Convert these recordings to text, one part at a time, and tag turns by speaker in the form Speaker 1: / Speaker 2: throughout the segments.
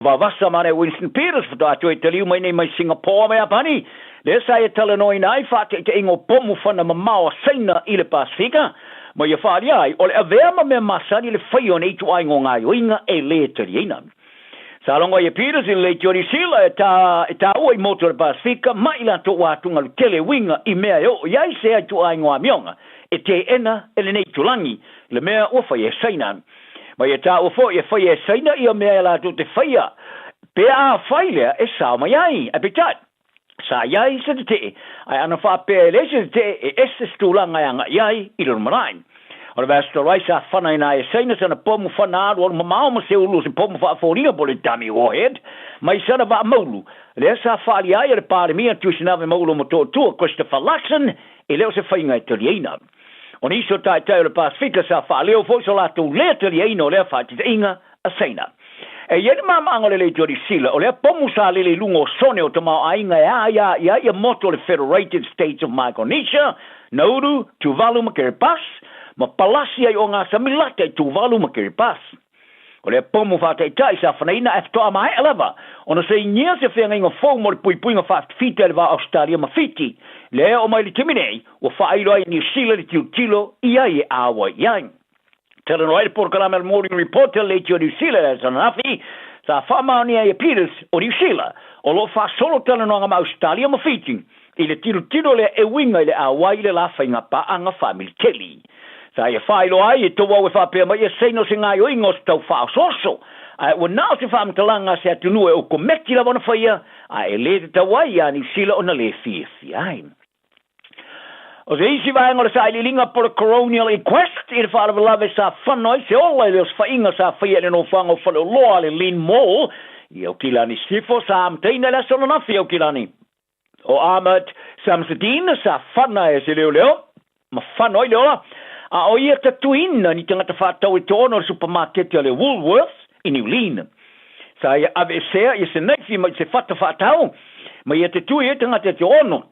Speaker 1: Vavasa ma le Winston Peters faatoa toe taliu mai nei mai Singapore ma Iapani, lea sa ia talanoaina ai faataitaiga o pomu fana mamao a Saina i le Pasefika, ma ia faaalia ai o le avea ma mea masani le faia o nei ituaiga o gaoioiga e lē taliaina. Sa logo ai e Peters i le leitio Niu Sila e ta e taua i motu o le Pasefika ma i latou ua atugalu tele e uiga i mea e oo i ai sea ituaiga o amioga e teena e lenei itulagi le mea ua faia e Saina. Ma ia taua foi e faia e Saina ia mea e latou te faia pe afai lea e sao mai ai. Ae peitai, sa i ai se tetee, ae ana faapea e leai se tetee, e ese se tulaga e agai ai i le lumanai. O le vaiaso talu ai sa fanaina ai e Saina sana pomu fana alualu mamao ma se ulu o se pomu faafoliga po o le dummy warhead mai sana vaa maulu, lea sa faaalia ai e le Palemia Tuisinave Maulo Motootua Christopher Luxon e le o se faiga e taliaina. O nisi o taitai o le Pasefika sa faaleo foi so latou lē taliaina o lea faatitaiga a Saina. E i ai le maamaaga o le leitio Sila, o lea pomu sa lele i luga o sone o tamaoaiga e aia i ai ia motu o le Federated States of Micronesia, Nauru, Tuvalu ma Kiribati, ma palasi ai o ngā sami lata i Tuvalu ma Kiribati. O lea pomu faataitai sa fanaina ae faatoa maea lava ona sainia se feagaiga fou mo le puipuiga faafitafita i le va o Ausetalia ma Fiti, lea e oo mai i le taimi nei ua faailo ai e Niu Sila le tilotilo i ai e āwai i ai. Talanoa ai le polokalame a le Morning Report a le Leitio Niu Sila i le aso ananafi, sa faamaonia ai e Peters o Niu Sila o lo o faasolo talanoaga ma Ausetalia ma Fiti i le tilotilo lea e uiga i le auai i le la faiga paaga faamiliteli. Sa ia faailoa ai e tou au e faapea mai ia Saina o se gaoioiga o se tau faaosooso, ae ua na o se faamatalaga a se atunuu e okometi lava ona faia, ae e le tatau ai iā Niu Sila ona le fiafia ai. O se isi vaega o le sailiiliga po o le Coronial Inquest i le faalavelave sa fano ai se ola i le osofaiga sa faia i le nofoaga o Faleoloa a le Lynn Mall i Aukilani Sisifo sa amataina i le aso ananafi i Aukilani. O Ahmad Samsudeen sa fana e se leoleo ma fano ai le ola, a o ia tatuina ni tagata faatau e toaono o le supamaketi a le Woolworths i Niu Lin. Sa ia aveesea ia se naifi mai se fata faatau ma ia te tui ai tagata e toaono.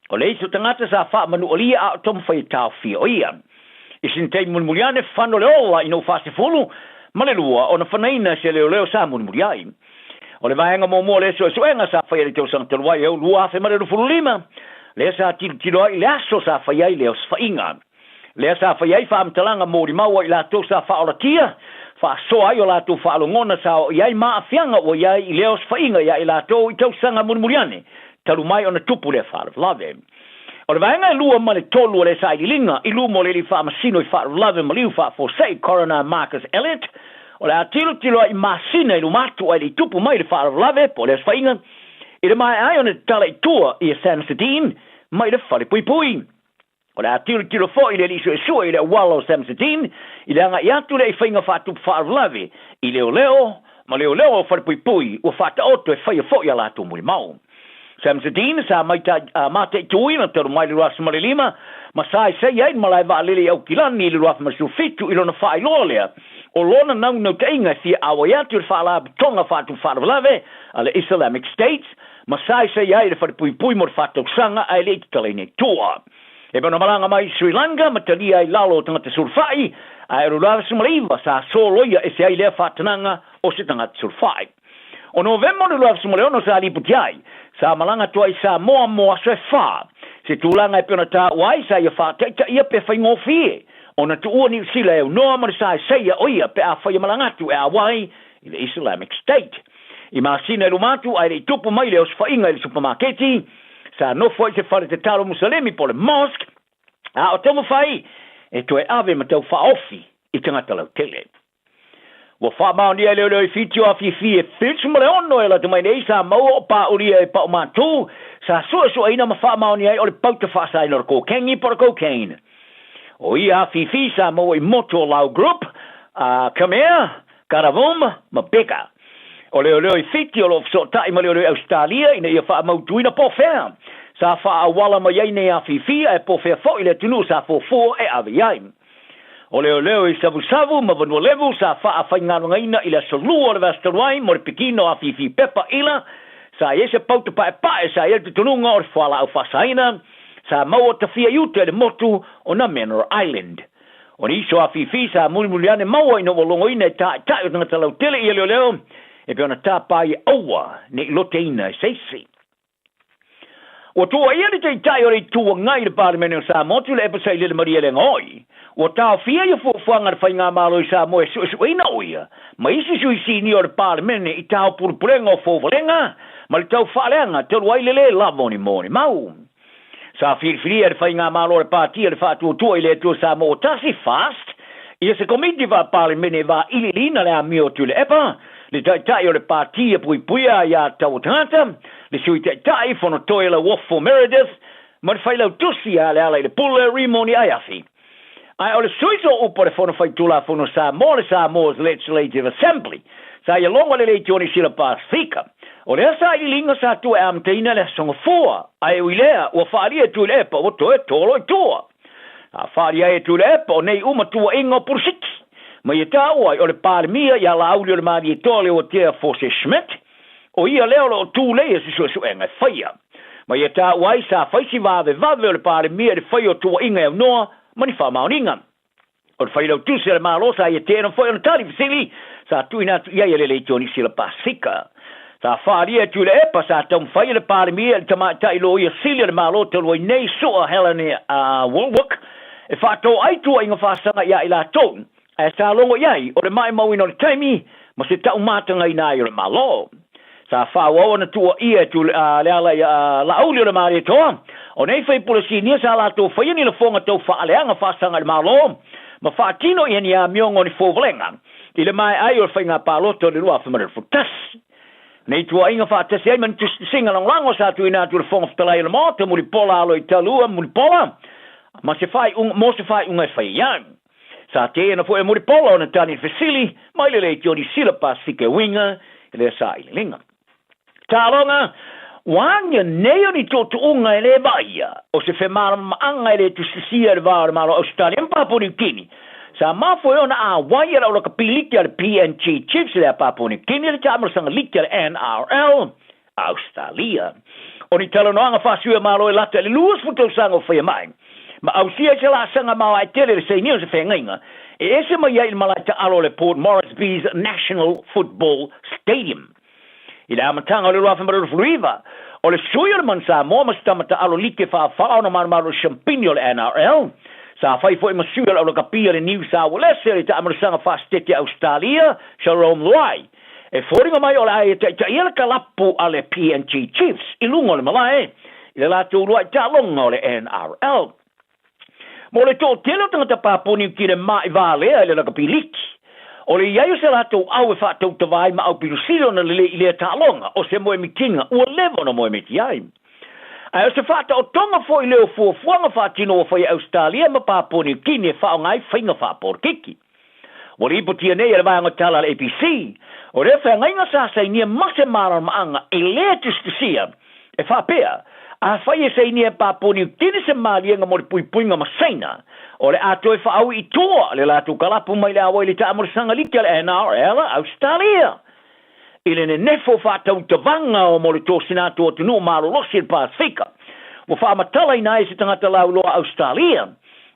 Speaker 1: O le isi o tagata sa faamanualia a o taumafai e taofia o ia. I sina taimi mulimuli ane, fano le ola ina ua faasefulu ma le lua ona fanaina e se leoleo sa mulimuli ai. O le vaega muamua o lea suesuega sa faia i le tausaga talu ai e 2025, lea sa tilotilo ai i le aso sa faia ai le osofaiga. Lea sa faia ai faamatalaga molimau a i latou sa faaolatia, faasoa ai o latou faalogona sa oo i ai ma aafiaga ua i ai i lea osofaiga ia i latou i tausaga mulimuli ane talu mai ona tupu lea faalavelave. O le vaega e lua ma le tolu o lea sailiiliga i luma o le alii faamasino i faalavelave maliu faafuasei Coroner Marcus Elliott, o le a tilotilo ai i masina i luma atu ae le i tupu mai le faalavelave po o le osofaiga i le maea ai ona tatala i tua ia Samsudeen mai le falepuipui. O le a tilotilo foi le alii suesue i le auala o Samsudeen i le agai atu lea i faiga faatupu faalavelave i leoleo ma leoleo o falepuipui ua faataoto e faia foi a latou molimau. Samsudeen sa mataituina talu mai le 2005 ma sa saia ai le malae vaalele i Aukilani i le 2017 i lona faailoa lea o lona naunautaiga e fia auai atu i le faalapotopotoga faatupu faalavelave a le Islamic State ma sa saia ai i le falepuipui mo le faatausaga ae le i tatalaina i tua. E pei ona malaga mai i Sri Lanka ma talia ai lalo o tagata sulufai, ae o le 2019 sa soloia ese ai lea faatanaga o se tagata sulufai. O Novema o le 2016 sa lipoti ai, sa malaga atu ai i Samoa mo aso e fa, se tulaga e pei ona taua ai sa ia faataitaia pe faigofie ona tuua Niu Sila e aunoa ma le saesaia o ia pe afai e malaga atu e auai i le Islamic State. I masina i luma atu ae le i tupu mai le osofaiga i le supamaketi, sa nofo ai i se fale tatalo Musalemi po o le mosque, a o taumafai e toe ave ma tau faaofi i tagata lautele. Ua faamaonia e leoleo i Fiti o afifi e 76 e lata mai nei sa maua o paulia e paumatu sa suesueina ma faamaonia ai o le pauta faasaina o le kokengi po o le cocaine. O ia afifi sa maua i motu o Lau Group, a Khmer, Karavum ma Beka. O leoleo i Fiti o lo o fesootai ma leoleo i Ausetalia ina ia faamautuina po o fea sa faaauala mai ai nei afifi ae po o fea foi le atunuu sa fuafua e ave i ai. O leoleo i Savusavu ma Vanualevu sa faafaigaluegaina i le aso Lua o le vaiaso talu ai mo le pikina o afifi pepa ila sa i ai se pauta paepae sa i ai le tutunuga o le fualaau faasaina sa maua tafia i uta i le motu o Namenora Island. O nisi o afifi sa mulimuli ane maua ina ua logoina e taitai o tagata lautele ia leoleo E pei ona tapa ai e aua ne i loteina e se isi. Ua tuuaia le Taitai o le Itu Agai i le Palemene o Samoa, Tuilaepa Sailele Malielegaoi, ua taofia ia fuafuaga a le Faigamalo i Samoa e suesueina o ia ma isi sui sinia o le Palemene i taopulepulega o fouvalega ma le taufaaleaga talu ai le lē lava o ni molimau. Sa filifilia e le Faigamalo a le Pati a le Faatuatua i le Atua Samoa Ua Tasi, FAST, ia se Komiti Faa-Palemene e vailiiliina le amio a Tuilaepa, le Taitai o le Pati e Puipuia Aia Tatau a Tagata, le Sui Taitai, Fonotoe Lauofo Meredith, ma le Failautusi ia Lealailepule Rimoni Aiafi. Ae o le sui sooupu o le Fono Faitulafono a Samoa, le Samoa's Legislative Assembly, sa ia logo le Leitioni Sila Pasefika. O lea sailiiliga sa tua e amataina le Aso Gafua, ae ui lea, ua faaalia e Tuilaepa ua toe tolo i tua. Sa faaalia ai e Tuilaepa o nei uma tuuaiga o pulusiki, ma ia taua ai o le Palemia ia Laauli o le Malietoa Leuatea Forse Schmidt, o ia lea o lo o tulei e se suesuega e faia. Ma ia taua ai sa fai si vavevave o le Palemia i le fai o tuuaiga e aunoa ma ni faamaoniga. O le Failautusi a le Malo sa ia teena foi ona tali fesili sa tuuina atu i ai e le Leitioni Sila Pasefika. Sa faaalia e Tuilaepa sa taumafai e le Palemia i le tamaitai loia sili a le Malo talu ai nei Sua Helen Wallwork e faatoai tuuaiga faasaga ia i latou ae sa logo i ai o le maumauina o le taimi ma se taumatagaina ai o le Malo. Sa faaauau ona tuuaia e Leala ia Laauli o le Malietoa, o nei faipule sinia sa latou faia ni lafoga tau faaleaga faasaga i le Malo ma faatino i ni amioga o ni fouvalega i le maea ai o le faiga palota o le 2021. Nei tuuaiga faatasi ai ma ni tusitusiga lagolago sa tuuina atu i le Fofoga Fetalai o le Maota Mulipola Aloitalua Mulipola ma se faaiuga mo se faaiuga e fai ai. Sa teena foi e Mulipola ona tali i le fesili mai le Leitioni Sila Pasefika e uiga i lea sailiiliga. Taaloga, Ua agia nei o ni tuutuuga e le vaaia, o se femalamalamaanga e le tusitusia i le va o le Malo o Ausetalia ma Papua Niu Kini. Sa mafua ai ona āwai e le aulakapi liki a le PNG Chiefs le a Papua Niu Kini le taamalosaga liki a le NRL a Ausetalia. O ni talanoaga faasui a Malo e lata i le 20 tausaga o faia mai, ma ausia ai se laasaga maoae tele i le sainia o se feagaiga e ese mai ai i le malae taalo o le Port Moresby's National Football Stadium. I le amataga o le 2019, o le sui o le Manu Samoa ma se tama taalo like faafao ona malumalu o le siampini o le NRL, sa fai foi ma sui o le aulakapi a le Niu Saualese o le taamalosaga faasetete a Ausetalia, Shalom Luai, E foliga mai o le a e taitaia le kalapu a le PNG Chiefs i luga o le malae i le latou uluai taaloga o le NRL. Mo le toatele o tagata Papua Niu Kine maʻi valea i le lakapi liki, o le i ai o se latou au e faatautava ai ma aupilosili ona lelei i lea taaloga o se moemitiga ua leva ona moemiti ai. Ae o se faataotoga foi lea o fuafuaga faatino ua fai e Ausetalia ma Papua Niu Kine e faaaoga ai faiga faapolokiki. Ua lipotia nei e le vaega tala a le ABC, o lea feagaiga sa sainia ma se malamalamaaga e le tusitusia, e faapea, afai e sainia e Papua Niu Kini se maliega mo le puipuiga ma Saina, o le a toe faaui i tua le latou kalapu mai le awa i le taamolosaga like a le NRL a Ausetalia. I le nenefo faatautavaga o mo le tosina atu o atunuu malolosi i le Pasefika, ua faamatalaina ai e se tagata lauloa Ausetalia,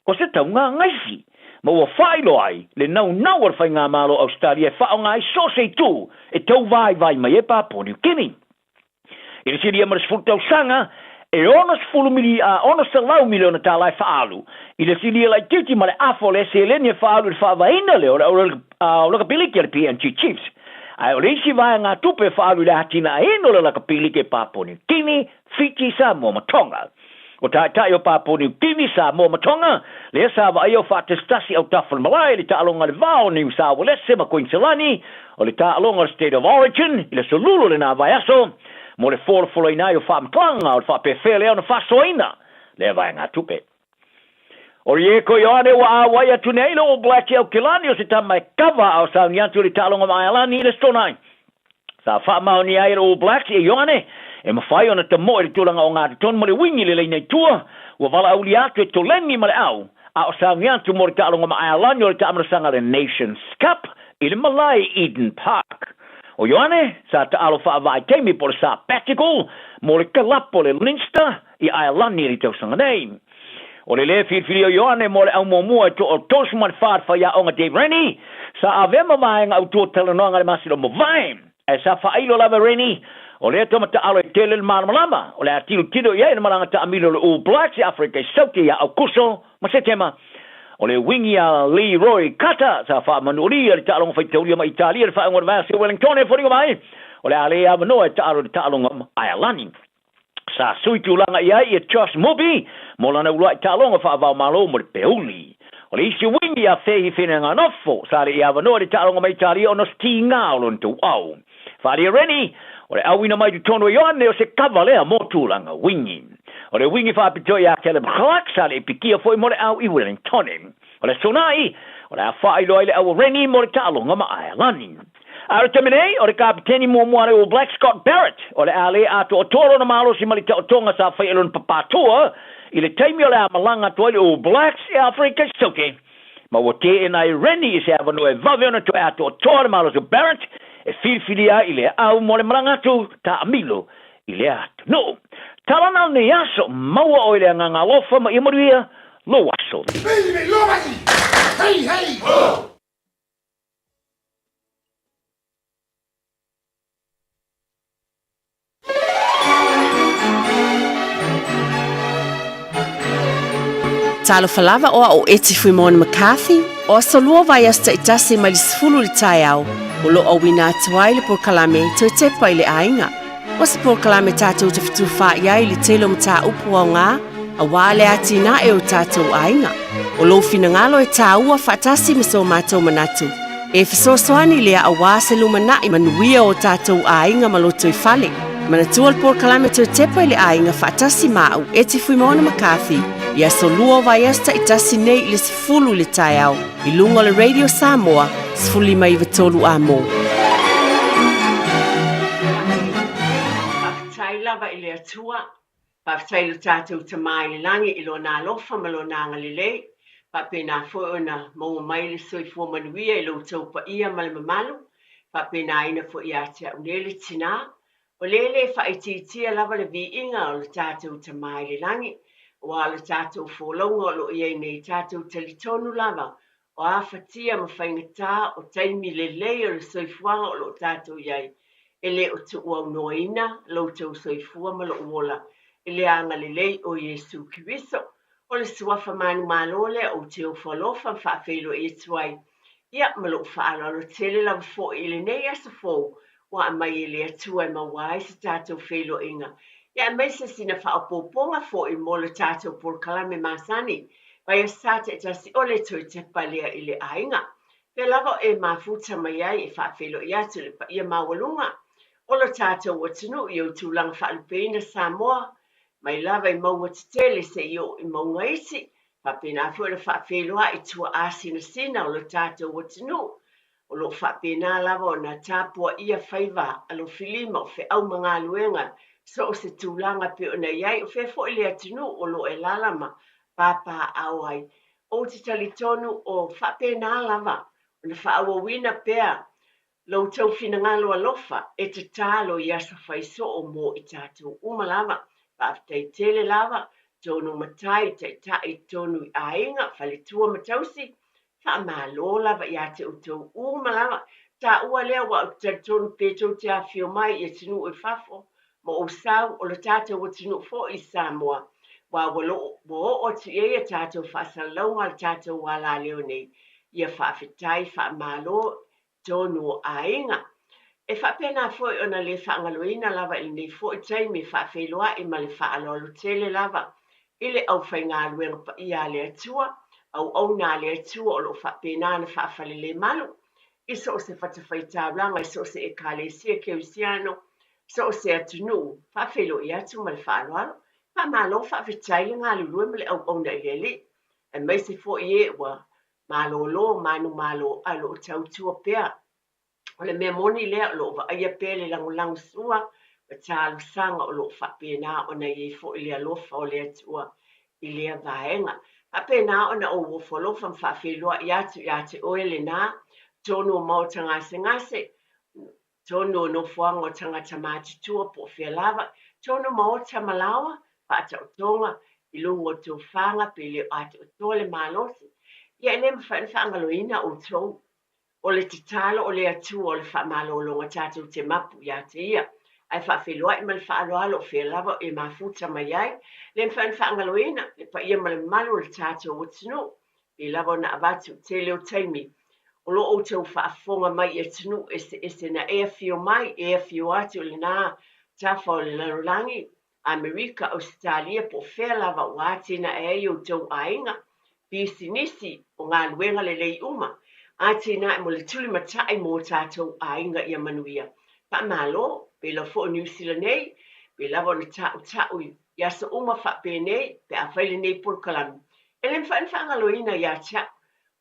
Speaker 1: o se tauga gaisi, ma ua faailoa ai le naunau a le Faigamalo o Ausetalia e faaaoga ai so o se itu e tau vaivai mai ai Papua Niu Kini. I le silia ma le 10 tausaga, e 600 miliona tala e faaalu i le silia laitiiti ma le afa o le seleni e faaalu i le faavaeina lea o le aulakapiliki a le PNG Chiefs. Ae o le isi vaegatupe e faaalu i le atinaeina o le aulakapiliki e Papua Niu Kini, Fiti, Samoa ma Tonga. O taitai o Papua Niu Kini, Samoa ma Tonga, lea sa vaaia o faatasitasi autafa o le malae i le taaloga i le va o Niu Saualese ma Kuiniselani, o le taaloga o le State of Origin i le aso Lulu o lena vaiaso, mo le folafolaina ai o faamatalaga o le faapefea lea ona faasoaina lea vaegatupe. O Rieko Ioane ua auai atu nei le All Blacks i Aukilani o se tama e kava a o sauni atu i le taaloga ma Aelani i le Stonai. Sa faamaonia ai e le All Blacks ia Ioane e mafai ona tamoe i le tulaga o gatotonu ma le uigi i le laina i tua, ua valaaulia atu e toleni ma le au, a o sauni atu mo le taaloga ma Aelani o le taamalosaga le Nations Cup i le malae i Eden Park. O Ioane sa taalo faavaitaimi po o le sabbatical mo le kalapu o le Leinster i Aelani i le tausaga nei. O le lē filifili o Ioane mo le au muamua e toa o 34 le faiaoga Dave Rennie, sa avea ma vaega autu o talanoaga i le masina o Mavae. Ae sa faailo lava e Rennie, o lea tama taalo e tele le malamalama, o le a tilotilo i ai le malaga taamilo a le All Blacks i Aferika i Saute ia Aukuso ma Setema. O le wingi a Leroy Carter sa faamanualia i le taaloga faitaulia ma Italia i le faaiuga o le vaiaso i Wellington e foliga mai, o le a le avanoa e taalo i le taaloga ma Aealani. Sa sui tulaga i ai ia Josh Moby mo lana uluai taaloga faava-o-Malo mo le Peuli. O le isi uigi ia Fehi Fineanganofo sa le i avanoa i le taaloga mai Italia ona o se tiga o lona tauau. Faaalia Rennie, o le auina mai totonu o Ioane o se kava lea mo tulaga uigi. O le uigi faapitoa ia Caleb Clarke sa le i pikia foi mo le au i Wellingtone. O le Aso Nai, o le a faailoa ai le au o Rennie mo le taaloga ma Aealani. A o le taimi nei, o le kapiteni muamua a le All Blacks, Scott Barrett, o le a le atoatoa lona malosi ma le taotoga sa faia e lona papatua i le taimi o le a malaga atu ai le All Blacks i Aferika i Saute. Ma ua teena ai Rennie i se avanoa e vave ona toe atoatoa le malosi o Barrett e filifilia ai i lea au mo le malaga atu taamilo i lea atunuu. Talana o lenei aso, maua oe i le agaga alofa ma ia manuia lou aso.
Speaker 2: Hey, hey, ho!
Speaker 3: Talofa lava o au o Eti Fuimona McCarthy, o aso lua vaiaso taitasi mai le 10 i le taeao, o lo o auina atu ai le polokalame Toe Tepa i le Aiga. O se polokalame tatou te fetufaai ai i le tele o mataupu aoga aua le atinae o tatou aiga. O lou finagalo e tāua faatasi ma so matou manatu. E fesoasoani lea aua se lumanai manuia o tatou aiga ma lotoifale. Manatua le polokalame Toe Tepa i le Aiga faatasi ma au Eti Fuimaono McCarthy i aso lua o vaiaso taitasi nei i le 10 i le taeao i luga o le Radio Samoa 15 93 Amo.
Speaker 4: Faafetai lava i le Atua, faafetai i lo tatou Tama i le Lagi i Lona alofa ma Lona agalelei, faapena foi ona maua mai le soifua manuia i lo outou paia ma le mamalu, faapenaina foi ia te au nei le tinā, O lea e le faaitiitia lava le viiga o le tatou Tama i le Lagi, aua o le tatou folauga o lo o i ai nei, tatou talitonu lava o afatia ma faigata o taimi lelei o le soifuaga o lo o tatou i ai, e le o tuuaunoaina lo outou soifua ma lou ola i le agalelei o Iesu Keriso. O le suafa manumalo lea ou te ofo alofa ma faafeiloai atu ai, ia, ma lou faaaloalo tele lava foi i lenei aso fou ua aumai e le Atua e maua ai se tatou feiloaiga, ia aemaise sina faaopoopoga foi mo le tatou polokalame masani, vaiaso taitasi o le toe tepa lea i le aiga. Pea lava o e mafuta mai ai e faafeiloai atu i le paia maualuga o lo tatou atunuu i ou tulaga faalupeina Samoa, mai lava i mauga tetele seia oo i mauga iti, faapena foi ona faafeiloai i tuaa sinasina o lo tatou atunuu. O lo o faapena lava ona tapuaia faiva alofilima o feau ma galuega i so o se tulaga e pei ona i ai, o fea foi le atunuu o lo o e alaala ma papaaao ai. Ou te talitonu o faapena lava ona faaauauina pea Lo outou finagalo alofa e tatalo i aso fai soo mo i tatou uma lava. Faafetai tele lava, tonu matai, taitai, tonu i aiga, faletua ma tausi. Faamalo lava ia te outou uma lava. Taua lea ua ou te talitonu pe tou te afifio mai i atunuu i fafo ma ou sau o lo tatou atunuu foi i Samoa ua ua lo ua oo atu i ai a tatou faasalalauga a le tatou alaleo nei. Ia faafetai, faamalo tonu o aiga. E faapena foi ona le faagaloina lava i lenei foi taimi e faafeiloai ma le faaaloalo tele lava i le aufaigaluega paia a le Atua, auauna a le Atua o lo o faapena ona faafalelemalu i so o se fatafaitaulaga, i so o se Ekalesia Kerisiano, so o se atunuu, faafeiloai atu ma le faaaloalo. Faamalo faafetai le galulue ma le auauna i le Alii, aemaise foi e ua malolo, manumalo, a o lo o tautua pea. O le mea moni lea, o lo o vaaia pea le lagolago sua ma talosaga o lo o faapena ona i ai foi le alofa o le Atua i lea vaega. Faapena ona ou ofo alofa ma faafeiloai atu ia te oe lena, tonu o maota gasegase, Tonu o nofoaga o tagata matutua po o fea lava, tonu maota ma laoa, faataotoga, i luga o tofaga pe le o atoatoa le malosi. Ia e le mafai ona faagaloina outou. O le tatalo o le Atua o le faamalologa tatou te mapu ia te Ia, ae faafeiloai ma le faaaloalo o fea lava e mafuta mai ai, le mafai ona faagaloina le paia ma le mamalu o le tatou atunuu. Pei lava ona avatu, tele o taimi o lo o outou faafofoga mai i atunuu eseese na e afio mai, e afio atu i lena tafa o le lalolagi, Amerika, Ausetalia po o fea lava ua atinae ai outou aiga, pisinisi, o galuega lelei uma, atinae mo le tulimatai mo tatou aiga ia manuia. Faamalo, pei lava foi o Niu Sila nei, pei lava ona tautau i aso uma faapenei pe a fai lenei polokalame, e le mafai ona faagaloina ia te au,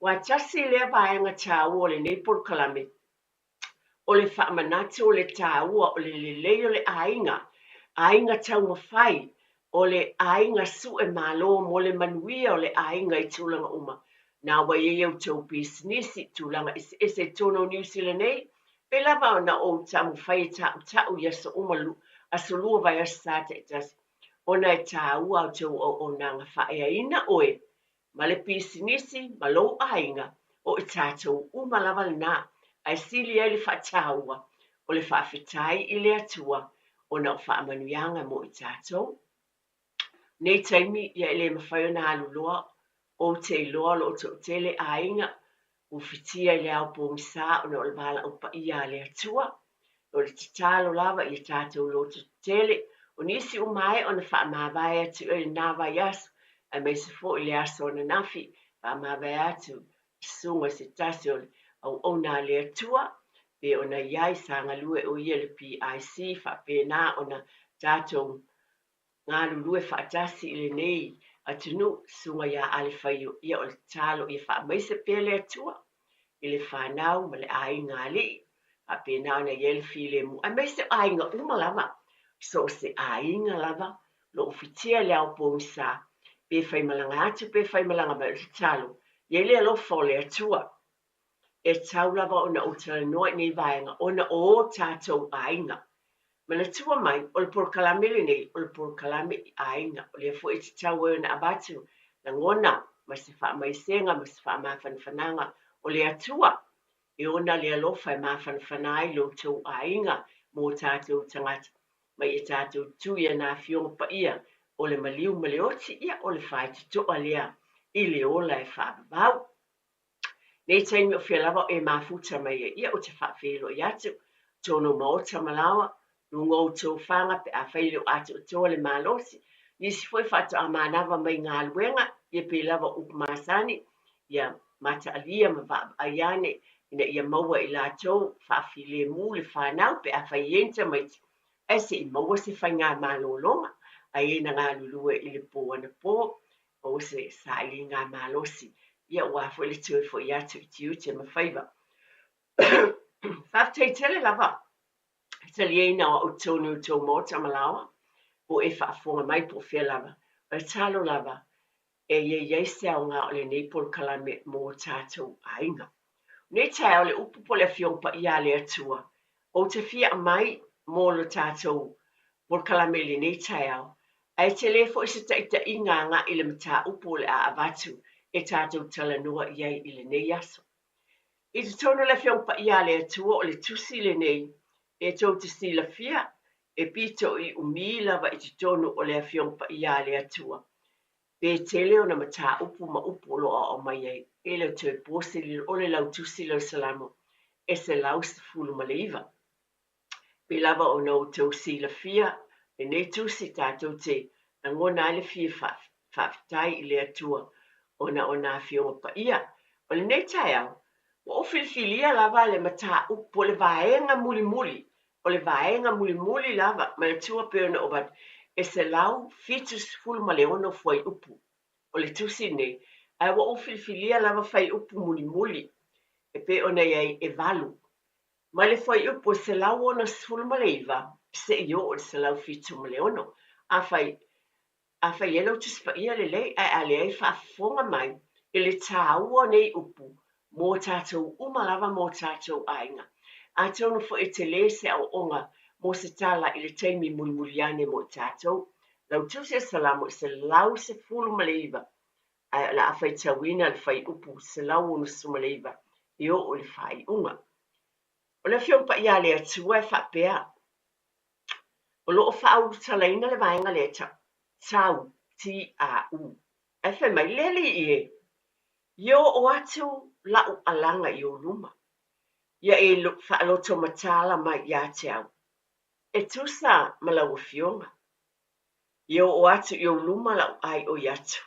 Speaker 4: aua tasi lea vaega taua o lenei polokalame, o le faamanatu o le taua o le lelei o le aiga, aiga taumafai, o le aiga sue malo mo le manuia o le aiga i tulaga uma. Na ua i ai outou pisinisi i tulaga eseese i totonu o Niu Sila nei, pei lava ona ou taumafai e tautau i aso uma, aso lua vaiaso sa taitasi, ona e taua a outou auaunaga faaeaina oe ma le pisinisi ma lou aiga, o i tatou uma lava lena, ae sili ai le faataua o le faafetai i le Atua ona o faamanuiaga mo i tatou. Nei taimi ia e le mafai ona alu loa, ou te iloa o lo o toatele aiga ua fitia i le ao pogisa ona o le valaau paia a le Atua. O le tatalo lava ia tatou loto tetele, o nisi ua maea ona faamavae atu i lena vaiaso, aemaise foi le aso ananafi, faamavae atu i susuga i se tasi o le auauna a le Atua, pe ona i ai sa galue o ia i le PIC, faapena ona tatou galulue faatasi i lenei atunuu, Susuga ia Alefaio, ia o le tatalo ia faamaise pea le Atua i le fanau ma le aiga alii, faapena ona i ai le filemu, aemaise o aiga uma lava, so o se aiga lava, lo o fitia i le ao pogisa, pe faimalaga atu pe faimalaga mai, o le tatalo, ia i le alofa o le Atua. E tatau lava ona ou talanoa i nei vaega ona o o tatou aiga. Manatua mai, o le polokalame lenei, o le polokalame i aiga. O lea foi e tatau ai ona avatu lagona ma se faamaisega ma se faamafanafanaga o le Atua e ona le alofa e mafanafana ai lo outou aiga mo tatou tagata. Ma ia tatou tu i ana afioga paia o le maliu ma le oti, ia o le faitotoa lea i le ola e faavavau. Nei taimi o fea lava e mafuta mai ai, ia ou te faafeiloai atu, totonu o maota ma laoa, luga o outou faga pe afai e le o atoatoa le malosi. Nisi foi faatoa manava mai galuega, ia pei lava o upu masani, ia mataalia ma vaavaai ane ina ia maua e i latou faafilemu le fanau pe afai e i ai ni tamaiti, ae se i maua se faigamalologa a e na galulue i le po anapo o se sailiga malosi, ia aua foi le toe foi atu i tiute ma faiva. Faafetai tele lava i taliaina o au totonu i tou maota ma laoa, po e faafofoga mai po o fea lava. O le tatalo lava e i ai se aoga o lenei polokalame mo tatou aiga. Nei taeao le upu po o le Afioga Paia a le Atua, ou te fia aumai mo lo tatou polokalame i lenei taeao, ae tele foi se taitaiga agai i le mataupu o le a avatu e tatou talanoa i ai i lenei aso. I totonu o le Afioga Paia a le Atua o le tusi lenei e tou te silafia e pito i umi lava i totonu o le Afioga Paia a le Atua. Pe tele ona mataupu ma upu o lo o aumai ai, e le o toe po se lilo o le lautusi lea o le Salamo e 119. Pei lava ona outou silafia lenei tusi tatou te lagona ai le fia faafetai i le Atua ona o na Afioga Paia. O lenei taeao, ua ou filifilia lava le mataupu po o le vaega mulimuli, o le vaega mulimuli lava, manatua pei ona ou avatu, e 176 fuaiupu o le tusi lenei, ae ua ou filifilia lava fuaiupu mulimuli e pei ona i ai e valu. Mai le fuaiupu e 169 seia oo i le 176. Afai, afai e ai lau Tusi Paia lelei, ae a leai faafofoga mai i le taua o nei upu mo tatou uma lava ma o tatou aiga. Atonu foi e tele se aoaoga mo se tala i le taimi mulimuli ane mo i tatou. Lau Tusi o Salamo e 119 ae o le a faitauina le fuaiupu 169 e oo i le faaiuga. O le Afioga Paia a le Atua e faapea, O lo o faaulutalaina le vaega lea e tau, Tau, T-A-U. Ae fai mai, Le Alii e, ia oo atu la'u alaga i ou luma, ia e faalotomatala mai ia te au, e tusa ma lau Afioga. Ia oo atu i ou luma la'u aioi atu,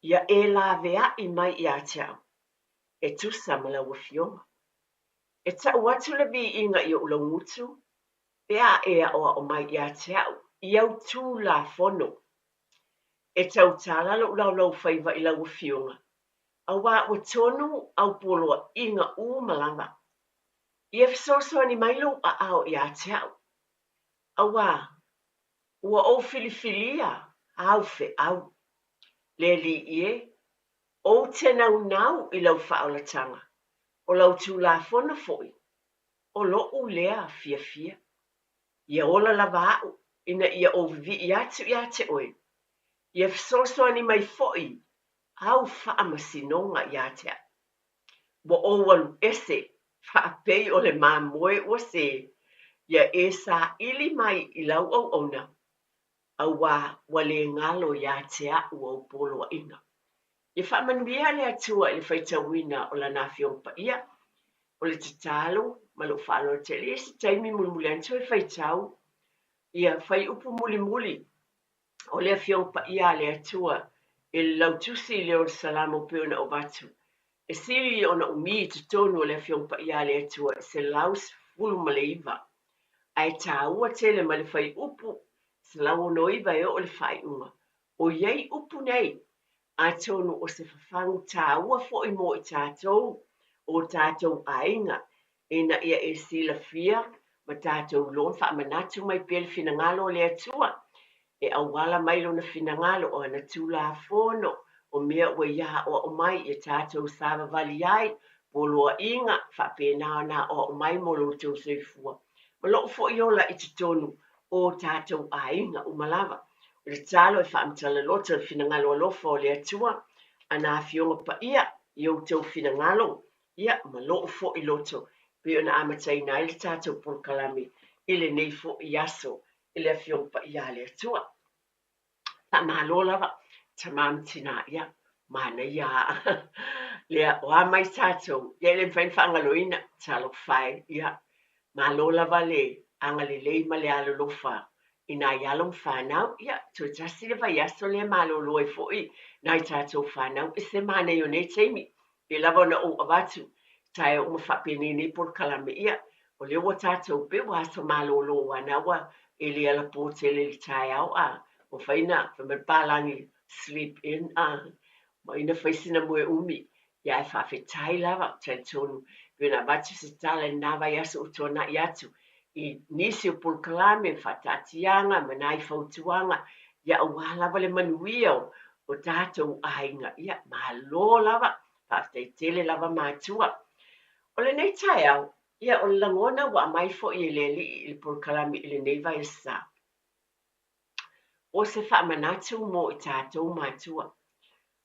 Speaker 4: ia e laveai mai ia te au, e tusa ma lau Afioga. E tau atu le viiga i ou laugutu, pe a e aʻoaʻo mai ia te au i au Tulafono. E tautala lou laulaufaiva i lau Afioga, auā ua tonu au poloaiga uma lava. Ia fesoasoani mai lou aao ia te au, auā ua ou filifilia au feau. Le Alii e, ou te naunau i lau faaolataga, o lau Tulafono foi, o loʻu lea fiafia. Ia ola lava aʻu ina ia ou vivii atu ia te oe, ia fesoasoani mai foi au faamasinoga ia te aʻu. Ua ou alu ese faapei o le mamoe ua sē, ia e saili mai i lau auauna, auā ua le galo ia te aʻu au poloaiga. Ia faamanuia le Atua i le faitauina o Lana Afioga Paia, o le tatalo ma lou faaaloalo tele. E i ai se taimi mulimuli ane toe faitau ia fuaiupu mulimuli o le Afioga Paia a le Atua i le lautusi i le o le Salamo pei ona ou avatu. E sili ona umi i totonu o le Afioga Paia a le Atua e 119, ae taua tele mai le fuaiupu 169 e oo i le faaiuga. ʻOiai upu nei, atonu o se fafagu taua foi mo i tatou, o tatou aiga, ina ia e silafia ma tatou iloa ma faamanatu mai pea le finagalo o le Atua, e auala mai Lona finagalo, o Ana Tulafono, o mea ua Ia aʻoaʻo mai ia tatou savavali ai, poloaiga, faapena ona aʻoaʻo mai mo lo outou soifua ma loʻu foi ola i totonu o tatou aiga uma lava. O le tatalo e faamatala loto le finagalo alofa o le Atua, Ana Afioga Paia i outou finagalo, ia, ma loʻu foi loto, pei ona amataina ai le tatou polokalame i lenei foi aso i le Afioga Paia a le Atua. Faamalo lava, tama ma tina, ia, manaia a. Lea, o a mai tatou, ia e le mafai ona faagaloina, talofa e, ia, malo lava le agalelei ma le alolofa i nai alo ma fanau, ia, toe tasi le vaiaso lea e malolo ai foi nai tatou fanau, e se manaia o nei taimi, Pei lava ona ou avatu, taeao uma faapenei nei polokalame, ia, o lea ua tatou pei ua aso malolo aua na ua e le alapo tele i le taeao a ua fai na, fai mai le palagi, sleep in a, ma ina fai sina moe umi, ia ae faafetai lava, talitonu, pei ona avatu se tala i lena vaiaso ua tuanai atu i nisi o polokalame, faataatiaga ma nai fautuaga, ia aua lava le manuia o tatou aiga. Ia, malo lava, faafetai tele lava matua. O lenei taeao, ia o le lagona ua aumai foi e le Alii i le polokalame i lenei vaiasa, o se faamanatu mo i tatou matua.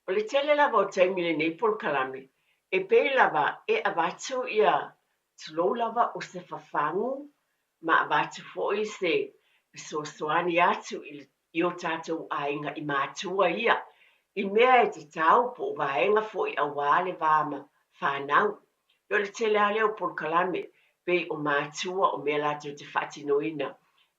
Speaker 4: O le tele lava o taimi i lenei polokalame, e pei lava e avatu ia tulou lava o se fafagu ma avatu foi se fesoasoani atu i o tatou aiga i matua ia, i mea e tatau po o vaega foi auā le va ma fanau. O le tele lava lea o polokalame pei o matua o mea latou te faatinoina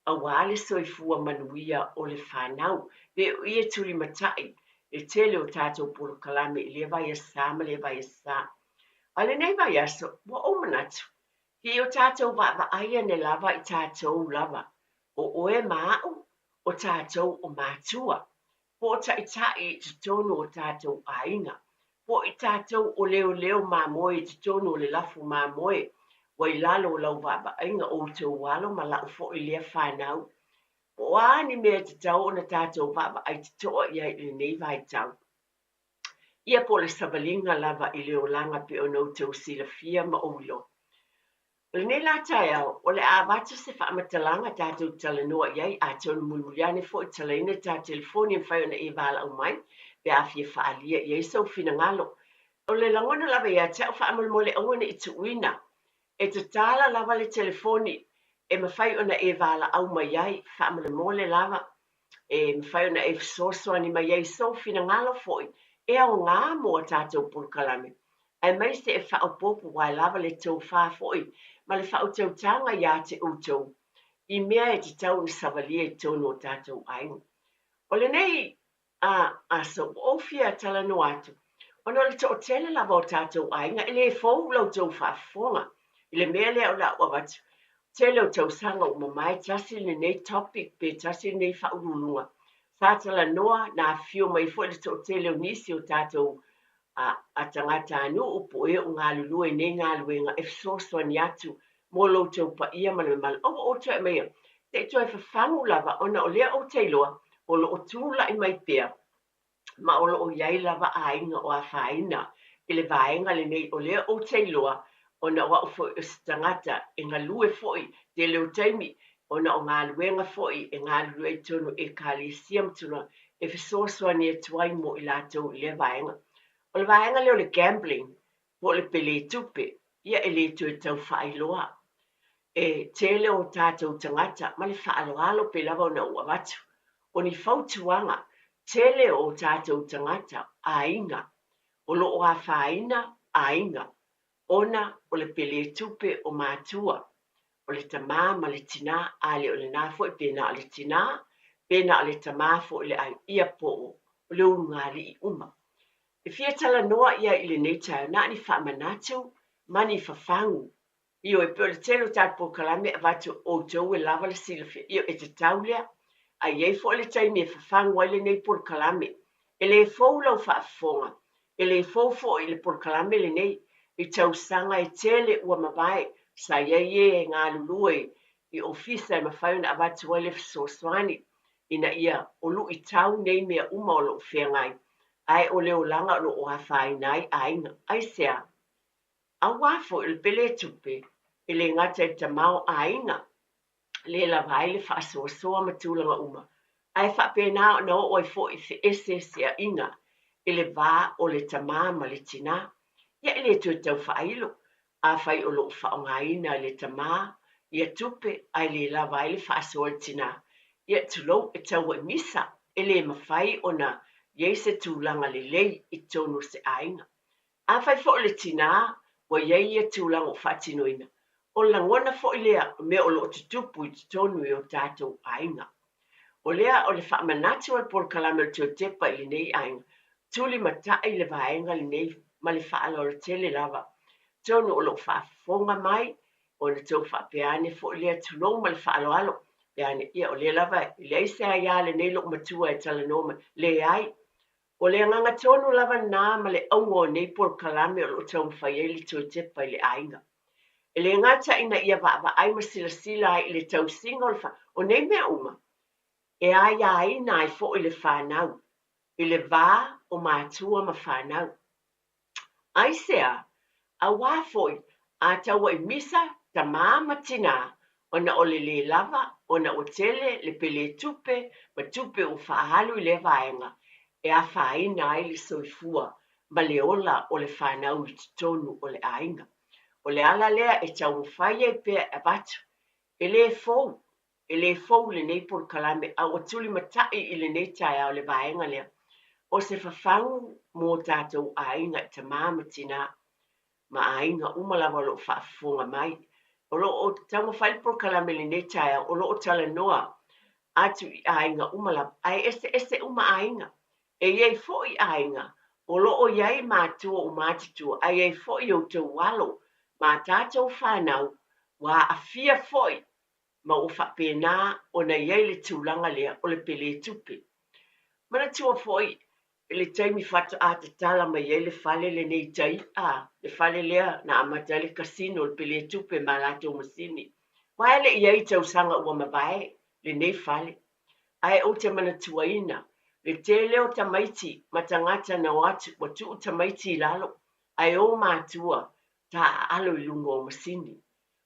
Speaker 4: auā le soifua manuia o le fanau. Pei o i e tulimatai le tele o tatou polokalame i lea vaiasa ma lea vaiasa. A o lenei vaiaso, ua ou manatu, se i o tatou vaavaai ane lava i tatou lava, o oe ma aʻu, o tatou o matua, po o taitai i totonu o tatou aiga, po o i tatou o leoleo mamoe i totonu o le lafu mamoe ua i lalo o lau vaavaaiga, o outou alo ma la'u foi lea fanau. Po o a ni mea e tatau ona tatou vaavaai totoa i ai i lenei vaitau? Ia po o le savaliga lava i le olaga pei ona outou silafia ma ou iloa. O lenei la taeao, o le a avatu se faamatalaga tatou te talanoa i ai, atonu mulimuli ane foi talaina ta telefoni e mafai ona e valaau mai pe a fia faaalia i ai sou finagalo. O le lagona lava ia te au faamolemole aua ne i tuuina. E tatala lava le telefoni e mafai ona e valaau mai ai, faamolemole lava, e mafai ona e fesoasoani mai ai i sou finagalo foi e aoga mo a tatou polokalame, aemaise e faaopoopo aua e lava le tofa foi ma le faautautaga ia te outou i mea e tatau ona savalia i totonu o tatou aiga. O lenei a aso ua ou fia talanoa atu, ona o le toatele lava o tatou aiga e le fou la outou faafofoga i le mea lea o le a ou avatu. Tele o tausaga ua mamae tasi lenei topic pe tasi lenei faauluuluga sa talanoa na afifio mai foi le toatele o nisi o tatou a tagatanuu po o e o galulue i nei galuega e fesoasoani atu mo lo outou paia ma le mamalu. Aua ou toe aumaia, se i toe fafagu lava ona o lea ou te iloa o lo o tulai mai pea ma o lo o i ai lava aiga o afaina i le vaega lenei. O lea ou te iloa ona o au foi o se tagata e galue foi tele o taimi ona o galuega foi e galulue ai i totonu o Ekalesia ma tulaga e fesoasoani atu ai mo i latou i lea vaega. O le vaega lea o le gambling po o le pele tupe, ia e le toe tau faailoa. E tele o tatou tagata ma le faaaloalo pei lava ona ou avatu. O ni fautuaga, tele o tatou tagata, aiga, o lo o afaina aiga ona o le pele tupe o matua, o le tamā ma le tinā, a le o lenā foi pe na o le tinā, pe na o le tamā foi le aiga, ia po o le ulugalii uma. E fia talanoa ia i lenei taeao na o ni faamanatu ma ni fafagu. Ioe, pei o le tele o tatou polokalame e avatu e outou e lava le silafia, ioe, e tatau lea. Ae i ai foi le taimi e fafagu ai lenei polokalame. E le fou lau faafofoga, e le fou foi le polokalame lenei i tausaga e tele ua mavae sa i ai e galulue i ofisa e mafai ona avatu ai le fesoasoani ina ia o luitau nei mea uma o lo o feagai, ae o le olaga o lo o afaina ai aiga. Aisea? Auā foi o le pele tupe e le gata i le tamaoaiga, le lava ai le faasoasoa ma tulaga uma, ae faapena ona oo ai foi i feeseeseaiga i le va o le tamā ma le tinā. Ia e le toe tau faailo, afai o lo o faaaogaina e le tamā ia tupe ae le lava ai le faasoa i le tinā, ia tulou, e tau ai misa, e le mafai ona i ai se tulaga lelei i totonu o se aiga. Afai foi o le tinā ua i ai ia tulaga ua faatinoina, o le lagona foi lea o mea o lo o tutupu i totonu i o tatou aiga. O lea o le faamanatu a le polokalame o le Toe Tepa i lenei aiga, tulimatai le vaega lenei ma le faaaloalo tele lava. Atonu o lo o faafofoga mai ona tou faapea ane foi lea, tulou ma le faaaloalo, pe ane, ia o lea lava e leai se aia lenei lou matua e talanoa mai. Leai, O le agaga tonu lava lena ma le auga o nei polokalame o lo o taumafai ai le Toe Tepa i le Aiga. E le gata ina ia vaavaai ma silasila ai i le tausiga o le fa, o nei mea uma, e aiaina ai foi le fanau i le va o matua ma fanau. Aisea? Auā foi, a tauai misa tamā ma tinā, ona o le lē lava, ona ua tele le pele tupe ma tupe ua faaalu i lea vaega e afaina ai le soifua ma le ola o le fanau i totonu o le aiga. O le ala lea e taumafai ai pea e avatu, e le fou E le fou lenei polokalame a ua tulimatai i lenei taeao le vaega lea o se fafagu mo tatou aiga i tamā ma tinā ma aiga uma lava o lo o faafofoga mai. O lo o taumafai le polokalame i lenei taeao o lo o talanoa atu i aiga uma lava ae eseese uma aiga. E i ai foi aiga o lo o i ai matua ua matutua ae i ai foi outou alo ma tatou fanau ua aafia foi ma ua faapena ona i ai le tulaga lea o le pele tupe. Manatua foi i le taimi faatoa tatala mai ai le fale lenei i tai, a, le fale lea na amata ai le casino, le pele tupe ma latou masini. Aua e le i ai i tausaga ua mavae lenei fale. Ae ou te manatuaina le tele o tamaiti ma tagata na o atu ua tuu tamaiti i lalo ae o matua taaalo i luga o masini.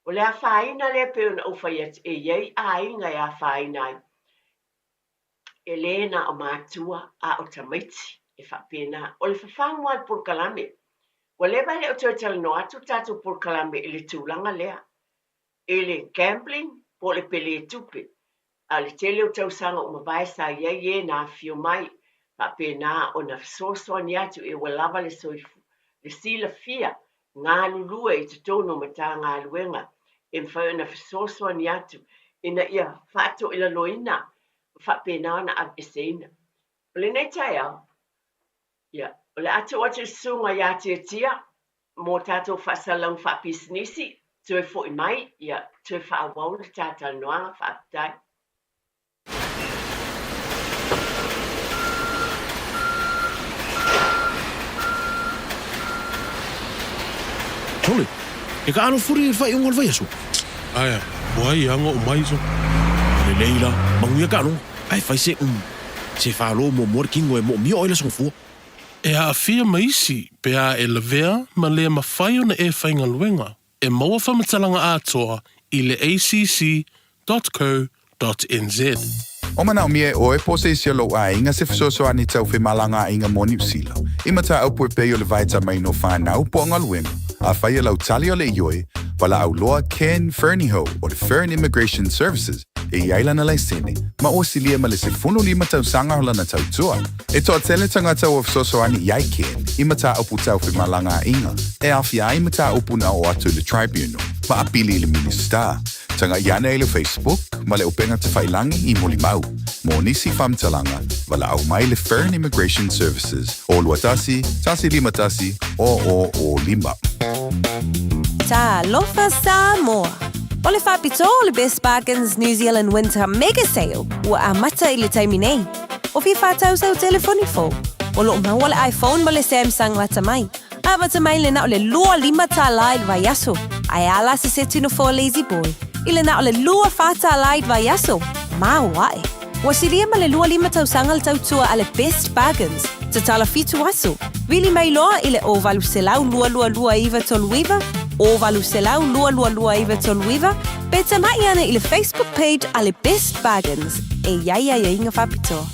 Speaker 4: O le afaina lea pei ona ou fai atu, e i ai aiga e afaina ai, e le na o matua a o tamaiti e faapena. O le fafagu lava o le polokalame. Ua leva e le o toe talanoa atu le tatou polokalame i le tulaga lea, i le gambling po o le pele tupe. A o le tele o tausaga ua mavae sa i ai e na afifio mai, faapena ona fesoasoani atu e ua lava le soifua, le silafia galulue i totonu o Matagaluega e mafai ona fesoasoani atu ina ia faatoilaloina ma faapena ona aveeseina. O lenei taeao, ia, o le a tuu atu i le Susuga ia Tiatia mo tatou faasalalauga faapisinisi, toe foi mai, ia, toe faaauau le ta talanoaga. Faafetai.
Speaker 5: Sole, e ka alofuri i le faaiuga o le vaiaso.
Speaker 6: Aea, ua ai aga o mai so.
Speaker 5: Lelei la, manuia ka aloga, ae fai se se falo muamua le kino e moomia oe le aso gafua.
Speaker 6: E aafia ma isi pe a e lavea ma le mafai ona e faigaluega. E maua faamatalaga atoa i le acc.co.nz.
Speaker 2: O manaomia e ʻoe po o se isi o lou aiga se fesoasoani tau femalagaaiga mo Niu Sila, i mataupu e pei o le vaetamaina o fanau po o galuega, afai e lau tali o le ioe, valaau loa Ken Fernihough o le Fern Immigration Services e i ai lana laisene ma ua silia ma le 15 tausaga o lana tautua. E toatele tagata ua fesoasoani i ai Ken i mataupu tau femalagaaiga e aafia ai mataupu na oo atu i le Tribunal ma apili i le Minisita. Tagaʻi ane i le Facebook ma le upega tafailangi i Molimau. Mo nisi faamatalaga, valaau mai le Fern Immigration Services o 21 151 0005.
Speaker 7: Talofa Samoa! O le faapitoa o le Best Bargains New Zealand Winter Mega Sale ua amata i le taimi nei. O fia whātau sau telefoni fou. O loo maua le iPhone ma le Samsung lata mai. Amata mai le na o le 25 tālā i le vaiaso. Ae a la se seti nofoa Lazy Boy i le na o le 24 tālā i le vaiaso. Māo ae. Ua silia ma le 25 tausaga le tautua a le Best Bargains. Tatala 7 aso. Vili mai loa i le 0800 222 939, 0800 222 939, pe tamaʻi ane i le Facebook page a le Best Bargains e i ai aiaiga faapitoa.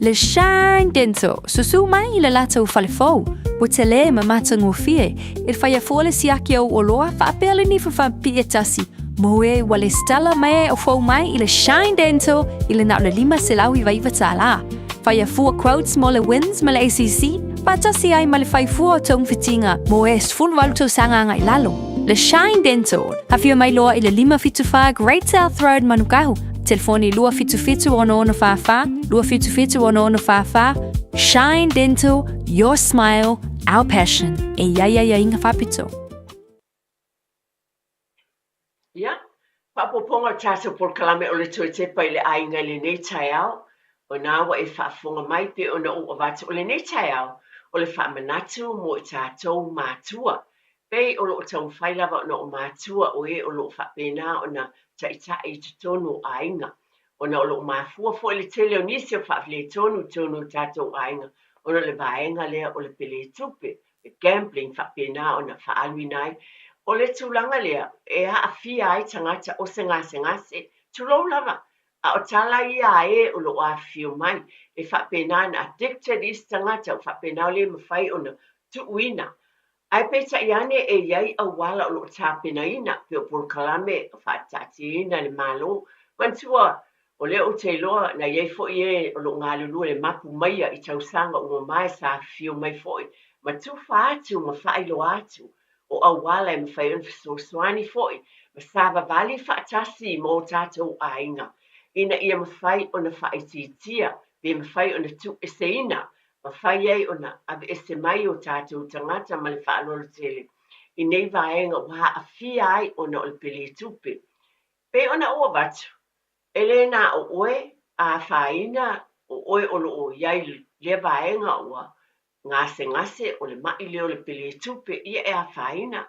Speaker 8: Le Shine Dental, susu mai i le latou fale fou, ua tele ma matagofie, e whaia fua le siaki au oloa faapea le nifa whaapii e tasi, mo e ua lesitala mai ai o fou mai i le Shine Dental i le na o le $599 tālā. Whaia fua quotes mo le WINZ ma le ACC, faatasi ai ma le whai fua o togafitiga mo e 18 tausaga agai lalo. Le Shine Dental, afio mai loa i le 574 Great South Road Manukau, telefoni 277 6644, 277 6644, Shine Dental, your smile, our passion. E i ai aiaiga faapito.
Speaker 4: Ia, faaopoopoga o le tatou polokalame o le toe tepa i le aiga i lenei taeao, o na ua e faafofoga mai pei ona ou avatu o lenei taeao o le faamanatu mo i tatou matua. Pei o lo o taumafai lava ona o matua o e o lo o faapena ona taitai i totonu o aiga, ona o lo o mafua foi le tele o nisi o faafiletonu i totonu o tatou aiga ona o le vaega lea o le pele tupe. gambling faapena ona faaaluina ai. O le tulaga lea e aafia ai tagata o se gasegase, tulou lava, a o tala ia a e o lo o afifio mai, e faapena ona addicted isi tagata ua faapena ua le mafai ona tuuina. Ae peitai ane e i ai auala o lo o tapenaina pei o polokalame faataatiaina e le Malo. Manatua O lea ou te iloa na i ai foi e o lo o galulue le mapu maia i tausaga ua mamae sa afifio mai foi ma tufa atu ma faailoa atu o auala e mafai ona fesoasoani foi ma savavali faatasi ma o tatou aiga ina ia mafai ona faaitiitia pe mafai ona tuueseina mafai ai ona aveese mai o tatou tagata ma le faaaloalo tele i nei vaega ua aafia ai ona o le pele tupe. Pei ona ou avatu, E le na o ʻoe a afaina o ʻoe o lo o i ai lea vaega ua gasegase o le maʻi lea o le pele tupe ia e afaina.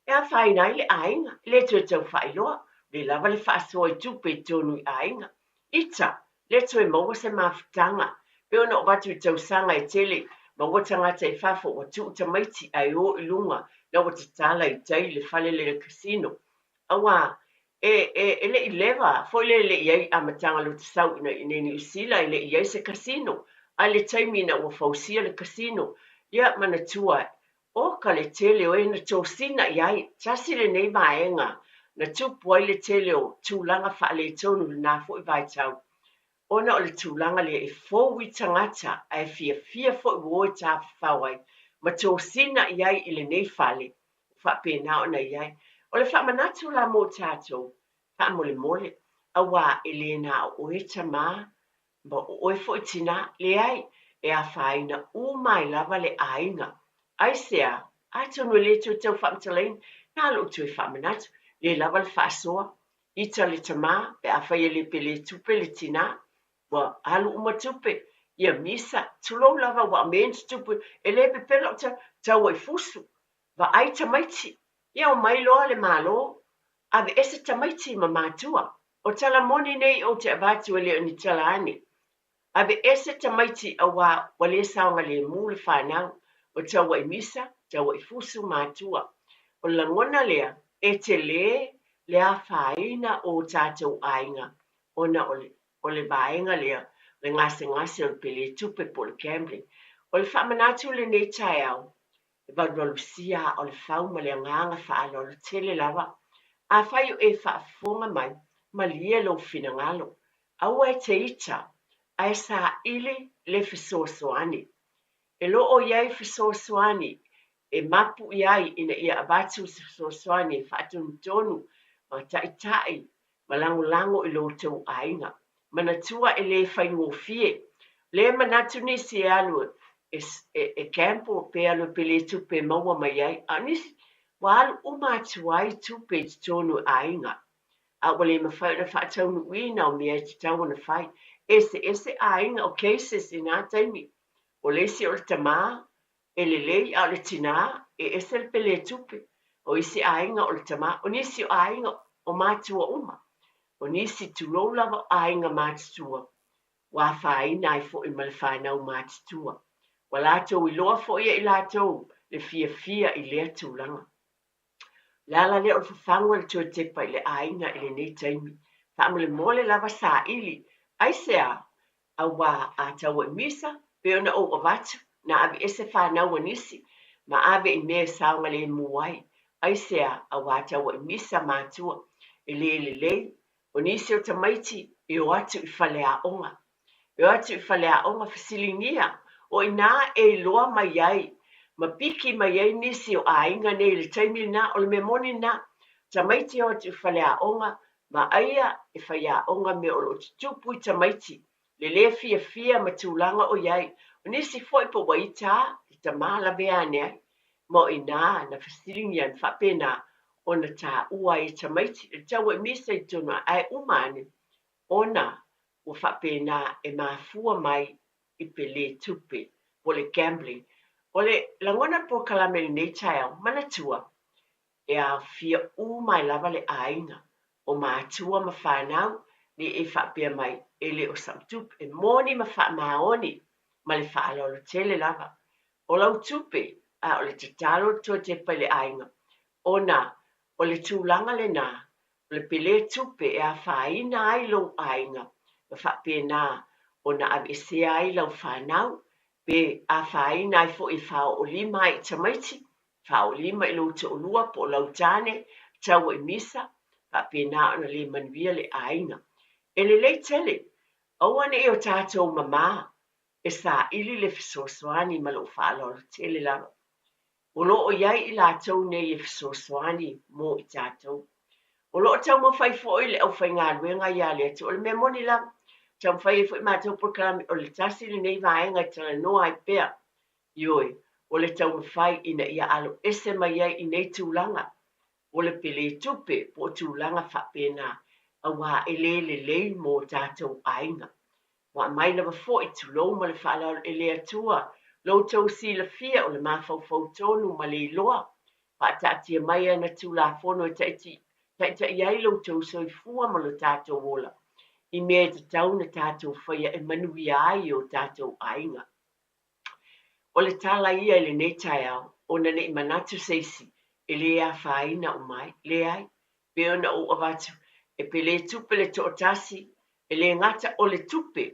Speaker 4: E afaina ai le aiga, e le toe tau faailoa, le lava le faasoa i tupe i totonu i aiga. Ita, le toe maua se mafutaga. Pei ona ou avatu i tausaga e tele, maua tagata i fafo ua tuu tamaiti ae o i luga na ua tatala i tai le fale lea le casino. Aua, e, e, e le i leva foi lea e le i ai amataga loto sau i inei Niu Sila, e le i ai se casino. A i le taimi ina ua fausia le casino, Ia manatua, oka le tele o e na tosina i ai, tasi lenei vaega na tupu ai le tele o tulaga faaletonu i lena foi vaitau, ona o le tulaga lea e fou i tagata ae fiafia foi ua o e tafafao ai ma tosina i ai i lenei fale ua faapena ona i ai. O le faamanatu la mo tatou, faamolemole, auā e le na o oe tamā ma o oe foi tinā, leai, e afaina uma ai lava le aiga. Aisea? Atonu e le toe tau faamatalaina, na lou toe faamanatu, le lava le faasoa, ita le tamā, pe afai e le pele tupe le tinā, ua alu uma tupe, ia misa, tulou lava ua aumai ni tupe, e le pepela o tau, tau ai fusu, vaai tamaiti, ia omai loa le Malo, aveese tamaiti ma matua. O tala moni nei ou te avatu e le o ni tala ane. Aveese tamaiti auā ua le saogalemu le fanau, ua taua'i misa, taua'i fusu matua. O le lagona lea, e telē le afaina o o tatou aiga ona o le o le vaega lea, le gasegase o le pele tupe po o le gambling. O le faamanatu i lenei taeao, e valuvalusia aa o le fau ma le agaga faaaloalo tele lava. Afai o e faafofoga mai, malie lou finagalo. Aua e te ita, ae saili le fesoasoani. E lo o i ai fesoasoani e mapu i ai ina ia avatu se fesoasoani e faatonutonu ma taitai ma lagolago i lo outou aiga. Manatua e le faigofie. Le manatu nisi e alu e, e gamble pe alu e pele tupe e maua mai ai, a o nisi ua alu uma atu ai tupe i totonu o aiga, a ua le mafai ona faataunuuina o mea e tatau ona fai. Eseese aiga o cases i na taimi. O le isi o le tamā e lelei a o le tinā e ese le pele tupe. O isi aiga o le tamā, o nisi o aiga o matua uma. O nisi tulou lava o aiga matutua ua afaina ai foi ma le fanau matutua. Ua latou iloa foi e i latou le fiafia i lea tulaga. O le ala lea o le fafagu e le toe tepa i le aiga i lenei taimi. Faamolemole lava saili. Aisea? Auā a tau ai misa, pei ona ou avatu, na aveese fanau a nisi, ma ave i mea e saogalemu ai. Aisea? Auā tau ai misa matua, e le lelei. O nisi o tamaiti e o atu i faleaoga. E o atu i faleaoga fesiligia, o inā e iloa mai ai ma piki mai ai nisi o aiga nei i le taimi lena, o le mea moni lena, tamaiti e o atu i faleaoga ma aia e faiaoga mea o lo o tutupu i tamaiti, le le fiafia ma tulaga o i ai. O nisi foi po ua ita a le tama lavea ane ai, ma o inā na fesiligia na faapena ona taua ai e tamaiti le tau e misa i totonu ae uma ane ona ua faapena e mafua mai i pele tupe po o le gambling. O le lagona polokalame i lenei taeao, manatua, e aofia uma ai lava le aiga, o matua ma fanau, ne i e faapea mai e le o sau tupe, e moni ma faamaoni ma le faaaloalo tele lava. O lau tupe, a o le tatalo le toe tepa i le aiga, ona o le tulaga lena, o le pele tupe e afaina ai lou aiga ma faapena ona aveesea ai lau fanau, pe afaina ai foi e faaoolima ai i tamaiti, faaoolima i lou toalua po o lau tane, taua i misa, faapena ona le manuia le aiga. E lelei tele, aua ne i o tatou mamā e saili le fesoasoani ma lou faaaloalo tele lava. O lo o i ai i latou nei e fesoasoani mo i tatou. O lo o taumafai foi le aufaigaluega ia le Atua. O le mea moni lava, taumafai ai foi matou polokalame, o le tasi lenei vaega e talanoa ai pea. Ioe, o le taumafai ina ia alo ese mai ai i nei tulaga, o le pele tupe po o tulaga faapena, auā e le lelei mo tatou aiga. Ua aumai lava foi, tulou ma le faaaloalo e le Atua lo outou silafia o le mafaufau tonu ma le iloa, faataatia mai ana Tulafono e taita'i ai lo outou soifua ma lo tatou ola i mea e tatau ona tatou faia e manuia ai o tatou aiga. O le tala ia i lenei taeao, ona ne i manatu se isi e le afaina uma ai. Leai, pei ona ou avatu, e pele tupe le toatasi, e le gata o le tupe,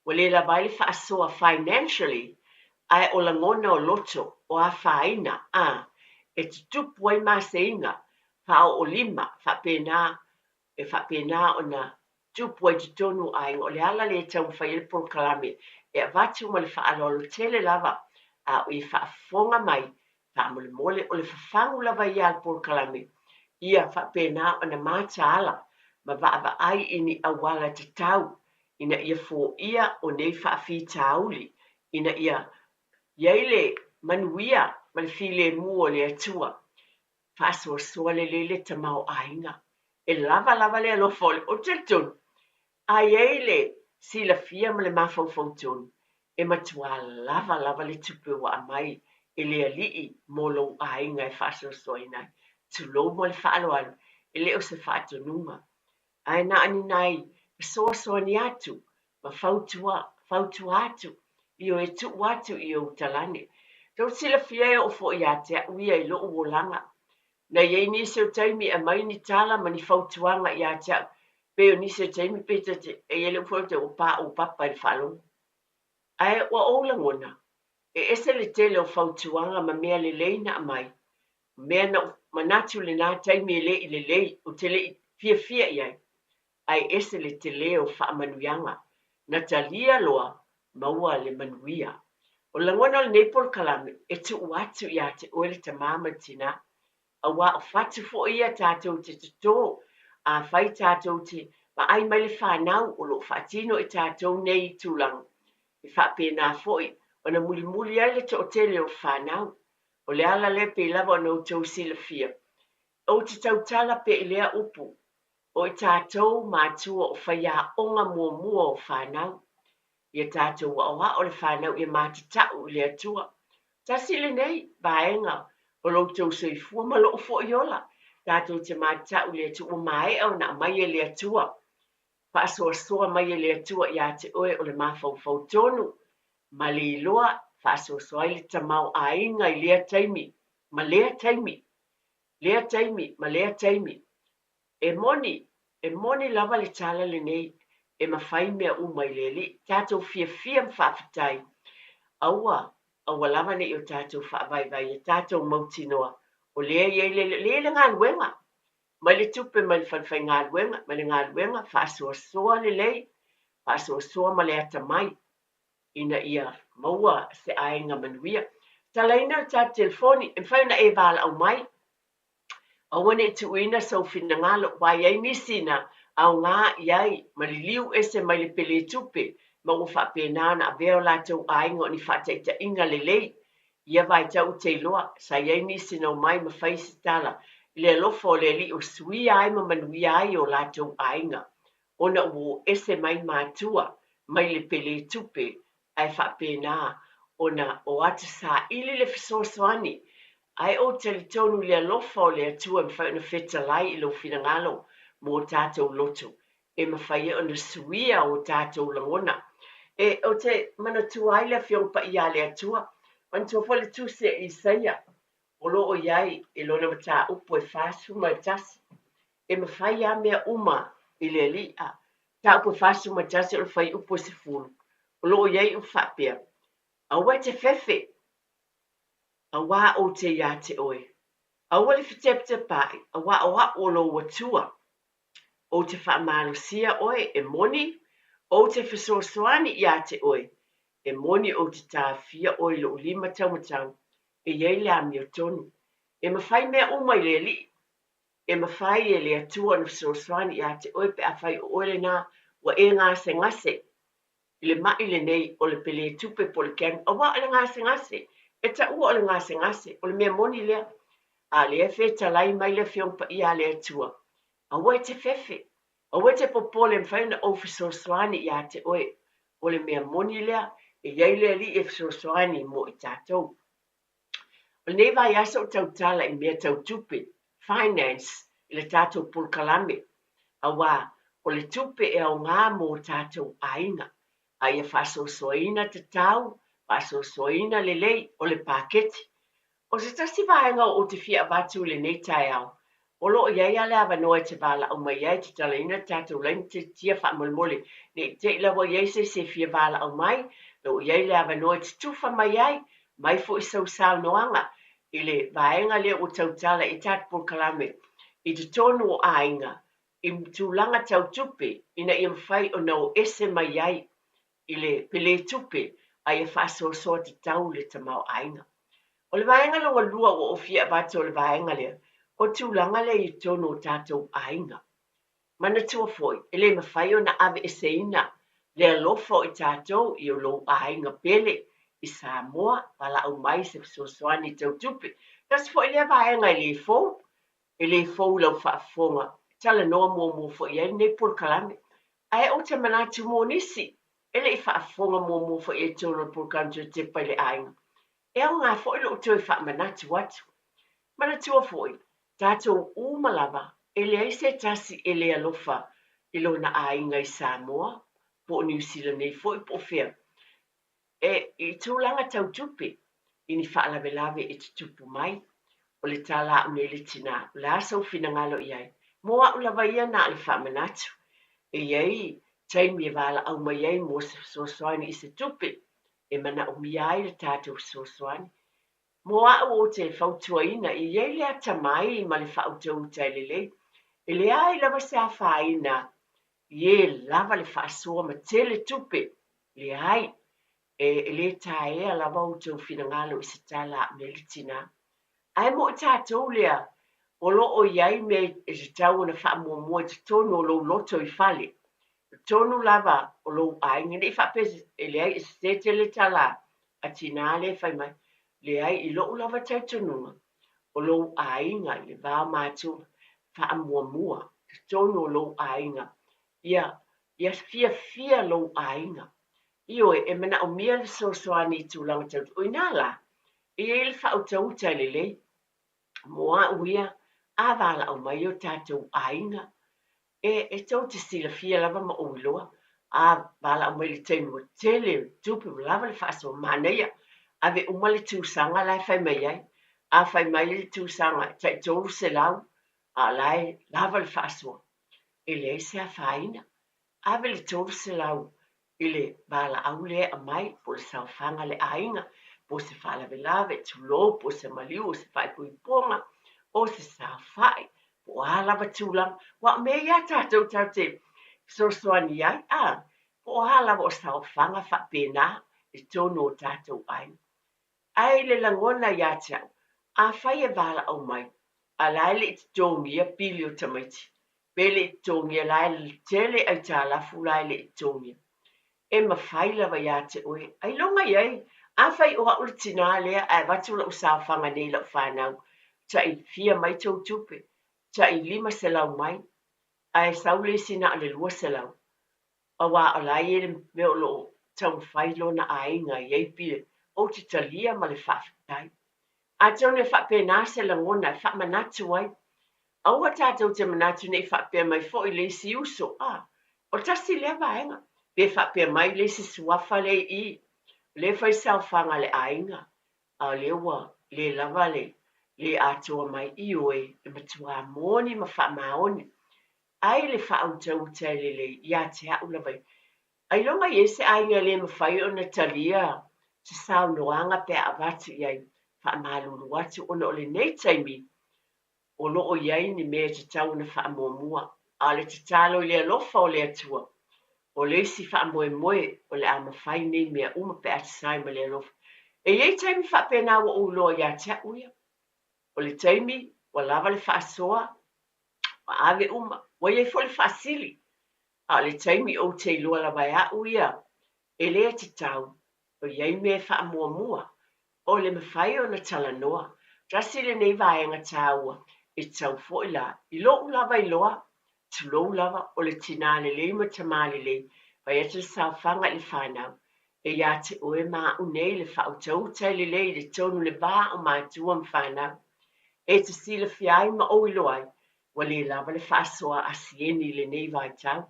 Speaker 4: ua le lava ai le faasoa financially, Ae o lagona o loto, o afaina, a, e tutupu ai maseiga, faaoolima, faapena, e faapena ona tupu ai totonu o aiga. O le ala lea e taumafai ai le polokalame e avatu ma le faaaloalo tele lava, a o ia faafofoga mai, faamolemole, o le fafagu lava ia a le polokalame, ia faapena ona mataala ma vaavaai i ni auala tatau ina ia foia o nei faafitauli, ina ia i ai le manuia ma le filemu o le Atua. Faasoasoa lelei le tamaoaiga. E lava lava le alofa o le. Ou te talitonu, a i ai le silafia ma le mafaufau tonu, e matuā lava lava le tupe ua aumai e le Alii mo lou aiga e faasoasoaina ai. Tulou ma le faaaloalo, e le o se faatonuga. Ae na o ni nai fesoasoani atu ma fautua, fautua atu, ioe, tuu atu i ou talane. Tou te silafia e oo foi ia te au ia i lou olaga. Na i ai nisi o taimi e aumai ni tala ma ni fautuaga ia te au, pei o nisi o taimi pei ta te, e i ai le upu foi ua paʻu papa i le faalogo. Ae ua ou lagona, e ese le tele o fautuaga ma mea lelei na aumai, mea na ou manatu i lena taimi e le i lelei, ou te le i fiafia i ai, ae ese le tele o faamanuiaga na talia loa maua le manuia. O le lagona o lenei polokalame, e tuu atu ia te oe le tama ma le tinā, auā o fatu foi ia tatou te totō, afai tatou te vaai mai le fanau o lo o faatino e tatou nei tulaga, e faapena foi ona mulimuli ai le toatele o fanau. O le ala lea pei lava ona outou silafia, ou te tautala pea i lea upu, o i tatou matua o faiaoga muamua o fanau. Ia tatou aoao le fanau ia matatau i le Atua. Tasi lenei vaega o lo outou soifua ma lou foi ola, tatou te matatau i le Atua, ua maea ona aumai e le Atua, faasoasoa mai e le Atua ia te oe o le mafaufau tonu ma le iloa faasoasoa ai le tamaoaiga i lea taimi ma lea taimi, lea taimi ma lea taimi. E moni, e moni lava le tala lenei, e mafai mea uma i le Alii. Tatou fiafia ma faafetai. Aua, aua lava ne i o tatou faavaivai ia tatou mautinoa o lea e i ai le, lea e i ai le galuega. Mai le tupe mai le falefaigaluega, mai le galuega faasoasoa lelei, faasoasoa ma le atamai ina ia maua se aiga manuia. Talaina le tatou telefoni, e mafai ona e valaau mai. Aua ne i tuuina sou finagalo, aua e i ai nisi na aoga i ai ma liliu ese mai le pele tupe ma ua faapena ona avea o latou aiga o ni faataitaiga lelei. I ia vaitau ou te iloa, sa i ai nisi na omai ma fai se tala i le alofa o le Alii o suia ai ma manuia ai o latou aiga, ona ua o ese mai matua mai le pele tupe ae faapena ona o atu saili le fesoasoani. Ae ou talitonu i le alofa o le Atua e mafai ona fetalai i lou finagalo mo o tatou loto, e mafai ai ona suia o tatou lagona. E, ou te manatua ai le Afioga Paia a le Atua, manatua foi le Tusi a Isaia, o lo o i ai i lona mataupu e 41, e mafai lava mea uma i le Alii. A, mataupu e 41 o le fuaiupu e 10, o lo o i ai upu faapea, Aua e te fefe, auā ou te iā te oe. Aua le fetepatepaai, auā o a'u o lou Atua. Ou te faamalosia oe, e moni, ou te fesoasoani iā te oe, e moni ou te taofia oe i lou lima taumatau, e i ai le amiotonu. E mafai mea uma i le Alii. E mafai e le Atua ona fesoasoani iā te oe pe afai o oe lenā ua e gasegase i le maʻi lenei o le pelē tupe po o le cancer, auā o le gasegase, e taua o le gasegase, o le mea moni lea. A lea e fetalai mai le Afioga Paia a le Atua, aua e te fefe, aua e te popole e mafai ona ou fesoasoani iā te oe, o le mea moni lea, e i ai le Alii e fesoasoani mo i tatou. O lenei vaiaso ou tautala i mea tau tupe, finance, i le tatou polokalame, auā o le tupe e aoga mō tatou aiga, a ia faasoasoaina tatau, faasoasoaina lelei, o le paketi. O se tasi vaega ou te fia avatu i lenei taeao, O lo o i ai lava le avanoa e te valaau mai ai e tatalaina le tatou laina tiatia faamolemole ne i te i lava i ai se isi e fia valaau mai, o lo o i ai le avanoa e te tufa mai ai, mai foi sau saunoaga i le vaega lea ua tautala i tatou polokalame i totonu o aiga i tulaga tau tupe ina ia mafai ona o ese mai ai i le peletupe a ia faasoasoa tatau le tamaoaiga. O le vaega lona lua ua ou fia avatu o le vaega lea, o tulaga lea i totonu o tatou aiga. Manatua foi, e le mafai ona aveeseina le alofa o i tatou i o lou aiga pele i Samoa, valaau mai se fesoasoani tau tupe. Tasi foi lea vaega e le fou, e le fou i lau faafofoga, talanoa muamua foi i ai lenei polokalame. Ae ou te manatu mo nisi e le i faafofoga muamua foi i ai i totonu o le polokalame Toe Tepa i le Aiga, e aoga foi lou toe faamanatu atu. Manatua foi, tatou uma lava, e leai se tasi e le alofa i lona aiga i Samoa, po o Niu Sila nei foi po o fea. E, i tulaga tau tupe, i ni faalavelave e tutupu mai, o le tala a'u nei le tinā, o le a sou finagalo i ai? Mo a'u lava ia na o le faamanatu. E i ai taimi e valaau mai ai mo se fesoasoani i se tupe e manaomia ai le tatou fesoasoani. Mo a'u ou te fautuaina, e i ai le atamai ma le faautauta e lelei. E leai lava se afaina i e lava le faasoa ma tele tupe. Leai, e, e le taea lava outou finagalo i se tala a nei le tinā. Ae mo i tatou lea, o lo o i ai mea e tatau ona faamuamua i totonu o lou loto i fale, totonu lava o lou aiga, ne i faapea e leai e sese tele tala a tinā lea e fai mai. Leai, i lo'u lava talitonuga, o lou aiga i le va o matua, faamuamua totonu o lou aiga, ia, ia fiafia lou aiga. Ioe, e manaomia le fesoasoani i tulaga tau O i ina la, e i ai le faautauta e lelei. Mo a'u ia, a valaau mai o tatou aiga, e, e tou te silafia lava ma ou iloa, a valaau mai i le taimi ua tele tupe ua lava le faasoa, manaia, ave uma le tusaga la e fai mai ai. A fai mai le tusaga tai 300, a o la e lava le faasoa, e leai se afaina. Ave le 300 i le valaau lea e aumai, po o le saofaga a le aiga, po o se faalavelave, tulou, po o se maliu, o se faaipoipoga, o se saofai, po o a lava tulaga. Aua o mea ia a tatou tatou te fesoasoani ai, a, po o a lava o saofaga faapena i totonu o tatou aiga. Ae i le lagona ia te au, afai e valaau mai, a la e le i totogia pili o tamaiti, pe le i totogia la e tele aitalafu la e le i totogia. E mafai lava ia te oe, ailoga i ai, afai o a'u le tinā lea ae avatu la'u saofaga nei i la'u fanau, ta'i fia mai tou tupe, ta'i 500 mai, ae sau le isi na o le 200, aua o la e i ai le mea o lo o taumafai lona aiga i ai pile, ou te talia ma le faafetai. Atonu e faapena se lagona e faamanatu ai. Aua tatou te manatu ne i faapea mai foi le isi uso, a, o tasi lea vaega, pe faapea mai le isi suafa lea i i, o lea e fai saofaga a le aiga, a o lea ua le lava le le atoa mai, ioe, e matuā moni ma faamaoni ai le faautauta e lelei ia te a'u lava ia. Ailoga i ai se aiga e le mafai ona talia se saunoaga pe a avatu i ai, faamalulu atu ona o lenei taimi o lo o i ai ni mea e tatau ona faamuamua, a o le tatalo i le alofa o le Atua, o le isi faamoemoe o le a mafai nei mea uma pe a tusa ai ma le alofa. E i ai taimi faapena ua ou iloa ia te a'u ia. O le taimi ua lava le faasoa, ua ave uma, ua i ai foi le faasili, A o le taimi ou te iloa lava e a'u ia, e le tatau, o i ai mea e faamuamua, o le mafai ona talanoa. Tasi lenei vaega tāua e tatau foi la, i lo'u lava iloa, tulou lava, o le tinā lelei ma tamā lelei, fai atu le saofaga i le fanau, e ia te oe ma a'u nei le faautauta e lelei i le tonu le va o matua ma fanau, e te silafia ai ma ou iloa ai, Ua le lava le faasoa a Sieni i lenei vaitau,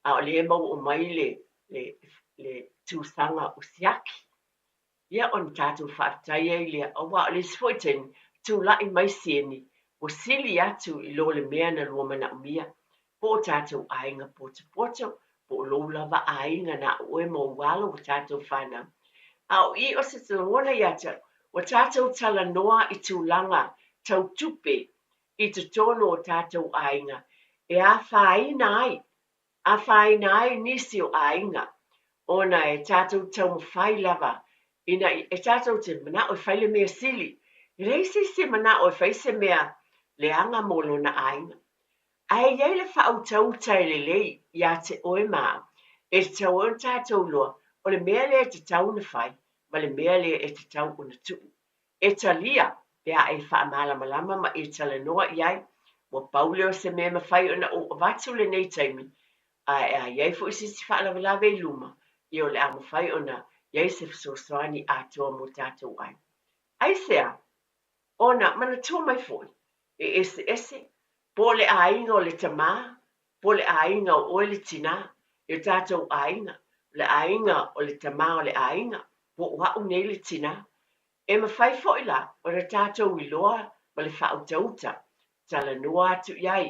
Speaker 4: a o lea e maua mai le, le, le tusaga o siaki. Ia, ona tatou faafetai ai lea, aua o le isi foi taimi, tulai mai Sieni, Ua sili atu i lo le mea na lua manaomia, po o tātou aiga potopoto, po o lou lava aiga na o oe ma ou alo ua tātou whānau. A o i o se lagona ia te au, ua tātou talanoa i tulaga tau tupe i totonu o tātou aiga e afaina ai, afaina ai nisi o aiga ona e tātou taumafai lava ina e tātou te mana'o e fai le mea sili. E leai se isi e mana'o e fai se mea leaga mo lona aiga. Ae i ai le faautauta e lelei iā te oe ma au, e tatau ai ona tātou iloa o le mea lea e tatau ona fai ma le mea lea e tatau ona tuu. E talia pe a e faamalamalama ma e talanoa i ai, ua pau lea o se mea e mafai ona ou avatu lenei taimi, ae a i ai foi se isi faalavelave i luma, ia o le a mafai ona i ai se fesoasoani atoa mo tātou ai. Aisea? Ona manatua mai foi, e eseese, po o le aiga o le tamā, po o le aiga o oe le tinā, i o tātou aiga, o le aiga o le tamā o le aiga, po o a'u nei le tinā. E mafai foi la ona tātou iloa ma le faautauta, talanoa atu i ai,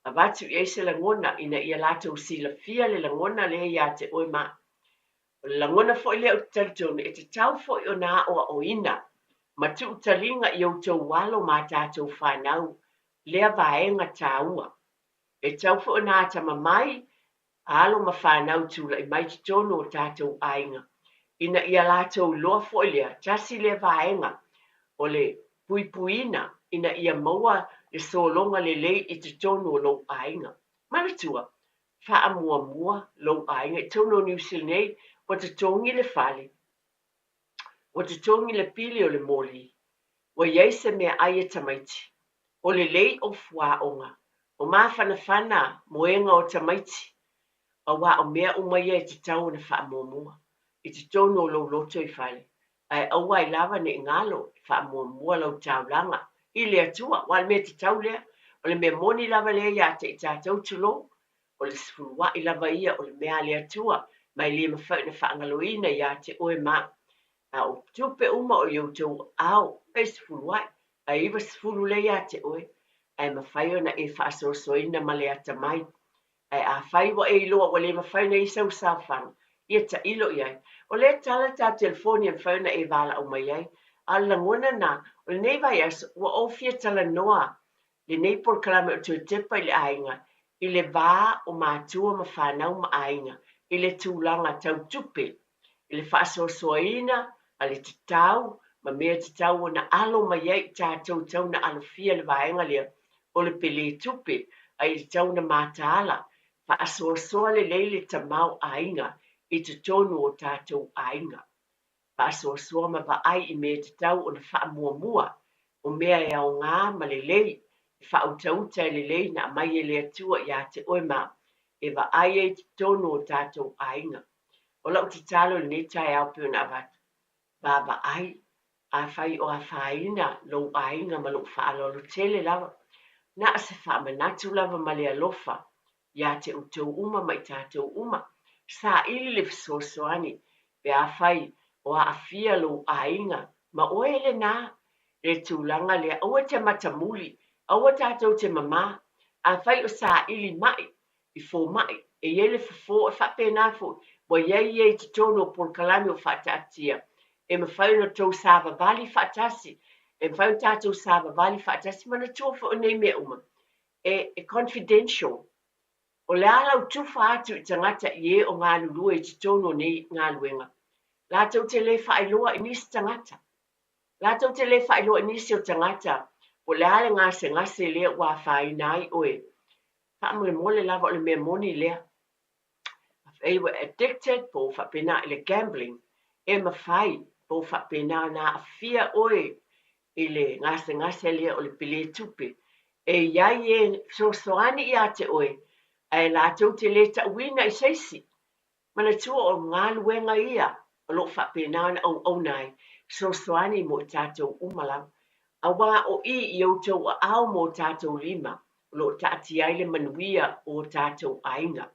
Speaker 4: avatu i ai se lagona ina ia latou silafia le lagona lea iā te oe ma au. O le lagona foi lea ou te talitonu e tatau foi ona aoaoina ma tuutaliga i outou alo ma a tātou whānau lea vaega tāua. E tatau foi ona atamamai alo ma whānau tula'i mai totonu o tātou aiga ina ia latou iloa foi lea tasi lea vaega o le puipuiina ina ia maua le sologa lelei i totonu o lou aiga. Manatua, faamuamua lou aiga i totonu o Niu Sila nei, ua totogi le fale, ua totogi le pili o le moli, ua i ai se meaai a tamaiti, o lelei o fuaoga, o mafanafana moega o tamaiti, auā o mea uma ia e tatau ona faamuamua i totonu o lou loto i fale, ae aua ai lava ne i galo e faamuamua lau taulaga i le Atua, aua o le mea tatau lea, o le mea moni lava lea iā te i tātou tulou, o le sefuluaʻi lava ia o le mea a le Atua, ma e le mafai ona faagaloina iā te oe ma au. A o tupe uma o i outou aao, e sefuluaʻi, ae 90 lea iā te oe, ae mafai ona e faasoasoaina ma le atamai. Ae afai ua e iloa ua le mafai ona i ai sau saofaga, ia tailo i ai. O lea tala le tatou telefoni e mafai ona e valaau mai ai. A o le lagona lena, o lenei vaiaso, ua ou fia talanoa lenei polokalame o Toe Tepa i le Aiga i le va o matua ma fanau ma aiga i le tulaga tau tupe, i le faasoasoaina a le tatau ma mea tatau ona alo mai ai i tatou tau na alofia le vaega lea o le pelē tupe a i tatau ona mataala, faasoasoa lelei le tamaoaiga i totonu o tatou aiga. Faasoasoa ma vaai i mea tatau ona faamuamua, o mea e aoga ma lelei, e faautauta e lelei na aumai e le Atua iā te oe ma au, e vaai ai i totonu o tatou aiga. O lau tatalo i lenei taeao pei ona avatu, vaavaai, afai o afaina lou aiga ma lou faaaloalo tele lava, na o se faamanatu lava ma le alofa iā te outou uma ma i tātou uma, saili le fesoasoani pe afai o aafia lou aiga ma oe lenā le tulaga lea, aua e te matamuli, aua tātou te mamā, afai o saili maʻi i fomai, e i ai le fofo e faapena foi, ua i ai ia i totonu o polokalame o faataatia, e mafai ona outou savavali faatasi, e mafai ona tatou savavali faatasi, manatua foi o nei mea uma, e, e confidential. O le a lau tufa atu i tagata i e o galulue i totonu o nei galuega, latou te le faailoa i nisi tagata. Latou te le faailoa i nisi o tagata po o le a le gasegase lea ua afaina ai oe. Faamolemole lava o le mea moni lea. Afai ua addicted po ua faapena i le gambling, e mafai po ua faapena ona aafia oe i le gasegase lea o le pelē tupe. E i ai e fesoasoani ia te oe, ae latou te le tauina i se isi. Manatua o galuega ia o lo o faapena ona auauna ai, fesoasoani mo i tatou uma lava. Auā o i i outou aao ma o tatou lima o lo o taatia ai le manuia o o tatou aiga.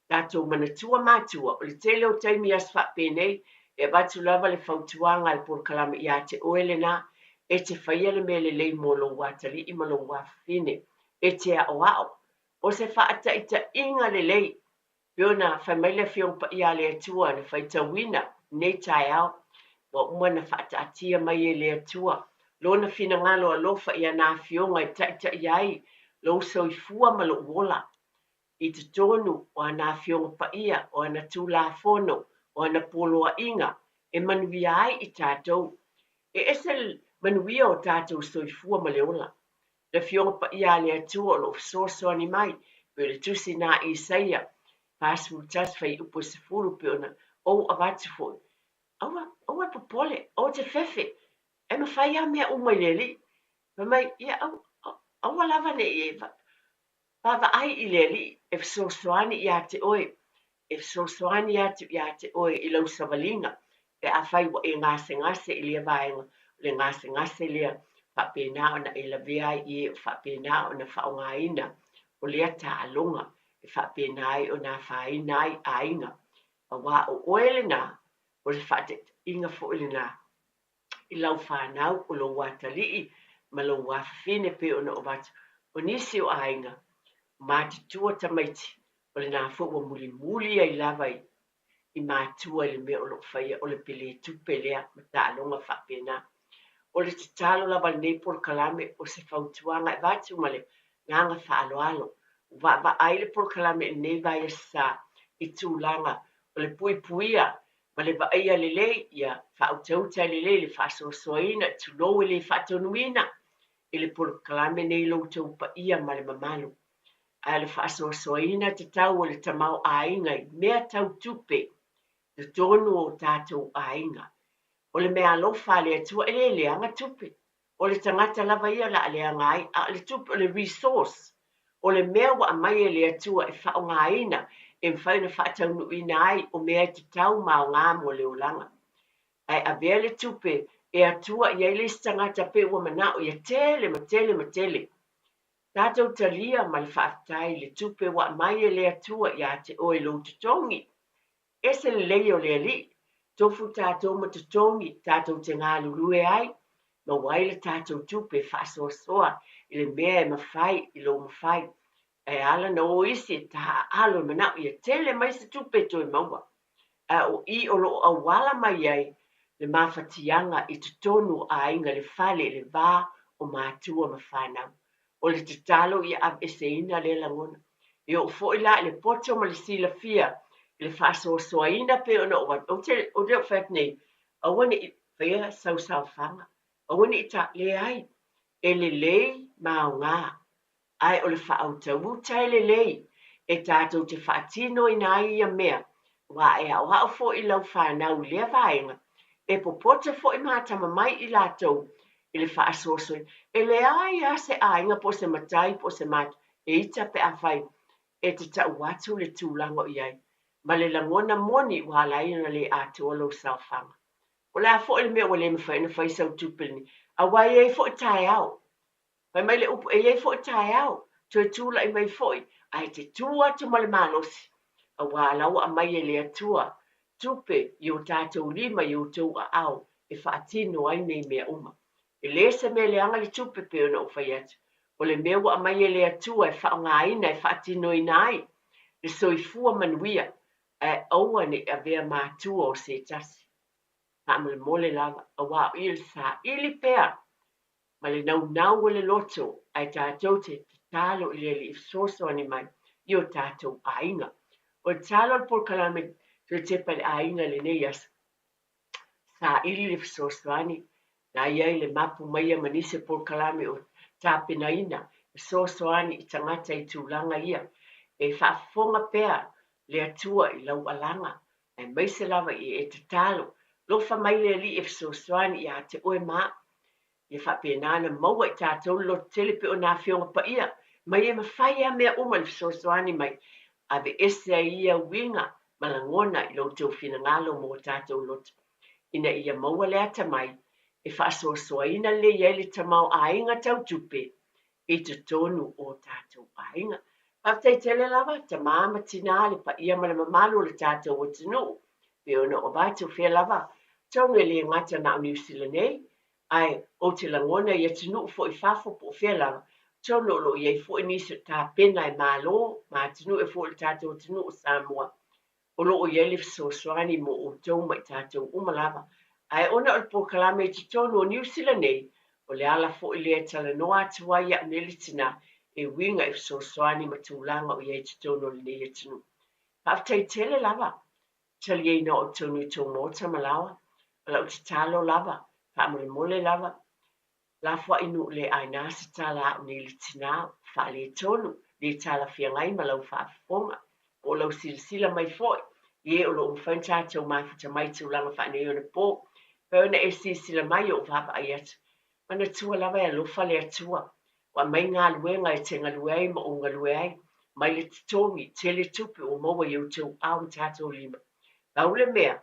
Speaker 4: Tatou manatua matua, o le tele o taimi i aso faapenei, e avatu lava le fautuaga a le polokalame iā te oe lenā, E te faia le mea lelei mo lou atalii ma lou afafine. E te aoao. O se faataitaiga lelei pei ona fai mai le Afioga Paia a le Atua na faitauina lenei taeao, ua uma ona faataatia mai e le Atua Lona finagalo alofa i ana Afioga e taitai ai lou soifua ma lou ola i totonu o ana Afioga Paia, o ana Tulafono, o ana poloaiga e manuia ai i tatou. E ese le manuia o tatou soifua ma le ola. Le Afioga Paia a le Atua o lo o fesoasoani mai, pei o le tusi na a Isaia 41 fuaiupu e 10 pei ona ou avatu foi. Aua, aua e popole, aua te fefe, e mafai lava mea uma i le Alii. Fai mai, ia aua, aua lava ne i e Vaavaai i le Alii e fesoasoani iā te oe, e fesoasoani atu iā te oe i lau savaliga pe afai ua e gasegase i lea vaega, o le gasegase lea faapena ona e lavea ai i e o faapena ona faaaogaina o lea taaloga e faapena ai ona afaina ai aiga. Aua o oe lena, o le faataitaiga foi lena. i lau fanau, o lou atalii ma lou afafine pei ona ou avatu. O nisi o aiga, matutua tamaiti, o lena foi ua mulimuli ai lava i matua i le mea o lo o faia, o le pele tupe lea ma taaloga faapena. O le tatalo lava a lenei polokalame, o se fautuaga e avatu ma le agaga faaaloalo. Ua vaavaai le polokalame i lenei vaiaso sa i tulaga o le puipuia ma le vaaia lelei, ia faautauta lelei le faasoasoaina, tulou e le faatonuina i le polokalame nei lo outou paia ma le mamalu. Ae o le faasoasoaina tatau o le tamaoaiga i mea tau tupe i totonu o tatou aiga. O le meaalofa a le Atua e le leaga tupe. O le tagata lava ia o le a leaga ai, a o le tupe, o le resource, o le mea ua aumai e le Atua e faaaogaina e mafai ona faataunuuina ai o mea e tatau ma aoga mo le olaga. Ae avea le tupe e Atua i ai le isi tagata pei ua manao ia tele ma tele ma tele. Tatou talia ma le faafetai le tupe ua aumai e le Atua ia te oe lou totogi. Ese lelei o le Alii, tofu tatou ma totogi tatou te galulue ai, maua ai le tatou tupe e faasoasoa i le mea e mafai i lou mafai. Ae ala na o isi e taaalo e manao ia tele mai se tupe e toe maua. Ae o i o lo o auala mai ai le mafatiaga i totonu o aiga le fale i le va o matua ma fanau. O le tatalo ia aveeseina lea lagona. E oo foi la i le poto ma le silafia i le faasoasoaina pei ona ou atu, ou te, o lea ou fai atu nei, aua ne i faia sau saofaga, aua ne i ta, leai, e lelei ma aoga, ae o le faautauta e lelei e tatou te faatinoina ai ia mea, aua e aoao foi lau fanau i lea vaega, e popoto foi ma atamamai i latou i le faasoasoaina. E leai lava se aiga po o se matai po o se matua e ita pe afai e te tau atu le tulaga o i ai, ma le lagona moni ua ala ai ona le atoa lou saofaga. O le a foi le mea ua le mafai ona fai sau tupe lenei, aua e i ai foi taeao. Fai mai le upu, e i ai foi taeao, toe tulai mai foi, ae te tu atu ma le malosi, aua la ua aumai e le Atua tupe i o tatou lima i outou aao e faatino ai nei mea uma. E le se mea leaga le tupe pei ona ou fai atu, o le mea ua aumai e le Atua e faaaogaina e faatinoina ai le soifua manuia, ae aua ne i avea matua o se tasi. Faamolemole lava, aua o ia le saili pea ma le naunau o le loto ae tatou te tatalo i le Alii fesoasoani mai i o tatou aiga. O le tatalo a le polokalame Toe Tepa i le Aiga i lenei aso, saili le fesoasoani na i ai le mapu maia ma nisi o polokalame o tapenaina fesoasoani i tagata i tulaga ia. E faafofoga pea le Atua i lau alaga aemaise lava i e tatalo. Lofa mai le Alii e fesoasoani ia te oe ma au. Ia faapena ona maua i tatou le lototele pei o nā Afioga Paia mai e mafai lava mea uma le fesoasoani mai, aveese ai ia uiga ma lagona i lo outou finagalo mo tatou loto, ina ia maua le atamai e faasoasoaina lelei ai le tamaoaiga tau tupe i totonu o tatou aiga. Faafetai tele lava, tama ma tinā, le paia ma le mamalu o le tatou atunuu, pei ona ou avatu, o fea lava, atonu e le gata na o Niu Sila nei, Ae ou te lagona i atunuu foi i fafo po o fea lava, atonu o lo o i ai foi nisi o tapena e Malo ma atunuu e foi o le tatou atunuu o Samoa o lo o i ai le fesoasoani mo outou ma i tatou uma lava. Ae ona o le polokalame i totonu o Niu Sila nei, o le ala foi lea e talanoa atu ai au nei le tina e uiga i fesoasoani ma tulaga o i ai i totonu o lenei atunuu. Faafetai tele lava taliaina o tonu i tou maota ma laoa. O lau tatalo lava, faamolemole lava, lafoai nuu le aina se tala a au nei le tina, ua faaletonu, le talafeagai ma lau faafofoga, po o lau silasila mai foi i e o lo o mafai ona tatou mafuta mai i tulaga faaneionapo. Pei ona e silasila mai i ou vaavaai atu, manatua lava e alofa le Atua, ua aumai galuega e te galue ai ma ou galue ai, mai le totogi, tele tupe ua maua i outou ao ma tatou lima. Pau le mea,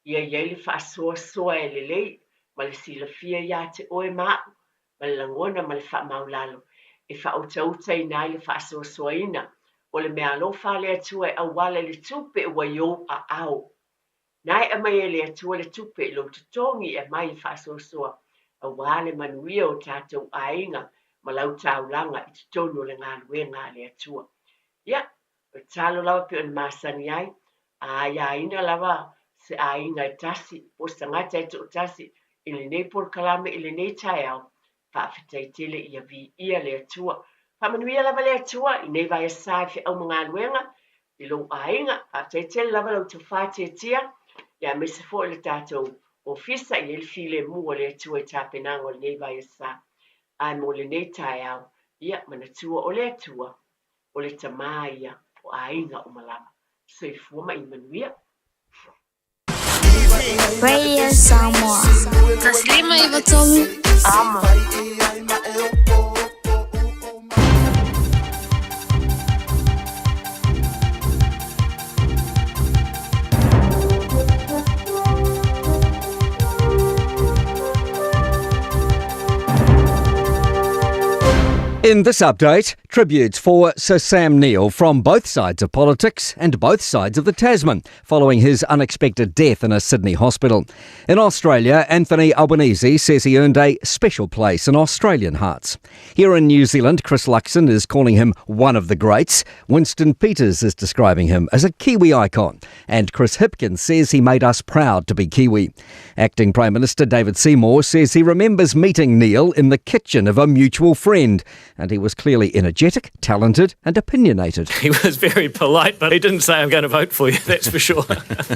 Speaker 4: ia i ai le faasoasoa e lelei ma le silafia ia te oe ma au, ma le lagona ma le faamaulalo, e faautautaina ai le faasoasoaina o le meaalofa a le Atua e auala i le tupe ua i ou aao. Na e aumai e le Atua le tupe i lou totogi e aumai e faasoasoa aua le manuia o tatou aiga ma lau taulaga i totonu o le galuega a le Atua. Ia, o le tatalo lava pei ona masani ai, a aiaina lava se aiga e tasi po o se tagata e toatasi i lenei polokalame i lenei taeao, faafetai tele ia viia le Atua. Faamanuia lava le Atua i nei vaiasa i feau ma galuega i lou aiga. Faafetai tele lava lau tofa Tiatia, ia aemaise foi le tatou ofisa i ai le filemu o le Atua i tapenaga o lenei vaiasa. Ae mo lenei taeao, ia manatua o le Atua, o le Tama ia o aiga uma lava. Soifua ma ia manuia.
Speaker 9: Radio Samoa. 153 Amo.
Speaker 10: In this update, tributes for Sir Sam Neill from both sides of politics and both sides of the Tasman following his unexpected death in a Sydney hospital. In Australia, Anthony Albanese says he earned a special place in Australian hearts. Here in New Zealand, Chris Luxon is calling him one of the greats. Winston Peters is describing him as a Kiwi icon. And Chris Hipkins says he made us proud to be Kiwi. Acting Prime Minister David Seymour says he remembers meeting Neill in the kitchen of a mutual friend, and he was clearly energetic, talented, and opinionated.
Speaker 11: He was very polite, but he didn't say, I'm going to vote for you, that's for sure.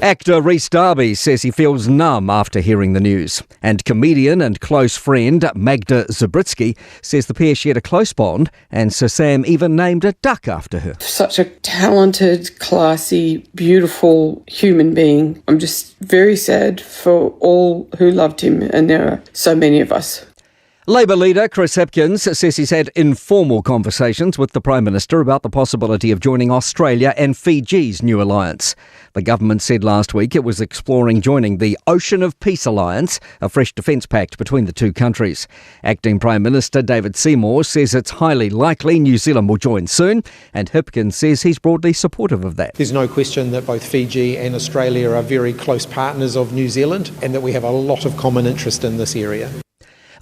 Speaker 10: Actor Rhys Darby says he feels numb after hearing the news. And comedian and close friend Magda Szubanski says the pair shared a close bond, and Sir Sam even named a duck after her.
Speaker 12: Such a talented, classy, beautiful human being. I'm just very sad for all who loved him, and there are so many of us.
Speaker 10: Labour leader Chris Hipkins says he's had informal conversations with the Prime Minister about the possibility of joining Australia and Fiji's new alliance. The government said last week it was exploring joining the Ocean of Peace Alliance, a fresh defence pact between the two countries. Acting Prime Minister David Seymour says it's highly likely New Zealand will join soon, and Hipkins says he's broadly supportive of that.
Speaker 13: There's no question that both Fiji and Australia are very close partners of New Zealand and that we have a lot of common interest in this area.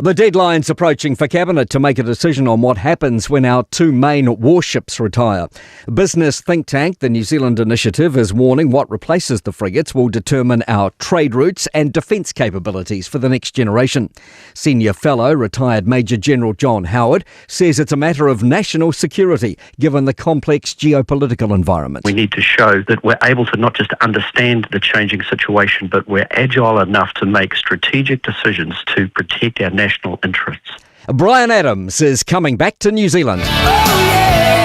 Speaker 10: The deadline's approaching for Cabinet to make a decision on what happens when our two main warships retire. Business think tank, the New Zealand Initiative, is warning what replaces the frigates will determine our trade routes and defence capabilities for the next generation. Senior Fellow, retired Major General John Howard, says it's a matter of national security given the complex geopolitical environment.
Speaker 14: We need to show that we're able to not just understand the changing situation, but we're agile enough to make strategic decisions to protect our national interests.
Speaker 10: Bryan Adams is coming back to New Zealand. Oh, yeah.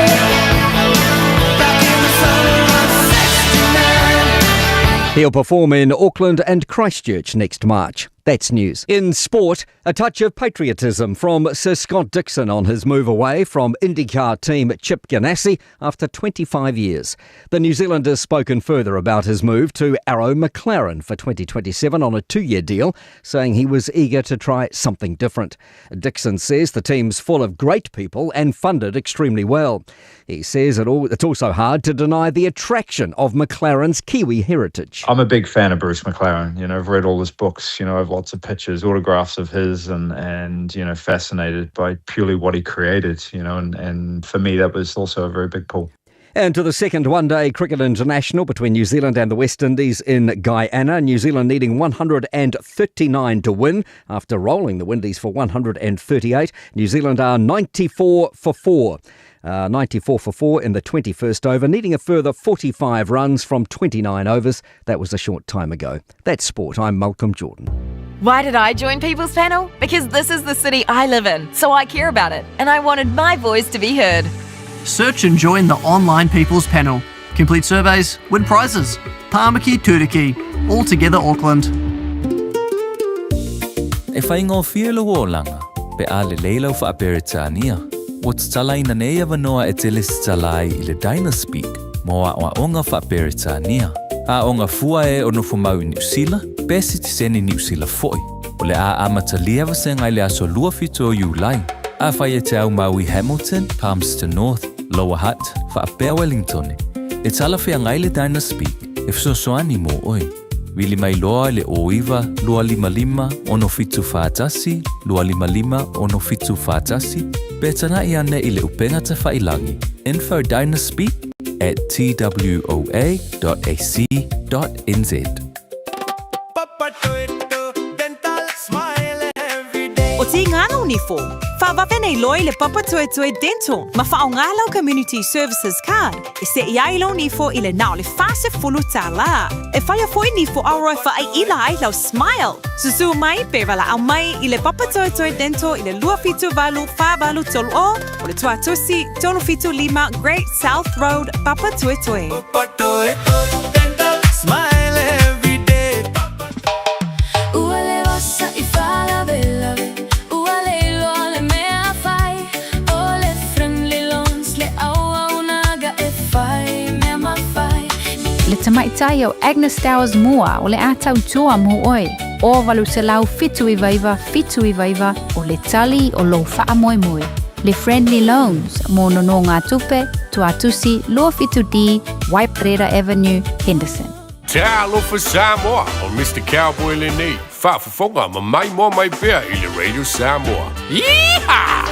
Speaker 10: He'll perform in Auckland and Christchurch next March. That's news. In sport, a touch of patriotism from Sir Scott Dixon on his move away from IndyCar team Chip Ganassi after 25 years. The New Zealander's spoken further about his move to Arrow McLaren for 2027 on a two year deal, saying he was eager to try something different. Dixon says the team's full of great people and funded extremely well. He says it all, it's also hard to deny the attraction of McLaren's Kiwi heritage.
Speaker 15: I'm a big fan of Bruce McLaren. You know, I've read all his books. You know, I've lots of pictures, autographs of his, and, and you know, fascinated by purely what he created, you know, and, and for me, that was also a very big pull.
Speaker 10: And to the second one day cricket international between New Zealand and the West Indies in Guyana. New Zealand needing 139 to win after rolling the Windies for 138. New Zealand are 94 for 4. Uh, 94 for 4 in the 21st over, needing a further 45 runs from 29 overs. That was a short time ago. That's sport. I'm Malcolm Jordan.
Speaker 16: Why did I join People's Panel? Because this is the city I live in, so I care about it, and I wanted my voice to be heard.
Speaker 17: Search and join the online People's Panel. Complete surveys, win prizes. Tāmaki Turuki. All together Auckland.
Speaker 18: E faigofie lou olaga pe a lelei lau Faa-Peretania. Ua tatalaina nei avanoa e te lesitala ai i le Dynaspeak mo aoaoga Faa-Peretania. Aoga fua e o nofomau i Niusila pe sitiseni Niusila foi. O le a amatalia vasega i le aso 27 o Iulai. Afai e te aumau i Hamilton, Palmerston North, Lower Hutt, faapea Wellingtone, e talafeagai le Dynaspeak e fesoasoani mo oe. Vili mai loa i le 09 255 6741 255 6741 pe tanaʻi ane i le upega tafailangi info dynaspeak at twoa.ac.nz.
Speaker 7: O Tīngana o Nifo, whawawe nei loa i le Papatoetoe Dental ma whaonga lau Community Services Card e seʻi ai lou nifo i le na o le 40 tālā. E whaia foi nifo auro e whaaiila ai lau smile. Susū mai pe walaʻau mai i le Papatoetoe Dental i le 278 4830 o le Tuatusi 375 Great South Road, Papatoetoe.
Speaker 9: Ua leva saʻi faalavelave, ua le iloa le mea fai, o le Friendly Loans le auaunaga e fai mea mafai.
Speaker 8: Le tamaitai o Agnes Towers Moore o le a tautua mo oe, o 879 799 o le tali o lou faamoemoe. Le Friendly Loans mo nonogatupe, Tuatusi 27D, Waiparera Avenue, Henderson.
Speaker 19: Talofa Samoa, o Mister Cowboy lenei, faafofoga ma maimoa mai pea i le Radio Samoa. Yeehaw!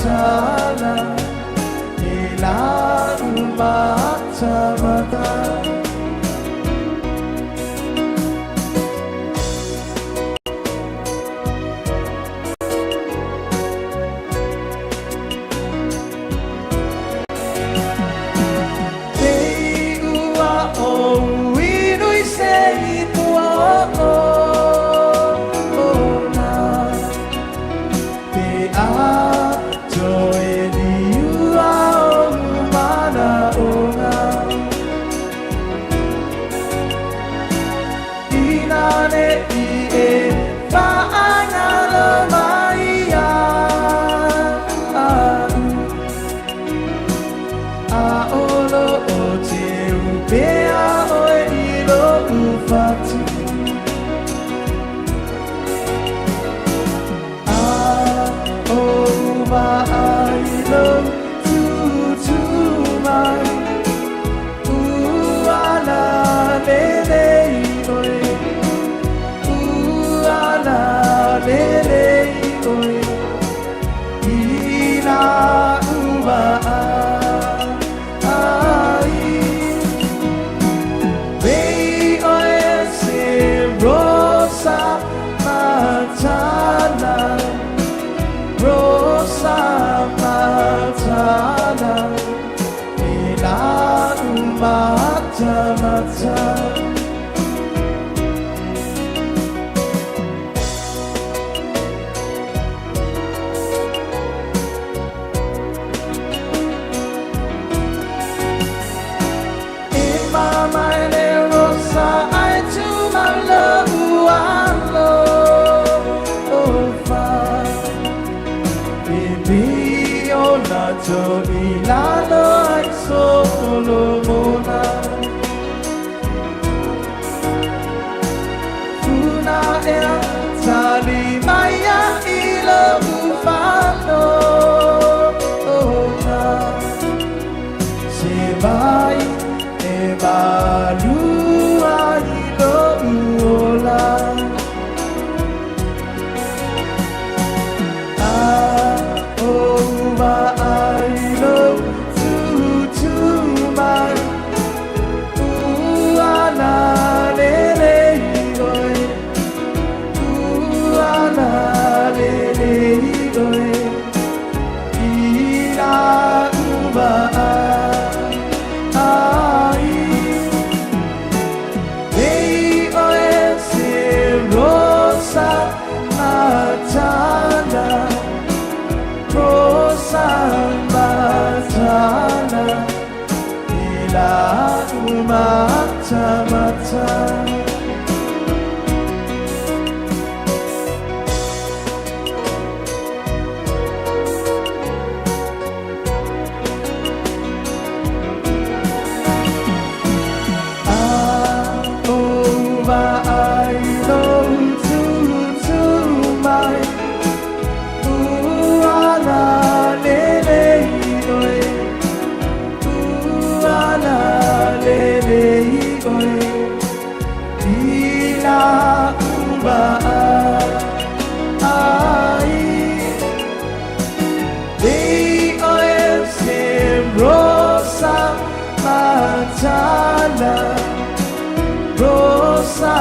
Speaker 20: Montana e la matamata. Te ua o inu i se i tua o ona. Te ato e liua o mana ona. Ina ne i e whaangalo mai a au. A olo o te upea oe i lo ufatu. A o vaai lo tutu mai. Ua la lele i oe. Ua la lele i oe. I la ua ai. Vei oe se rosa matana. Rosa matana. E la matamata. E mama e le rosa ai tu malo alo ofa. Baby o na to ilalo ai Solomona. Funa ea tali maia i lo ufano ona. Se vai e malua i lo uola. A o vaai lo tutu mai. Ua la lele i oe. Ua la lele i oe. I la ua ai. Vei oe se rosa matana. Rosa matana. I la matamata. A o vaai lo tutu mai. Ua la lele i oe. Ua la lele i oe. I la ua ai. Vei oe se rosa matana. Rosa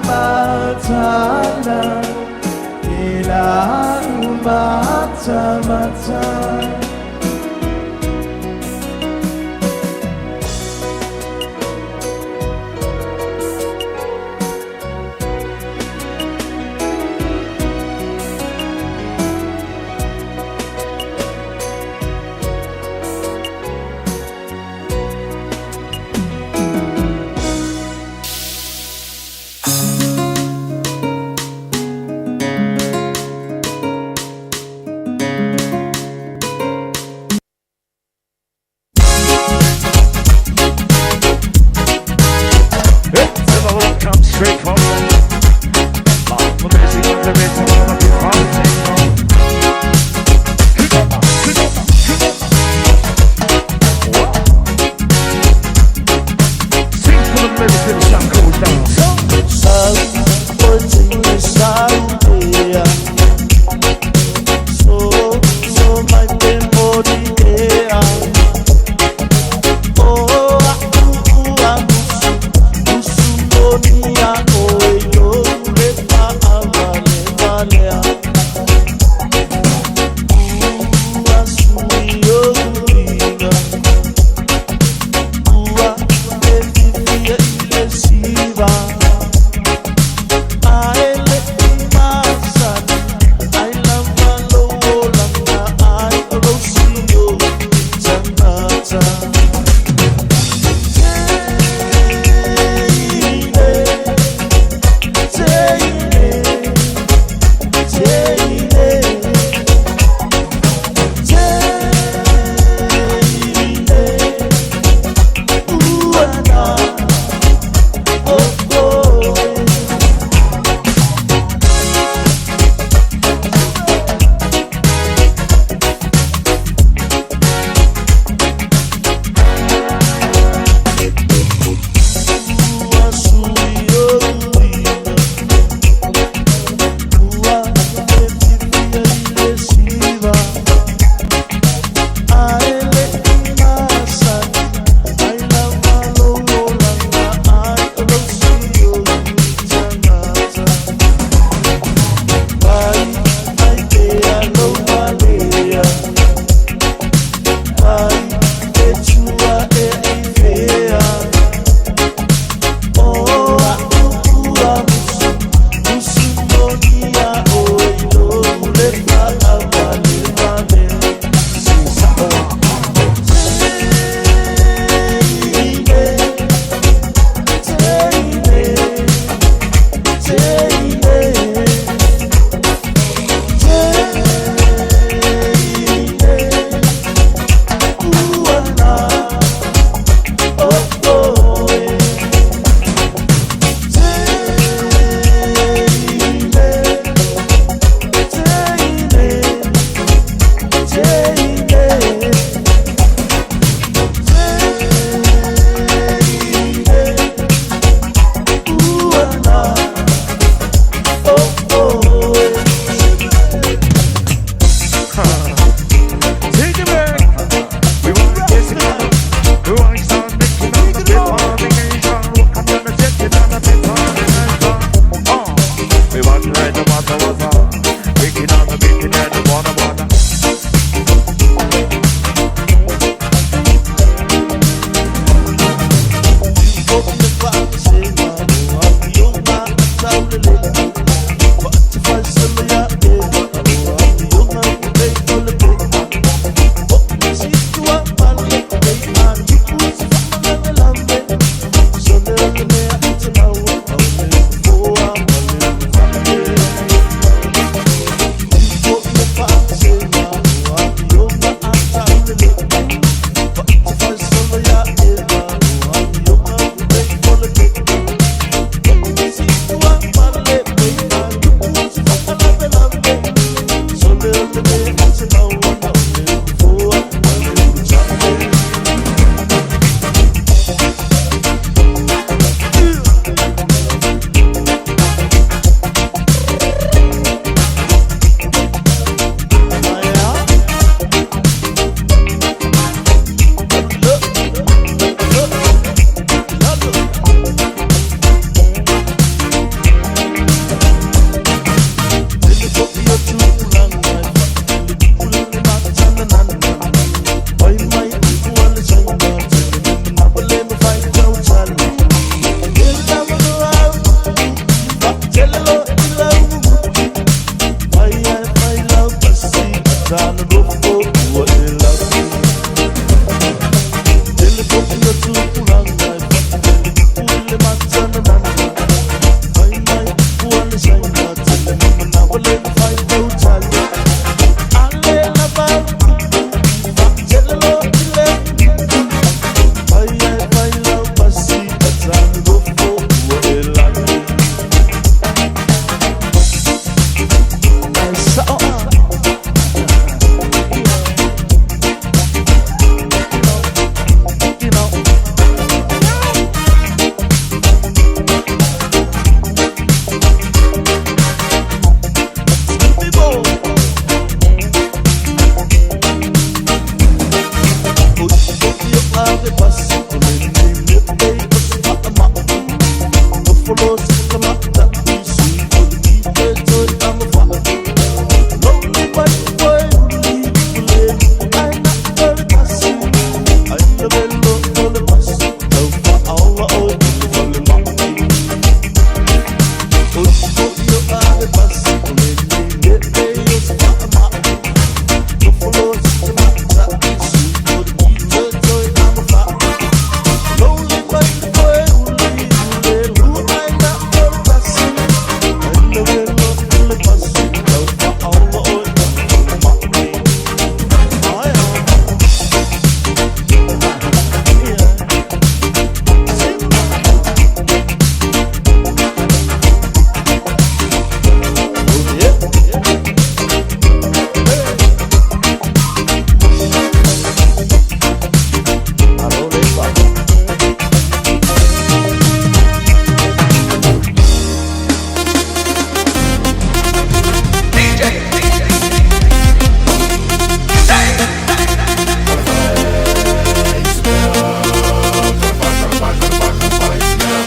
Speaker 20: matana. E la matamata.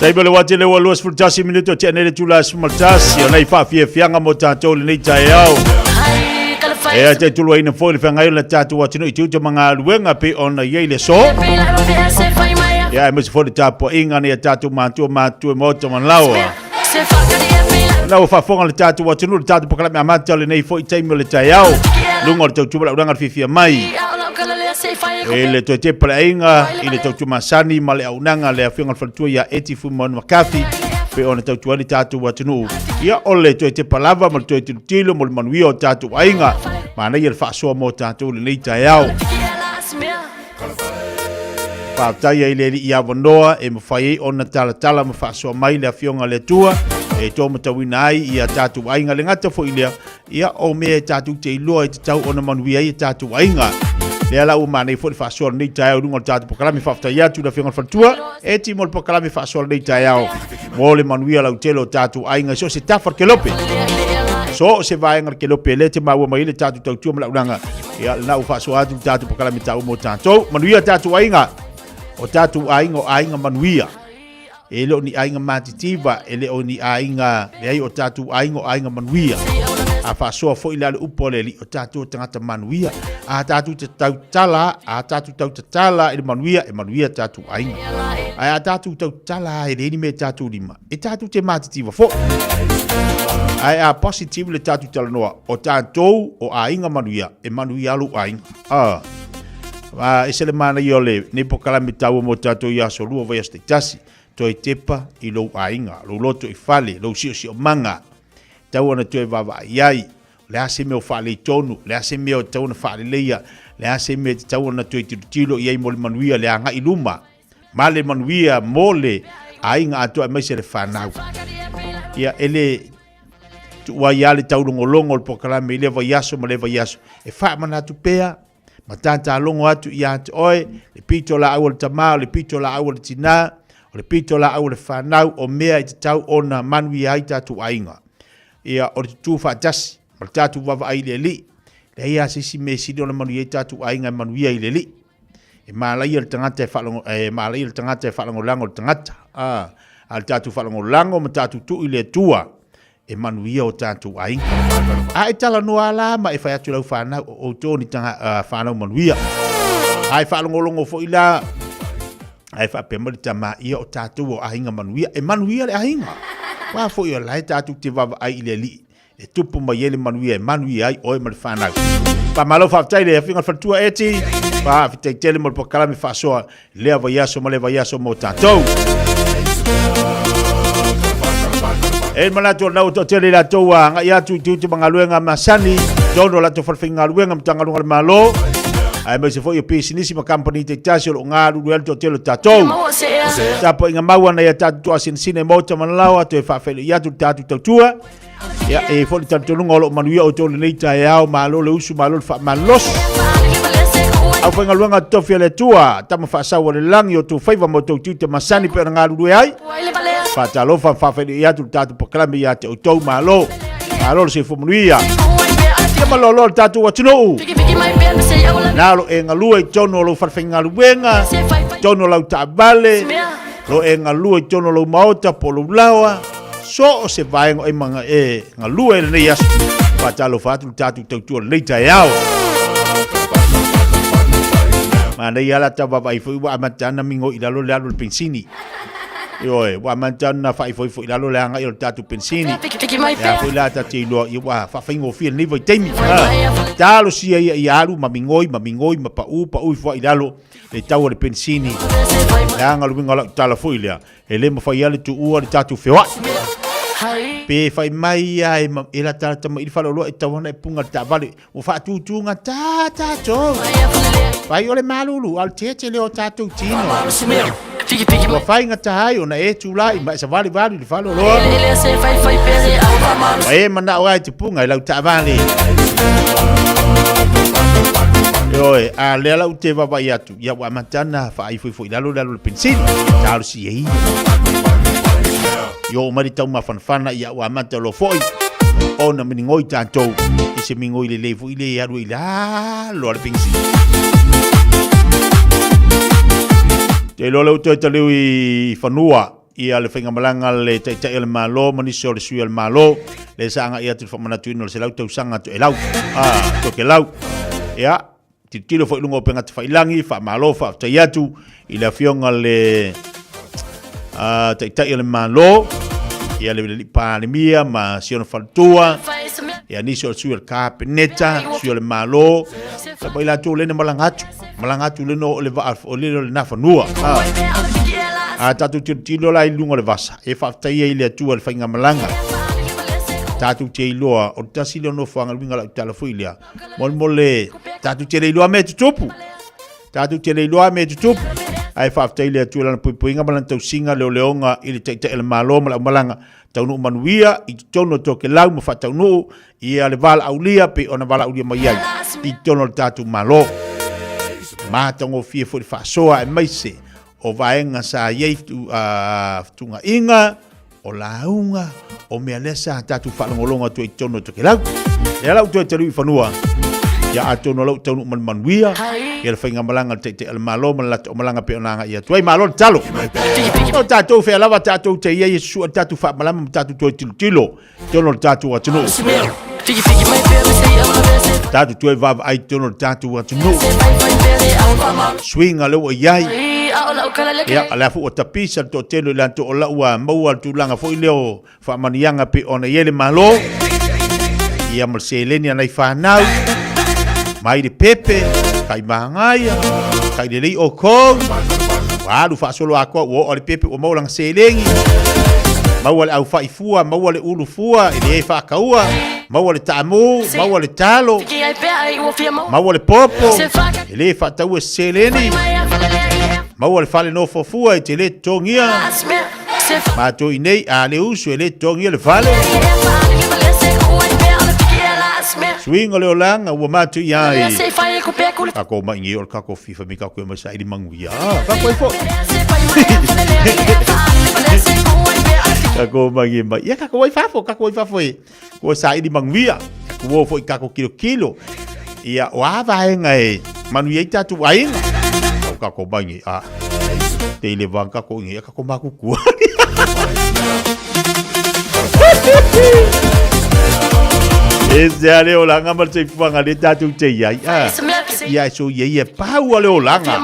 Speaker 21: Taimi o le wā tele ua 21 minute o tea nei le tula 11 o nei whaafiafianga mo tātou lenei taeao. E a te tulu aina foi le whangai o le tātou atunuu i te uta ma ngā luenga pe ona iei le so. Ia e mese foi le tāpua inga nei a tātou mātua mātua maota manlaoa. La ua faafofoga le tatou atunuu le tatou pakalame amata o lenei foi taimi o le taeao. Luga o le tautua laulaga le fiafia mai. E le toe tepa le aiga i le tautua masani ma le auaunaga le afioga le faletua ia Eti Fuimaono McCarthy pe ona tautua ai le tatou atunuu. Ia o le toe tepa lava ma le toe tilotilo mo le manuia o tatou aiga. Manaia le faasoa mo tatou lenei taeao. Faafetai ai le Alii avanoa e mafai ai ona talatala ma faasoa mai le Afioga a le Atua e tōmatauina ai i a tātou aiga. Le gata foi lea, ia o mea e tātou te iloa e tatau ona manuia ai e tātou aiga. Lea la ua manaia foi le faasoa lenei taeao i luga o le tātou pakalame. Faafetai atu i le Afioga i le Faletua e timo le pakalame faasoa lenei taeao mo le manuia lautele o tātou aiga i so o se tafa o le kelope. So o se vaega o le kelope lea te maua mai ai le tātou tautua ma le auaunaga. Ia, lena ua faasoa atu le tatou pakalame tau mo tatou. Manuia tatou aiga. O tatou aiga o aiga manuia. E le o ni aiga matitiva, e le o ni aiga, leai o tatou aiga o aiga manuia. A faasoa foi la le upu a le Alii, o tatou o tagata manuia. A tatou te tautala, a tatou tautatala i le manuia, e manuia tatou aiga. Ae a tatou tautala e leai ni mea i tatou lima, e tatou te matitiva foi. Ae a positive le tatou talanoa, o tatou o aiga manuia, e manuia lou aiga. Ah. A ese le manaia o le nei polokalame taua mo tatou i aso lua vaiaso taitasi. Toe tepa i lou aiga, lou loto i fale, lou siosiomaga. Tau ona toe vaavaai ai. O le a se mea o faaletonu, o le a se mea o tatau ona faaleleia, o le a se mea e tatau ona toe tilotilo i ai mo le manuia, le agai i luma. Ma le manuia mo le aiga atoa aemaise le fanau. Ia, e le tuuai lava le taulogologo o le polokalame i lea vaiaso ma lea vaiaso, e faamanatu pea ma tatalogo atu ia te oe le pitolaau a le tama, o le pitolaau a le tina, o le pitolaau a le fanau, o mea e tatau ona manuia ai tatou aiga. Ia, o le tutū faatasi ma le tatou vaavaai i le Alii, leai lava se isi mea e sili ona manuia ai tatou aiga e manuia i le Alii. E malaia le tagata e faalogo, e malaia le tagata e faalagolago i le tagata. A, a le tatou faalagolago ma tatou tuu i le Atua, e manuia o tatou aiga. A e talanoa la ma e fai atu i lau fanau, o outou ni taga, uh, fanau manuia. A e faalogologo foi la, a e faapea mai le tama, ia o tatou o aiga manuia. E manuia le aiga. Aua foi o la e tatou te vaavaai i le Alii. E tupu mai ai le manuia e manuia ai oe ma le fanau. Faamalo faafetai le afioga i le faletua Eti. Faafetai tele mo le polokalame faasoa lea vaiaso ma lea vaiaso mo tatou. E manatu o lena ua toatele i latou a agai atu i tiute ma galuega masani, tonu o latou falefaigaluega Matagaluega a le Malo, aemaise foi o pisinisi ma kamupani taitasi o lo o galulue ai le toatele o tatou. Tapuaiga mau ana ia tatou toasinasina i Maota Manalaoa, toe faafeiloai atu le tatou tautua. Ia, e i ai foi le talitonuga o lo o manuia outou lenei taeao, malo le usu, malo le faamalosi. Aufaigaluega totofi a le Atua, tama faasau o le lagi, o outou faiva ma outou tiute masani pei ona galulue ai. Faatalofa ma faafeiloai atu le tatou polokalame ia te outou, malo. Malo le soifua manuia. Ia malolo le tatou atunuu. Na o lo e galue i totonu o lou falefaigaluega, totonu o lau taavale, lo e galue i totonu o lou maota po o lou laoa. So o se vaega e manga e galue i lenei aso. Faatalofa atu le tatou tautua lenei taeao. Manaia la tau vaavaai foi ua amata ana migoi i lalo le alu o le pensini. Ioe, ua amata ona faaifoifo i lalo le agai o le tatou pensini. Ia foi la ta te iloa, ia ua faafaigofie lenei vaitaimi. Talosia ia ia alu ma migoi, ma migoi, ma pau, pau ifo i lalo le tau o le pensini. Leaga le uiga o lau tala foi lea. E le mafai lava le tuua le tatou feoai. Pe fai mai ia e, e latalata mai i le faleoloa e tatau ona e punga le taavale. Ua faatutugata tatou. Fai o le malulu, a o le tete lea o tatou tino. Ua faigata ai ona e tulai ma e savalivali i le faleoloa. Ma e manao ai te punga i lau taavale. Ioe, a lea la ou te vaavaai atu. Ia ua amata ana faaifoifo i lalo le alu o le pensini. Talosia ia. I oo mai le taumafanafana ia ua amata loa foi ona minigoi tatou i se migoi lelei foi lea e alu ai i lalo a le pensini. Te iloa lea ua toe taliu i fanua. Ia le faigamalaga a le Taitai o le Malo ma nisi o le Sui o le Malo, lea sa agai atu i le faamanatuina o le 100 tausaga Toelau, a, Tokelau. Ia, tilotilo foi i luga o upega tafailagi, faamalo, faafetai atu i le Afioga le Taitai o le Malo, ia le Alii Palemia ma si ona faletua, ia nisi o le sui o le Kapeneta, sui o le Malo, ia ma i latou lea na malaga atu. Malaga atu le no o le vaa o le le nafanua. A tatou tilotilo la i luga o le vasa, e faafetai ai i le Atua i le faigamalaga. Tatou te iloa, o le tasi lea o nofoaga, le uiga o lau tala foi lea, molemole, tatou te le iloa mea e tutupu. Tatou te le iloa mea e tutupu. Ae faafetai i le Atua i lana puipuiga ma lana tausiga leoleoga i le Taitai o le Malo ma le aumalaga taunuu manuia i totonu o Tokelau ma faataunuu ia le valaaulia pei ona valaaulia mai ai i totonu o le tatou Malo. Matagofie foi le faasoa aemaise o vaega sa i ai fetuunaiga, o lauga, o mea lea sa tatou faalogologo atu ai i totonu o Tokelau. Lea la ua toe taliu i fanua, ia atonu o la ua taunuu ma le manuia ia le faigamalaga a le Taitai o le Malo ma le latou malaga pei ona agai atu ai. Malo le talo! O tatou fea lava tatou te i ai e susua le tatou faamalama ma tatou toe tilotilo totonu o le tatou atunuu. Tatou toe vaavaai totonu o le tatou atunuu. Suiga lea ua i ai. Ia, o lea foi ua tapisa le toatele o i latou o la ua maua le tulaga foi lea o faamanuiaga pei ona i ai le Malo. Ia ma le seleni a nai fanau. Mai le pepe, kai magaia, kai lelei oukou. Ua alu faasolo atoa ua oo le pepe ua maua lana seleni. Maua le aufai fua, maua le ulu fua, e leai faataua, maua le taamu, maua le talo, maua le popo, e le faataua se seleni, maua le fale nofo fua e te le totogia. Matou i nei, a le usu e le totogia le fale. Suiga o le olaga ua matou i ai. Kako mai nei o le kako FIFA me kako e mai saili manuia. Kako e foi. Kako mai mai. Ia kako ai fafo, kako ai fafo e. Ko saili manuia. Kako o foi kako kilo kilo. Ia o a vaenga e manuia i tātou aiga. O kako mai nei a. Te ile vang kako ngi kako makukua. E se a le olaga ma le soifuaga le tatou te i ai. Ah, ia e so ia ia pau a le olaga.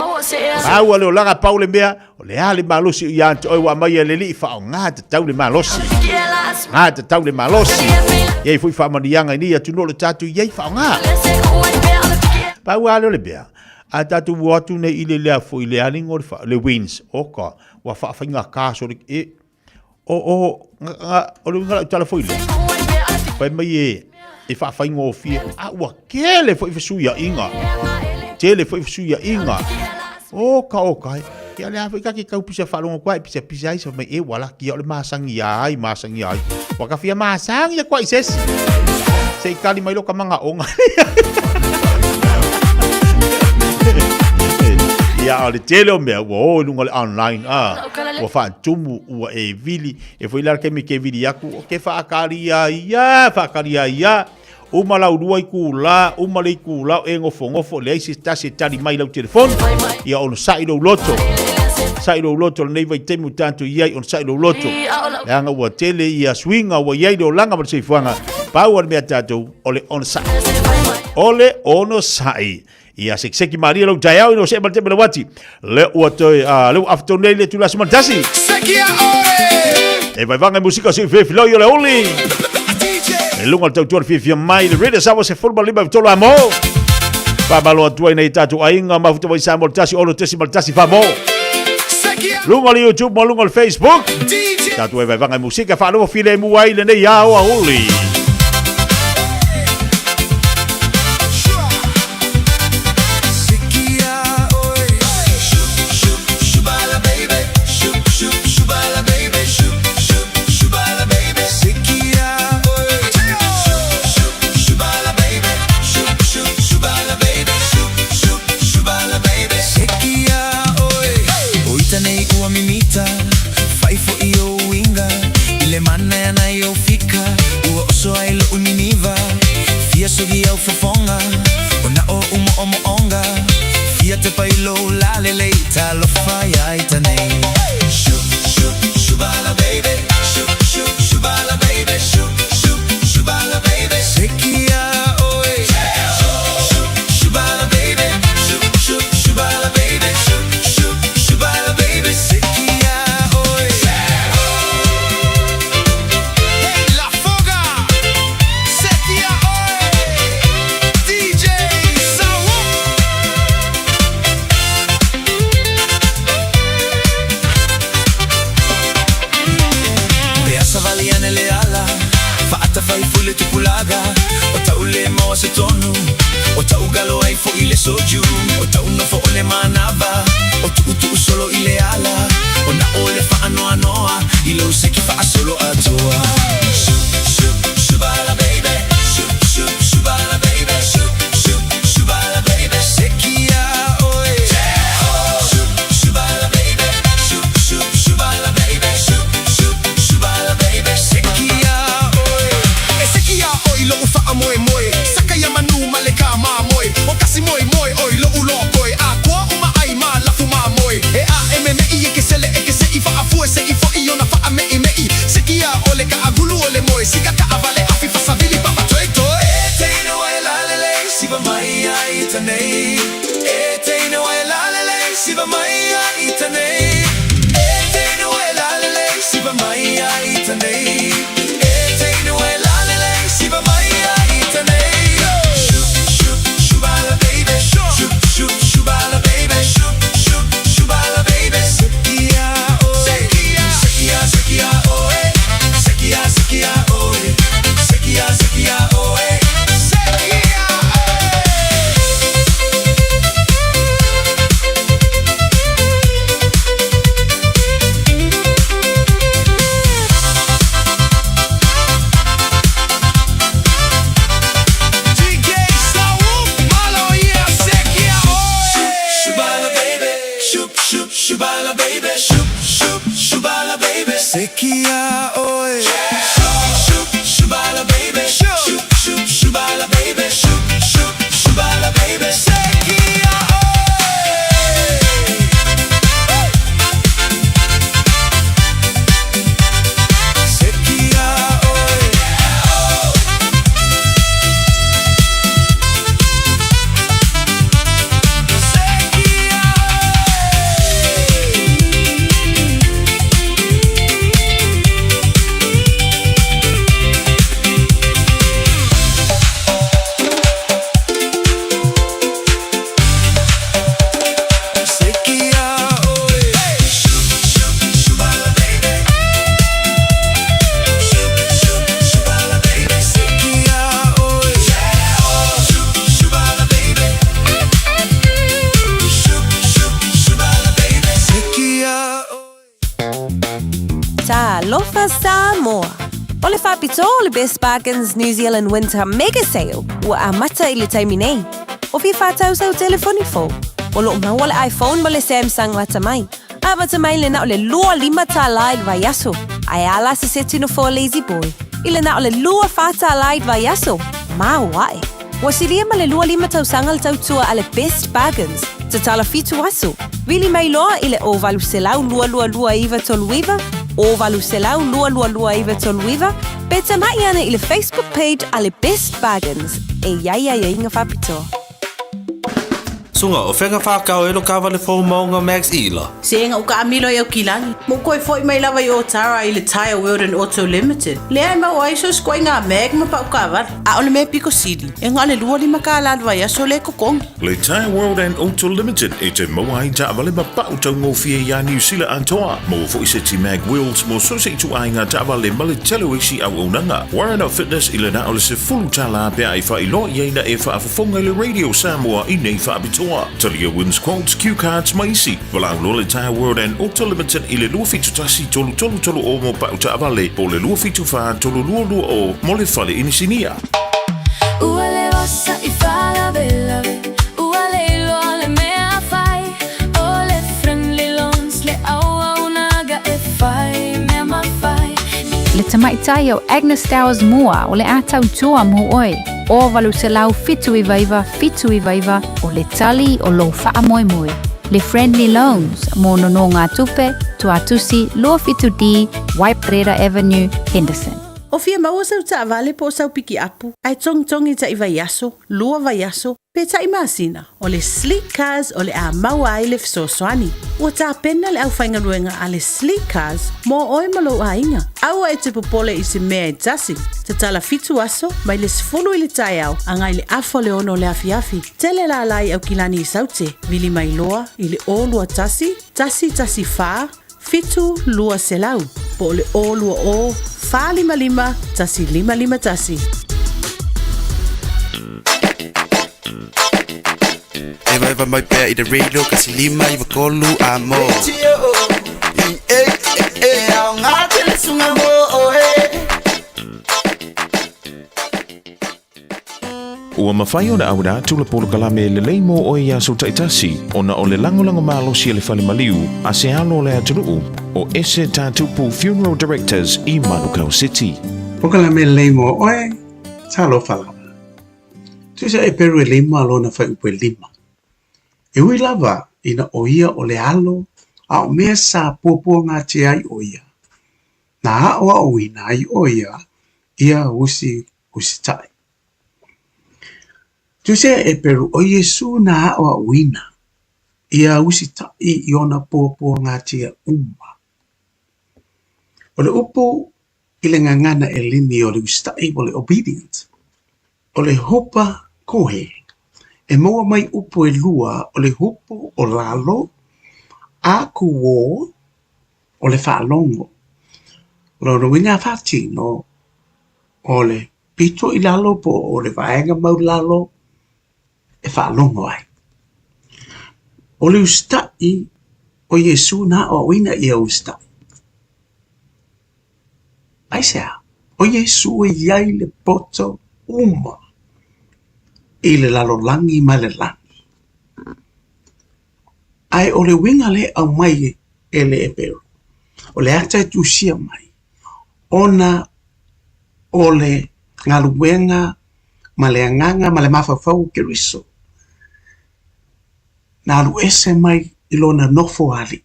Speaker 21: Pau a le olaga pau le mea, o le a le malosi o ia te oe ua aumai e le Alii faaaoga tatau le malosi. Ga tatau le malosi. Ia i foi faamanuiaga i nei atunuu o le tatou i ai faaaoga. Pau a lea o le mea, a tatou o atu nei i le lea foi le aliga o le, le winds, oka, ua faafaigata sole, e, O, o, nga, nga, o le uiga lau tala foi lea. Fai mai e, e faafaigofie, a ua tele foi fesuiaiga. Tele foi fesuiaiga. O ka o kai. Ia le a foi ka ke kau pisa faalogo koa e pisa pisa ai sa mai e wala kia o le masangi ai, masangi ai. Ua ka fia masangi koa i sesi. Se i kali mai lo ka manga onga. Ia o le tele o mea ua o i luga o le online a ua faatumu ua e vili e foi la le taimi ke vili aku o ke faakalia ia faakalia ia uma lau lua itula uma le itula o e nofonofo leai se tasi e tali mai lau telefoni ia onosai lou loto sa'i lou loto lenei vaitaimi ua tatou i ai onosai lou loto leaga ua tele ia suiga ua i ai le olaga ma le soifuaga pau o le mea tatou o le onosai o le onosai Ia sekiseki malie lou taeao ina ua see ma le tepa le uati. Le ua toe, le ua afa tonu nei le itula aso ma le tasi. E vaivaga i musika o si filifiloi o le uli. E luga o le tautua le fiafia mai le Radio Samoa 15 i tolu amo. Faamalo atu ai nei tatou aiga mafuta mai Samoa le tasi ono tesi ma le tasi famo. Luga o le YouTube ma luga o le Facebook. Tatou e vaivaga i musika faalogo filemu ai lenei ao a uli.
Speaker 1: soju O taunofo o le manava O tuutuu solo i le ala O na o le faanoanoa I lou seki faasolo atoa Shu shu shubala baby Shu shu shubala baby Shu shu shubala baby Seki ia oe Shu shubala baby Shu shu shubala baby Shu shu shubala baby Seki ia oe E seki iā ʻoe i loʻu faamoemoe Saka ia manu ma le kāmāmoe O kasi moemoe ʻoe i loʻu loa koe A koa uma ʻai ma lafu māmoe E ʻaʻe memeʻi e ke sele e ke seʻi Faʻafue seʻi foʻi ona faʻameʻimeʻi Seki iā ʻoe le kaʻagulu o le moe Sika kaʻawale afi fasawili papa toetoe E teine wai lalele siva mai ai i ta nei E teine wai lalele siva mai ai i ta nei E teine wai lalele siva mai ai i ta nei E teine wai lalele siva mai ai i ta nei Shu shu shubala baby Shu shu shubala baby Shu shu shubala baby Sekia oe Sekia sekia oe Sekia sekia oe Sekia sekia oe Sekia Shubala baby Shup shup shubala baby Shup shup shubala baby Sekia oe Shup shup shubala baby Shup shup shubala baby Shup shup shubala baby Sekia oe Sekia oe Sekia oe Shubala baby Shubala baby Sekia oe Shubala baby Shubala baby Sekia
Speaker 7: Talofa Samoa! O le faapitoa o le Best Bargains New Zealand Winter Mega Sale ua amata i le taimi nei. O fia whātau sau telefoni fou. O loo maua le iPhone ma le Samsung lata mai. Amata mai le na o le 25 tālā i le vaiaso. Ae a la se seti nofoa lazy boy. I le na o le 24 tālā i le vaiaso. Maoaʻe. Ua silia ma le 25 tausaga le tautua a le Best Bargains. Tatala fitu aso. Vili mai loa i le 0800 222 939, 0800 222 939, pe tamaʻi ane i le Facebook page a le Best Bargains. E i ai aiaiga faapitoa.
Speaker 22: Suga, o fea whakao e lo kawale fou maunga Max Ila?
Speaker 23: Se nga uka amilo i au kilani. Mo koe foi mai lava i Otara i le Tyre World and Auto Limited. Lea e mau ai so skoe ngā mag ma pau kawale. A o le mea piko sili. E ngā le 25 kālā le vaiaso le kokongi.
Speaker 24: Le Tyre World and Auto Limited e te maua ai taavale ma pau taugofie iā Niu Sila atoa. Maua foi se ti Mag Wheels mo so se ituaiga taavale ma le tele o isi auaunaga. Warren Fitness i le na o le 10 tālā pe a e faailoa i ai na e faafofoga i le Radio Samoa i nei faapitoa. Talia wins quotes, cue cards ma isi. Valaau loa le Tyre World and Auto Limited i le 271 333 o mo pau taavale po o le 274 322 mo le fale inisinia.
Speaker 9: Ua le osa i faalavelave Ua le iloa le mea fai O le Friendly Loans le auaunaga e fai mea mafai.
Speaker 25: Le tamaitai o Agnes Towers Moore o le a tautua mo oe, o 879 799 o le tali o lou faamoemoe. Le Friendly Loans mo nonogatupe, Tuatusi 27D, Waiparera Avenue, Henderson.
Speaker 23: O fia maua sau taavale po o sau pikiapu, ae togitogi taʻi vaiaso, lua vaiaso, pe taʻi masina, o le Sleek Cars o le a maua ai le fesoasoani. Ua tapena le aufaigaluega a le Sleek Cars mo oe ma lou aiga. Aua e te popole i se mea e tasi. Tatala fitu aso, mai le 10 i le taeao agai i le afa o le 6 o le afiafi. Tele lala i Aukilani i Saute, vili mai loa i le 021 114 7 200 po o le 020 455 1551.
Speaker 2: faiva mai pea i le radio kasi lima iwa tolu a mo.
Speaker 3: E aoga tele suga mo oe.
Speaker 24: Ua mafai ona auina atu le polokalame lelei mo oe i aso taitasi ona o le lagolago malosi a le fale maliu a se alo o le atunuu o Ese Tatupu Funeral Directors i Manukau City.
Speaker 4: Polokalame lelei mo oe, talofa lava. Tusa e peru e lima lona fuaiupu e lima. E ui lava ina o ia o le alo a o mea sa puapuagatia ai o ia, na aʻoaʻoina ai o ia ia usi usitaʻi. Tusa e peru o Iesu na aʻoaʻoina ia usitaʻi i ona puapuagatia uma. O le upu i le gagana Eleni o le usitaʻi o le obedient, o le hupa kohe, e maua mai upu e lua o le hupu o lalo, a kuō, o le faalogo. O lona uiga a faatino, o le pito i lalo po o le vaega maulalo e faalogo ai. O le usitaʻi o Iesu na aʻoaʻoina ia usitaʻi. Aisea? O Iesu e i ai le poto uma i le lalolagi ma le lagi. Ae o le uiga lea e aumai e le Eperu, o le ata e tusia mai, ona o le galuega ma le agaga ma le mafaufau o Keriso, na alu ese mai i lona nofo alii,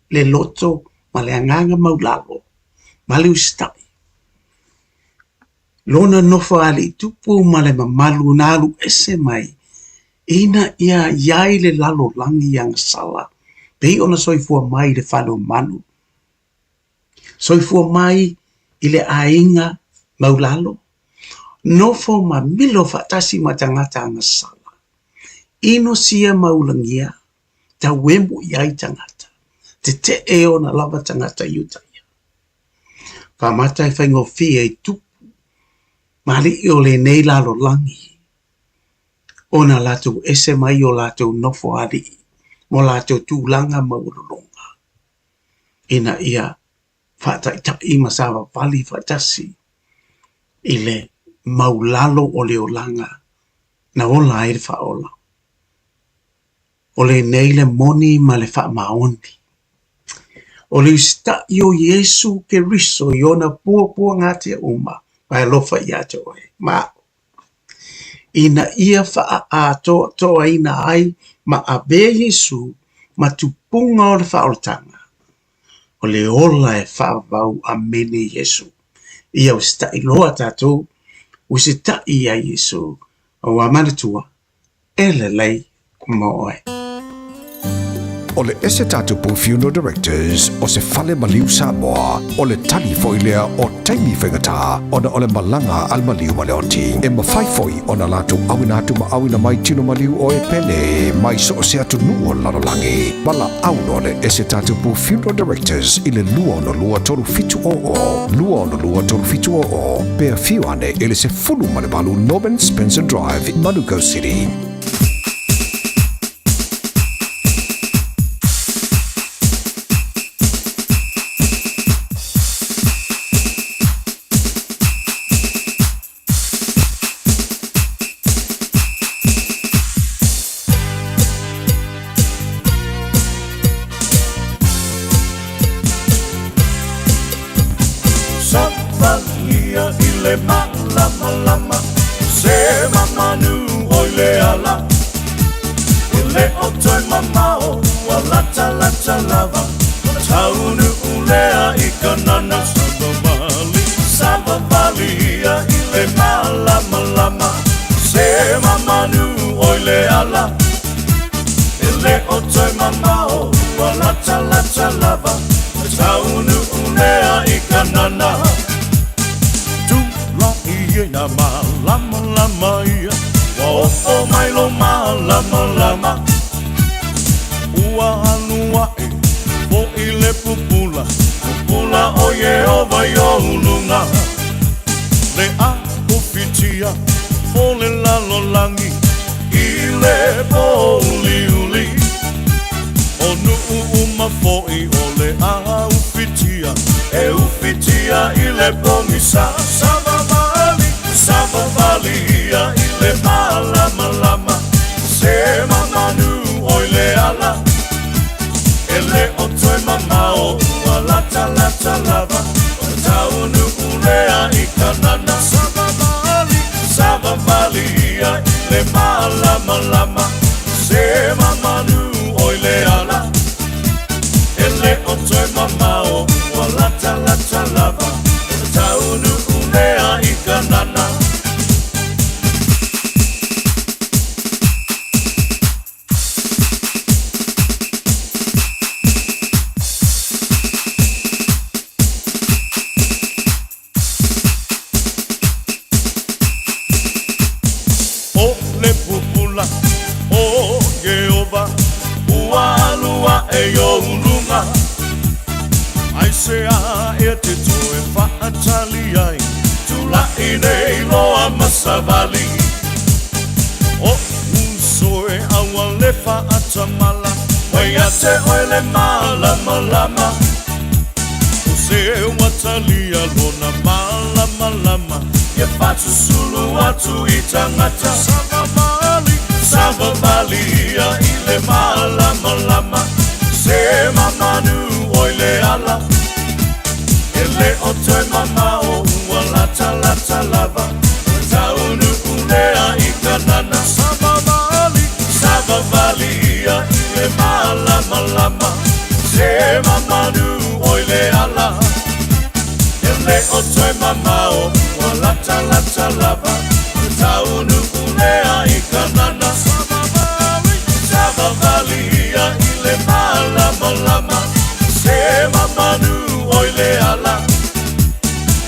Speaker 4: le loto ma le agaga maulalo, ma le usitai. Lona nofo alii tupu ma le mamalu na alu ese mai ina ia i ai le lalolagi i agasala, pei ona soifua mai i le fale o manu, soifua mai i le aiga maulalo, nofo ma milo faatasi ma tagata agasala, inosia ma ulagia, tauemu i ai tagata, tetee ona lava tagata Iutaia. Faamata e faigofie i tupu ma alii o lenei lalolagi, ona latou ese mai o latou nofo alii mo latou tulaga maualuluga, ina ia faataitaʻi ma savavali faatasi i le maulalo o le olaga na ola ai le faaola. O lenei le moni ma le faamaoni. O le usitaʻi o Iesu Keriso i ona puapuagatia uma ma e alofa ia te oe ma aʻu, ina ia faaatoatoaina ai ma avea Iesu ma tupuga o le faaolataga, o le ola e faavavau. Amene Iesu. Ia usitaʻi loa tatou, usitaʻi ia Iesu, ua manatua e lelei mo oe.
Speaker 5: O le Ese Tatupu Funeral Directors o se fale maliu Samoa, o le tali foi lea o taimi faigata ona o le malaga a le maliu ma le oti. E mafai foi ona latou auina atu ma auina mai tino maliu o e pele mai so o se atunuu o le lalolagi. Valaau loa le Ese Tatupu Funeral Directors i le 262 3700, 262 3700, pe afio ane i le 18 Norman Spencer Drive, Manukau City.
Speaker 6: Savalia i le malamalama Se mamanu oi le ala E le o toe mamao Ua lata lata lava Taunu ulea i kanana Savavali Savavalia i le malamalama Se mamanu oi le ala E le o toe mamao Ua lata lata lava Taunu ulea i kanana Tula'i e na malamalama ia Ua oo mai lo malamalama Ua alu aʻe foʻi le pupula Pupula o Iehova i ou luga Le ahufitia o le lalolagi I le pōuliuli O nuʻu uma foʻi o le a ufitia E ufitia i le pogisa Savavali, savavali ia i le malamalama Se mamanu oi le ala E le o toe mamao ua latalata lava O le taunuu lea i Kanana Savavali, savavali ia i le malamalama Se mamanu oi le ala E le o toe mamao ua latalata lava O le taunuu lea i Kanana. O le pupula o Ieova ua alu aʻe i ou luga, Aisea e te toe faatali ai, Tulaʻi nei loa ma savali. O uso e aua le faatamala, Ua ia te oe le malamalama. O se ua talia lona malamalama, Ia faasusulu atu i tagata. Savavali, savavali ia i le malamalama, Se mamanu oi le ala. E le o toe mamao ua latalata lava, O le taunuu lea i Kanana. Savavali, savavali ia i le malamalama, Se mamanu oi le ala. E le o toe mamao ua latalata lava, O le taunuu lea i Kanana. Savavali, savavali ia i le malamalama, Se mamanu oi le ala.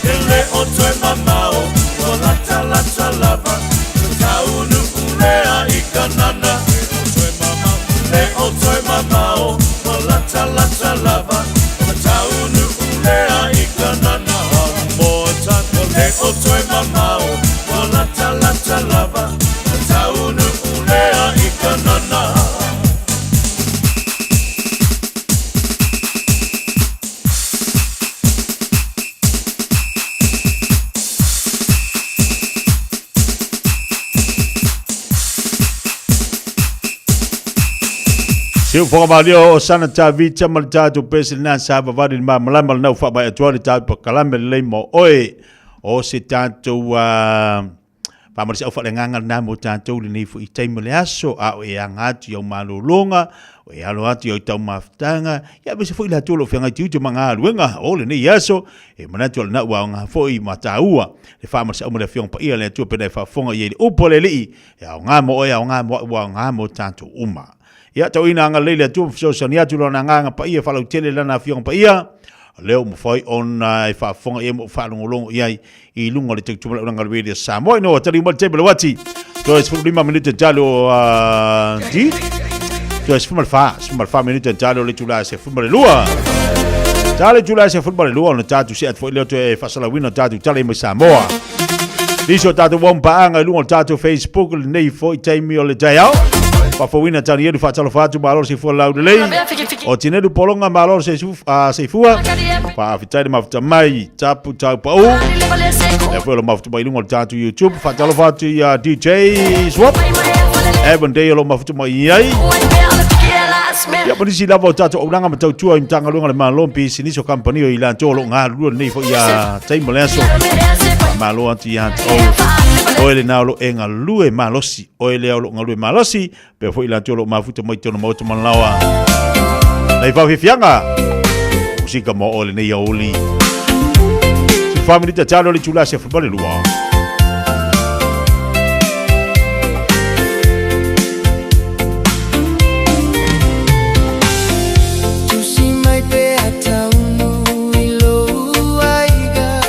Speaker 6: E le o toe mamao ua latalata lava, O le taunuu lea i Kanana. Le o toe mamao ua latalata lava, O le taunuu lea i Kanana. One more time. Le o toe mamao ua latalata lava, O le taunuu lea i Kanana.
Speaker 21: Siu whakamalia o sana tā vita ma le tātou pese lena sa vavali le malamalama lena ua faapai atu ai le tātou pakalame lelei mo oe o se tātou faamalosiau faaleagaga lena mo tātou lenei foi taimi o le aso a o e aga atu i au malōlōga o e alo atu i au taumafataga ia aemaise foi le Atua o lo o feagai tiute ma galuega o lenei aso e manatu o lena ua aoga foi ma tāua le faamalosiau ma le Afioga Paia a le Atua pena e faafofoga i ai le upu a le Alii e aoga mo oe aoga mo a'u aoga mo tātou uma. Ia, tauina agalelei le Atua ma fesoasoani atu Lona Agaga Paia e faalautele Lana Afioga Paia, lea ua mafai ona e faafofoga i ai ma ou faalogologo i ai i luga o le tautumalaunaga o le Radio Samoa. Ina ua taliu mai le taimi o le uati, toe 15 minute tali o di, toe 14, 14 minute tali o le itula e 12. Tali itula e 12 ona tatou see atu foi lea toe faasalauina o tatou tala i mai Samoa. Nisi o tatou uamu paaga i luga o le tatou Facebook lenei foi taimi o le taeao. Faafouina Tanielu faatalofa atu malo le soifua laulelei. O Tinelu Pologa malo le soifua. Faafetai le mafuta mai tapu tau pau. Lea foi o le mafuta mai i luga o le tatou YouTube. Faatalofa atu ia DJ Swap. Evan Day o lo mafuta mai i ai. Ia ma nisi lava o tatou auaunaga ma tautua i Matagaluega a le Malo ma pisinisi o kamupani o i latou o lo o galulue lenei foi ia taimi o le aso. Faamalo atu ia te outou. Oe lena o lo e galue malosi, oe lea o lo o galue malosi, pea foi i latou o lo o mafuta mai tona maota malaoa. Nei whawhiwhianga, musika mo oe lenei aouli. Si whaminita talo le tula se whabale lua.
Speaker 11: Tusi mai pea taunu i lou aiga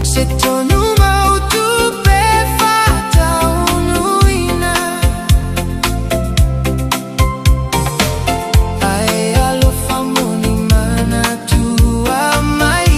Speaker 11: Se tonu mau tupe faataunuina Ae alofa moni manatua mai.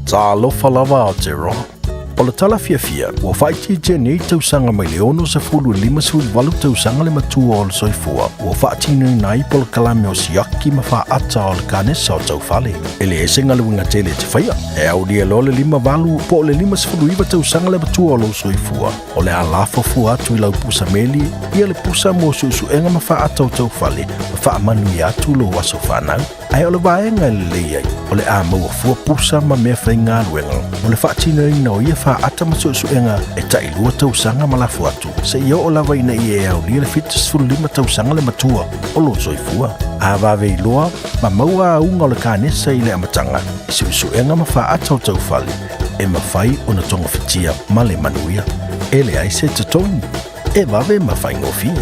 Speaker 10: Talofa lava Aotearoa. O le tala fiafia, ua faaitiitia nei tausaga mai le 60 i le 58 tausaga le matua o le soifua ua faatinoina ai polokalame o siaki ma faata o le kanesa o taufale. E leai se galuega tele e te faia, e aulia loa le 58 po o le 59 tausaga le matua o lou soifua, o le a lafo fua atu i lau pusa meli ia le pusa mo suesuega ma faata o taufale ma faamanuia atu lou aso fanau. Ae o le vaega e lelei ai, o le a maua fua pusa ma mea faigaluega mo le faatinoina o ia faata ma suesuega e tailua tausaga ma lafo atu, seia oo lava ina ia e aulia le 75 tausaga le matua o lou soifua. A vave iloa ma maua auga o le kanesa i le amataga i suesuega ma faata o taufale, e mafai ona togafitia ma le manuia. E leai se totogi. E vave ma faigofie.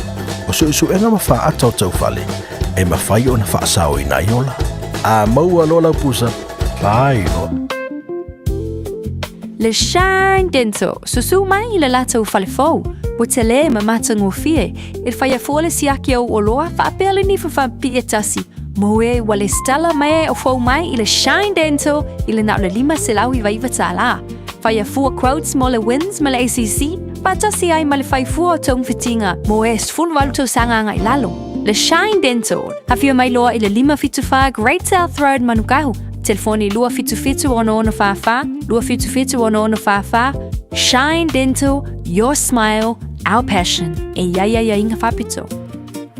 Speaker 10: O suesuega ma faata o taufale, e mafai ona faasaoina ai ola. A maua loa lau pusa, faailoa.
Speaker 8: Le Shine Dental, susu mai i le latou fale fou, ua tele ma matagofie, e faia fua le siaki o oloa faapea le nifa faapipii e tasi, mo e ua lesitala mai o fou mai i le Shine Dental i le na o le $599 tālā. Faia fua quotes mo le WINZ ma le ACC, faatasi ai ma le fai fua o togafitiga mo e 18 tausaga agai lalo. Le Shine Dental, afio mai loa i le 574 Great South Road Manukau, telefoni 277 6644, 277 6644, Shine Dental, your smile, our passion. E iai aiaiga faapito.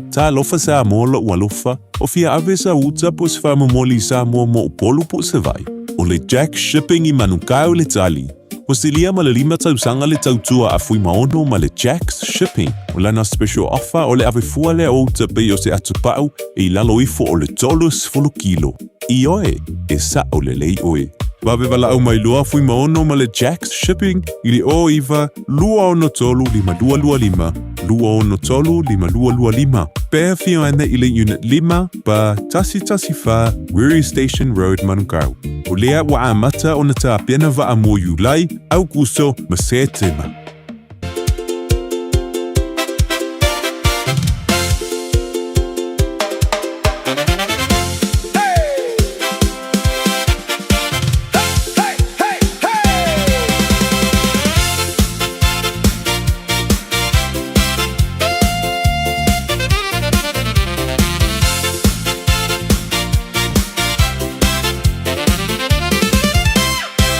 Speaker 12: Talofa Samoa lo'u alofa, o fia ave sa uta po o se faamomoli i Samoa mo Upolu po o Savaii. O le Jack Shipping i Manukau le tali. Ua silia ma le lima tausaga le tautua a Fuimaono ma le Jack's Shipping. O lana special offer o le ave fua lea o uta pei o se atupa'u e i lalo ifo o le 30 kilo. Ioe, e sa'o lelei oe. Vave valaau mai loa Fuimaono ma le Jack's Shipping i le 09 263 5225, 263 5225. Pe afio ane i le Unit 5, ba 114 Wiri Station Road, Manukau. O lea ua amata ona tapena vaa mo Iulai, Aukuso ma Setema.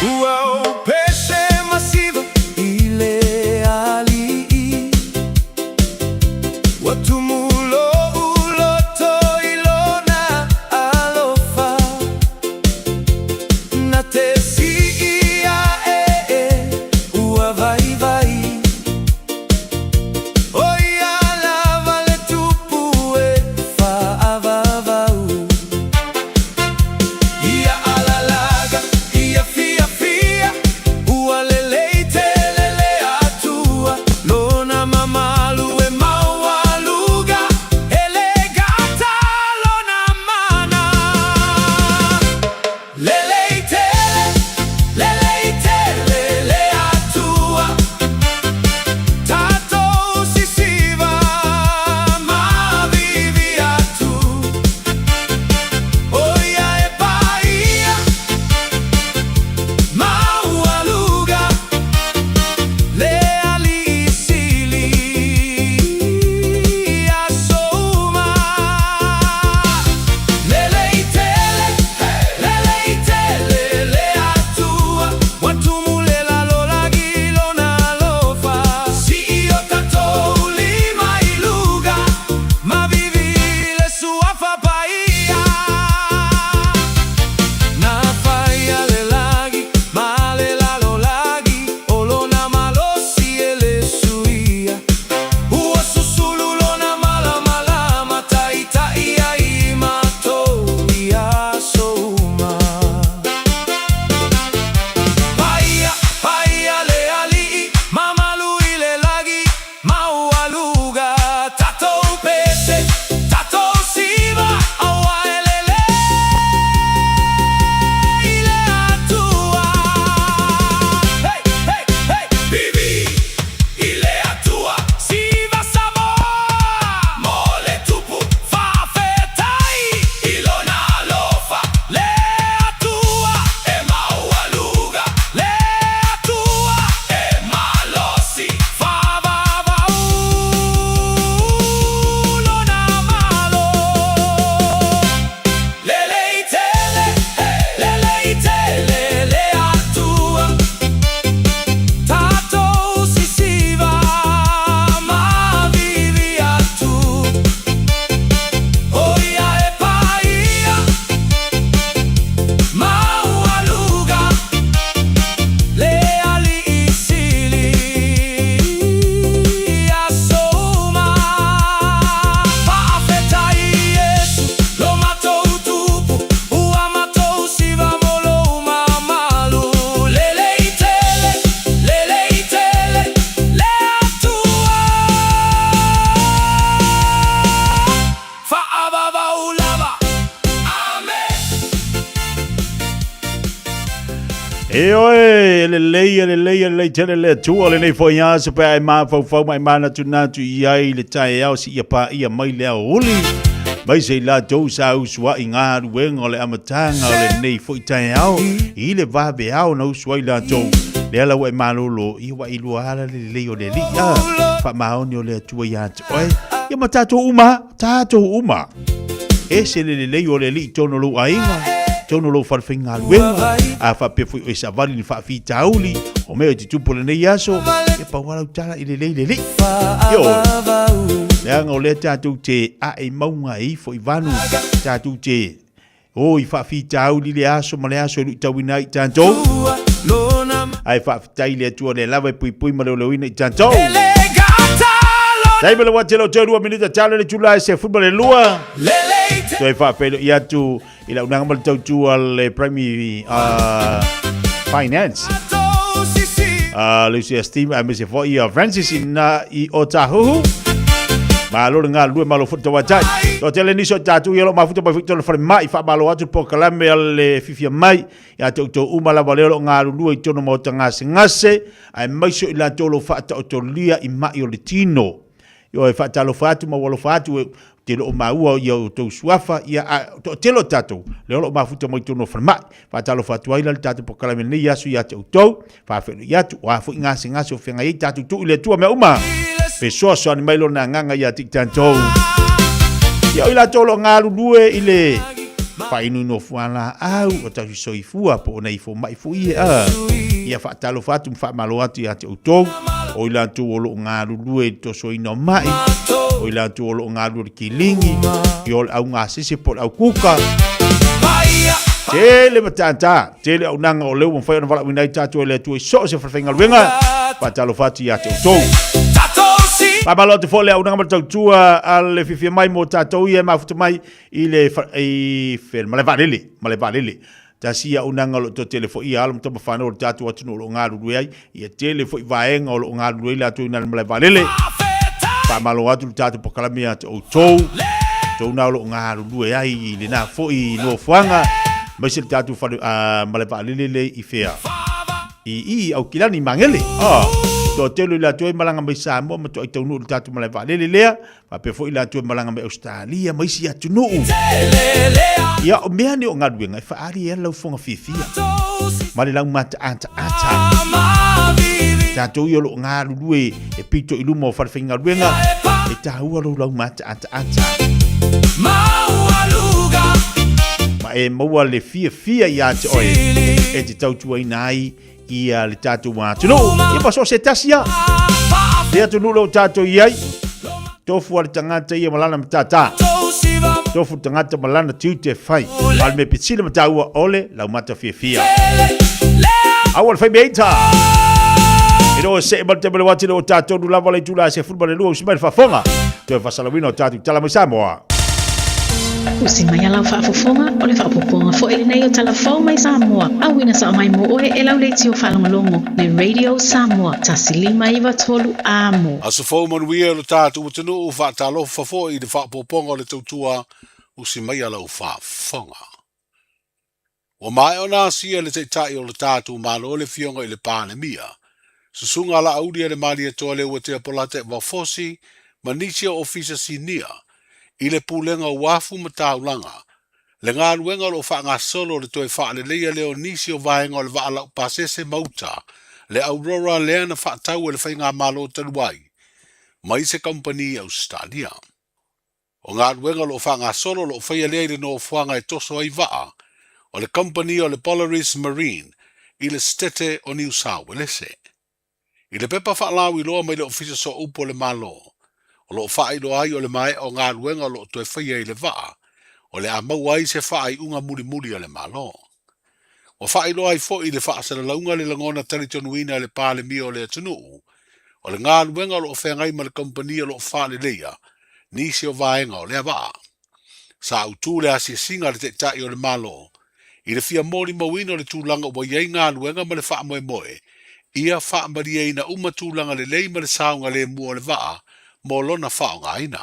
Speaker 1: Ua ou pese masiva i le.
Speaker 21: E oe, e lelei, e lelei, e lelei tele le Atua lenei foi aso pe a e mafaufau ma e manatunatu i ai le taeao seia paia mai le aoauli, mai se i latou sa usuai galuega o le amataga o lenei foi taeao i le vaveao na usu ai latou. Lea la ua e malolo, ia ua e iloa ala le lelei o le Alii, a, faamaoni o le Atua ia te oe, ia ma tatou uma, tatou uma. Ese le lelei o le Alii i totonu o lou aiga, totonu o lou falefaigaluega, a faapea foi o e savali i le faafitauli, o mea e tutupu i lenei aso, e pau lava lau tala i lelei le Alii. Ioe, leaga o lea tatou te ae i mauga e ifo i vanu, tatou te o i faafitauli i le aso ma le aso e luitauina ai i tatou, ae faafetai i le Atua o lea lava e puipui ma leoleoina i tatou. Taimi le wati lo toe 2 minita talo le itula e 12. Toe faafeiloai atu i lau nanga ma le tautua le Primary Finance. Lucia Steam, aemaise foi ia Francis ina i Otahuhu. Malo le galulue, malo foi le tauatai. Toatele nisi o tatou ia o lo o mafuta mai foi i totonu o le falemai, faamalo atu le polokalame a le fifia mai ia te outou uma lava lea o lo o galulue i totonu o maota gasegase, aemaise o i latou o lo o faataotolia i mai o le tino. Ioe, faatalofa atu ma ua alofa atu, ou te le o maua ia outou suafa, ia, a toatele o tatou, lea o lo o mafuta mai totonu o falemai. Faatalofa atu ai la le tatou polokalame i lenei aso ia te outou, faafeiloai atu, o a foi gasegase o feagai ai tatou, tuu i le Atua mea uma, fesoasoani mai Lona Agaga ia te i tatou. Ia o i latou o lo o galulue i le faainuinu o fualaau, o tausi soifua po o nai fomai foi e a. Ia faatalofa atu ma faamalo atu ia te outou, o i latou o lo o galulue i le tosoina o mai, o i latou o lo o galulue i le kiligi, ia o le augasese po o le aukuka. Tele matata, tele auaunaga o lea ua mafai ona valaauina ai tatou e le Atua i so o se falefaigaluega. Faatalofa atu ia te outou. Faamalo atu foi le auaunaga ma le tautua a le fiafia mai mo tatou ia e mafuta mai i le i malae vaalele, malae vaalele. Tasi ia auaunaga o lo o toatele foi ia alo ma tama fanau o le tatou atunuu o lo o galulue ai, ia tele foi vaega o lo o galulue ai latou i ina i le malae vaalele. Faamalo atu le tatou polokalame ia te outou, outou na o lo o galulue ai i lena foi nofoaga, aemaise le tatou fale, malae vaalele lea i fea? I i Aukilani i Magele. Toatele i latou e malaga mai Samoa ma toai taunuu i le tatou malae vaalele lea. Faapea foi latou e malaga mai Ausetalia ma isi atunuu. Ia, o mea nei o galuega e faaali ai lau fofoga fiafia ma le lau mataataata. Tatou ia o lo o galulue e pito i luma o falefaigaluega, e taua lou lau mataataata. Ma e maua le fiafia ia te oe e te tautuaina ai ia le tatou atunuu. Ia ma so o se tasi lava. Le atunuu lea ua tatou i ai, tofu lava le tagata ia ma lana matata. Tofu le tagata ma lana tiute e fai. A o le mea pito sili ma taua o le laumata fiafia. Aua le fai mea ita! Ina ua see mai le taimi o le uati lea ua tatou lava le itula e 12 usi mai le faafofoga. Toe faasalauina o tatou tala mai Samoa.
Speaker 13: Usi mai a lau faafofoga, o le faaopoopoga foi lenei o Tala Fou mai Samoa, auina sao mai mo oe e lau leitio faalogologo, le Radio Samoa 1593 Amo.
Speaker 14: Aso fou manuia e lo tatou atunuu, faatalofa foi i le faaopoopoga o le tautua, usi mai a lau faafofoga. Ua maea ona asia e le Taitai o lo tatou Malo le Afioga i le Palemia, Susuga Laauli Aleuatea Polata Vafosi ma nisi o Ofisa Sinia i le Pulega o Uafu ma Taulaga, le galuega o lo o faagasolo o le toe faaleleia lea o nisi o vaega o le vaa laupasese ma uta, le Aurora lea na faatau e le Faigamalo talu ai mai se kamupani i Ausetalia. O galuega o lo o faagasolo o lo o faia lea i le nofoaga e toso ai vaa o le kamupani o le Polaris Marine i le Setete o Niu Sauelese. I le pepa faalauiloa mai le Ofisa Sooupu o le Malo, o lo o faailoa ai o le maea o galuega o lo o toe faia i le vaa, o le a maua ai se faaiuga mulimuli a le Malo. Ua faailoa ai foi i le faasalalauga le lagona talitonuina e le Palemia o le atunuu, o le galuega o lo o feagai ma le kamupani o lo o faaleleia nisi o vaega o lea vaa. Sa autu le asiasiga a le Taitai o le Malo i le fia molimauina o le tulaga ua i ai galuega ma le faamoemoe ia faamalieina uma tulaga lelei ma le saogalemu o le vaa mo lona faaaogaina.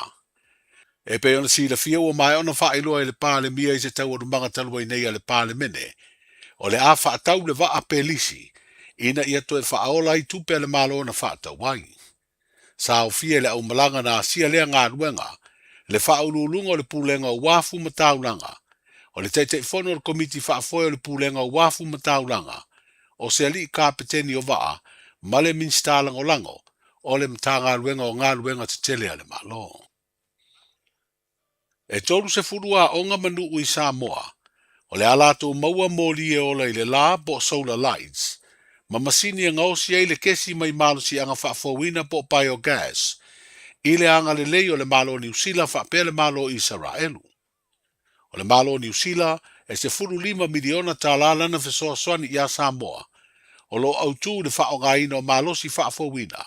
Speaker 14: E pei ona silafia ua maea ona faailoa e le Palemia i se taualumaga talu ai nei a le Palemene. O le a faatau le vaa pe lisi ina ia toe faaola ai tupe a le Malo na faatau ai. Sa aofia i le aumalaga na asia lea galuega le Faauluuluga o le Pulega o Uafu ma Taulaga, o le Taitaifono o le Komiti Faafoe o le Pulega o Uafu ma Taulaga, o se Alii Kapeteni o Vaa ma le Minisita Lagolago o le Matagaluega o Galuega Tetele a le Malo. E 30 aoga ma nuu i Samoa o le a latou maua moli e ola i le la po o solar lights ma masini e gaosi ai le kesi mai malosiaga faafouina po o biogas i le agalelei o le Malo o Niu Sila faapea le Malo o Isaraelu. O le Malo o Niu Sila e $15 miliona tala lana fesoasoani iā Samoa o lo o autū i le faaaogaina o malosi faafouina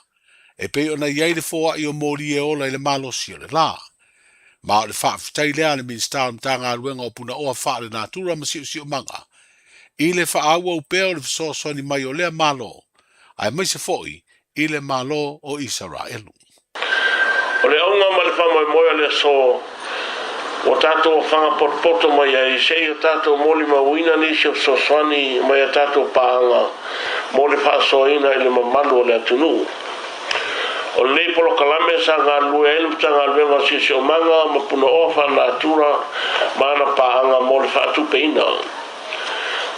Speaker 14: e pei ona i ai le foai o moli e ola i le malosi o le la. Ma o le faafetai lea a le Minisita o le Matagaluega o Punaoa Faalenatura ma Siosiomaga i le faaauau pea o le fesoasoani mai o lea Malo, aemaise foi i le Malo o Isaraelu.
Speaker 15: O le auga ma le faamoemoe o le aso ua tatou ofaga potopoto mai ai, se i o tatou molimauina nisi o fesoasoani mai a tatou paaga mo le faasoaina i le mamalu o le atunuu. O lenei polokalame sa galulue ai le Matagaluega o Siosiomaga ma Punaoa Faalenatura ma ana paaga mo le faatupeina.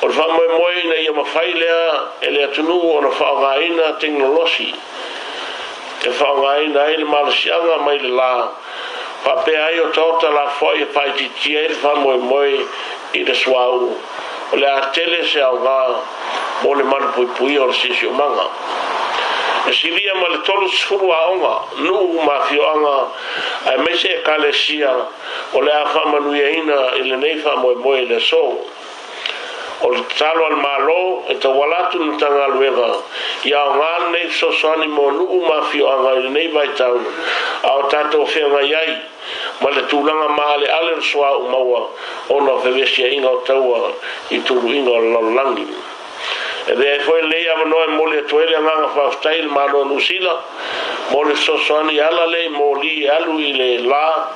Speaker 15: O le faamoemoe ina ia mafai lea e le atunuu ona faaaogaina teginolosi e faaaogaina ai le malosiaga mai le la, faapea ai otaota lafoai e faaitiitia ai le faamoemoe i le suauu, o le a tele se aoga mo le malupuipuia o le siosiomaga. E silia ma le 30 aoga, nuu ma afioaga aemaise ekalesia o le a faamanuiaina i lenei faamoemoe i le aso. O le tatalo a le Malo e tauala atu i le Matagaluega ia aoga lenei fesoasoani mo nuu ma afioaga i lenei vaitau a o tatou feagai ai ma le tulaga maaleale o le suauu maua ona o fevesiaiga o taua i tuluiga o le lalolagi. E avea ai foi lenei avanoa e momoli atu ai le agaga faafetai i le Malo o Niu Sila mo le fesoasoani e ala lea i moli e alu i le la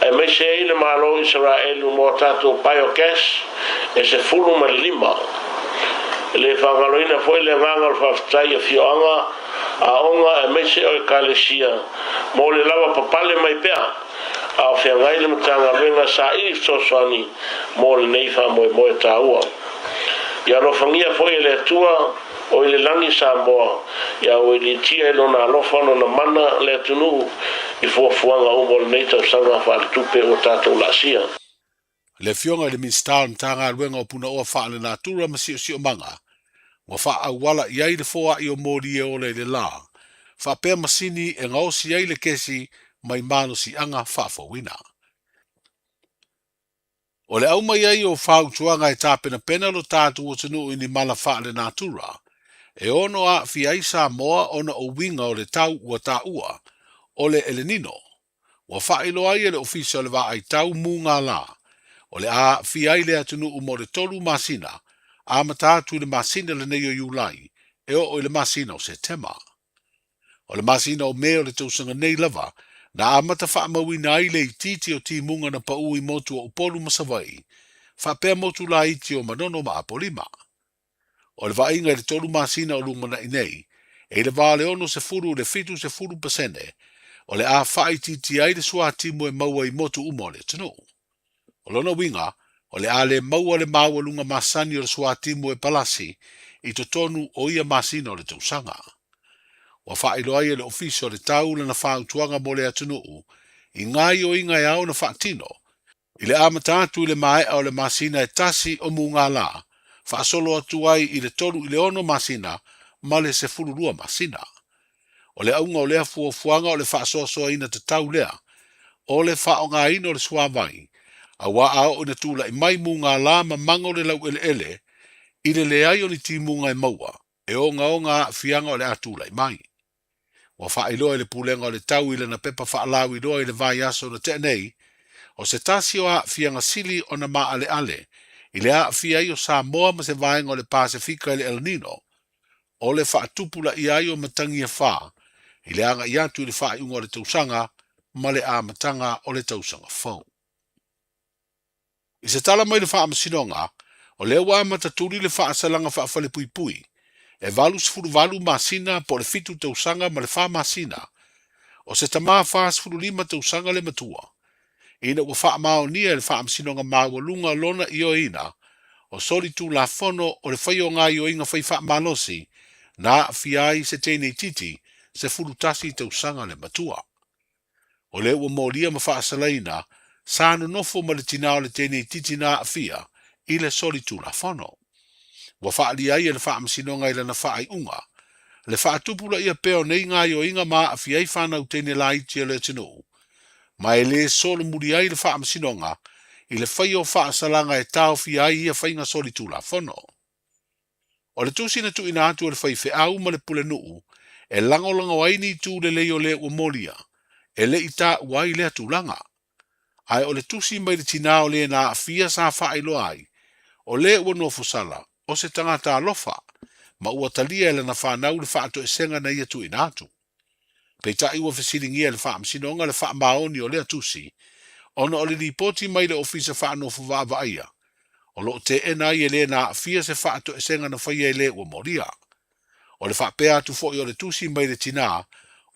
Speaker 15: aemaise ai le Malo o Isaraelu mo a tatou biogas e 15. E le faagaloina foi le agaga o le faafetai i afioaga, aoga aemaise o ekalesia mo le lava papale mai pea a o feagai le Matagaluega saili fesoasoani mo lenei faamoemoe taua. Ia alofagia foi e le Atua o i le lagi Samoa, ia auiliitia i Lona alofa Lona mana le atunuu i fuafuaga uma o lenei tausaga faaletupe ua tatou laasia.
Speaker 14: Le Afioga i le Minisita o le Matagaluega o Punaoa Faalenatura ma Siosiomaga, ua faaauala i ai le foai o moli e ola i le la, faapea masini e gaosi ai le kesi mai malosiaga faafouina. O le aumai ai o fautuaga e tapenapena lo tatou atunuu i ni mala faalenatura, e ono aafia ai Samoa ona o uiga o le tau ua taua, o le Elenino. Ua faailoa ai e le Ofisa o le Vaai Tau Mugala, o le a aafia ai le atunuu mo le tolu masina, amata atu i le masina lenei o Iulai e oo i le masina o Setema. O le masina o Me o le tausaga nei lava, na amata faamauina ai le itiiti o timuga na paū i motu o Upolu ma Savaii, faapea motu laiti o Manono ma Apolima. O le vaaiga i le tolu masina o lumanai nei, e i le va o le 60 i le 70% o le a faaitiitia ai le suatimu e maua i motu uma o le atunuu. O lona uiga, o le a le maua le maualuga masani o le suatimu e palasi i totonu o ia masina o le tausaga. Ua faailoa ai e le Ofisa o le Tau lana fautuaga mo le atunuu i gaoioiga e ao ona faatino i le amata atu i le maea o le masina e tasi o Mugala, faasolo atu ai i le tolu i le ono masina ma le 12 masina. O le auga o lea fuafuaga o le faasoasoaina tatau lea o le faaaogaina o le suavai, auā a oo ina tulai mai mugala ma mago le laueleele i le leai o ni timuga e maua, e ogaoga aafiaga o le a tulai mai. Ua faailoa e le Pulega o le Tau i lana pepa faalauiloa i le vaiaso na tea nei, o se tasi o aafiaga sili ona maaleale i le aafia ai o Samoa ma se vaega o le Pasefika i le El Nino, o le faatupulaia ai o matagi e fā i le agai atu i le faaiuga o le tausaga ma le amataga o le tausaga fou. I se tala mai le Faamasinoga, O lea ua amata tuli le faasalaga faafalepuipui e 88 masina po o le fitu tausaga ma le fa masina o se tamā 45 tausaga le matua, ina ua faamaonia e le Faamasinoga Maualuga lona ioeina o solitulafono o le faia o gaoioiga fai faamalosi na aafia ai se teineitiiti 11 tausaga le matua. O lea ua molia ma faasalaina sa nonofo ma le tinā o le teineitiiti na aafia i le solitulafono. Ua faaalia ai e le Faamasinoga i lana faaiuga le faatupulaia pea o nei gaoioiga ma aafia ai fanau teine laiti a le atunuu, ma e lē solomuli ai le Faamasinoga i le faia o faasalaga e taofia ai ia faiga solitulafono. O le tusi na tuuina atu e le faifeau ma le pulenuu e lagolago ai ni itu lelei o le ua molia, e le i taua ai lea tulaga. Ae o le tusi mai le tinā o le na aafia sa faailoa ai, o le ua nofosala, o se tagata alofa, ma ua talia e lana fanau le faatoesega na ia tuuina atu. Peitai ua fesiligia e le Faamasinoga le faamaoni o lea tusi, ona o le lipoti mai le Ofisa Faanofo Vaavaaia, o lo o teena ai e le na aafia se faatoesega na faia e le ua molia. O le faapea atu foi o le tusi mai le tinā,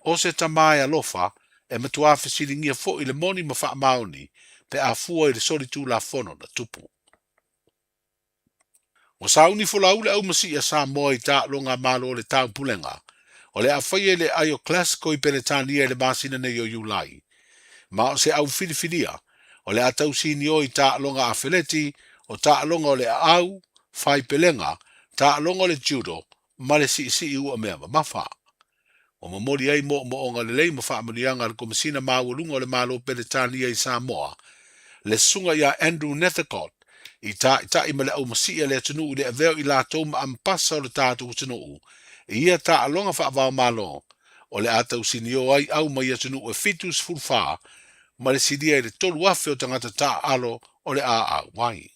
Speaker 14: o se tamā e alofa, e matuā fesiligia foi le moni ma faamaoni pe a fua i le solitulafono na tupu. Ua sauni folau le aumasii a Samoa i taaloga a Malo o le Taupulega o le a faia i le aai o Glasgow i Peretania i le masina nei o Iulai. Ma o se au filifilia o le a tausinio i taaloga afeleti, o taaloga o le aau, faipelega, taaloga o le judo ma le siisii uamea mamafa. Ua momoli ai moomooga lelei ma faamanuiaga a le Komesina Maualuga o le Malo Peretania i Samoa, le susuga ia Andrew Nethercott, i taitai ma le aumasii a le atunuu i le avea o i latou ma amepasa o le tatou atunuu i ia taaloga faavaomalo o le a tausinio ai au mai atunuu e 74 ma le silia i le 3,000 o tagata taaalo o le a auai.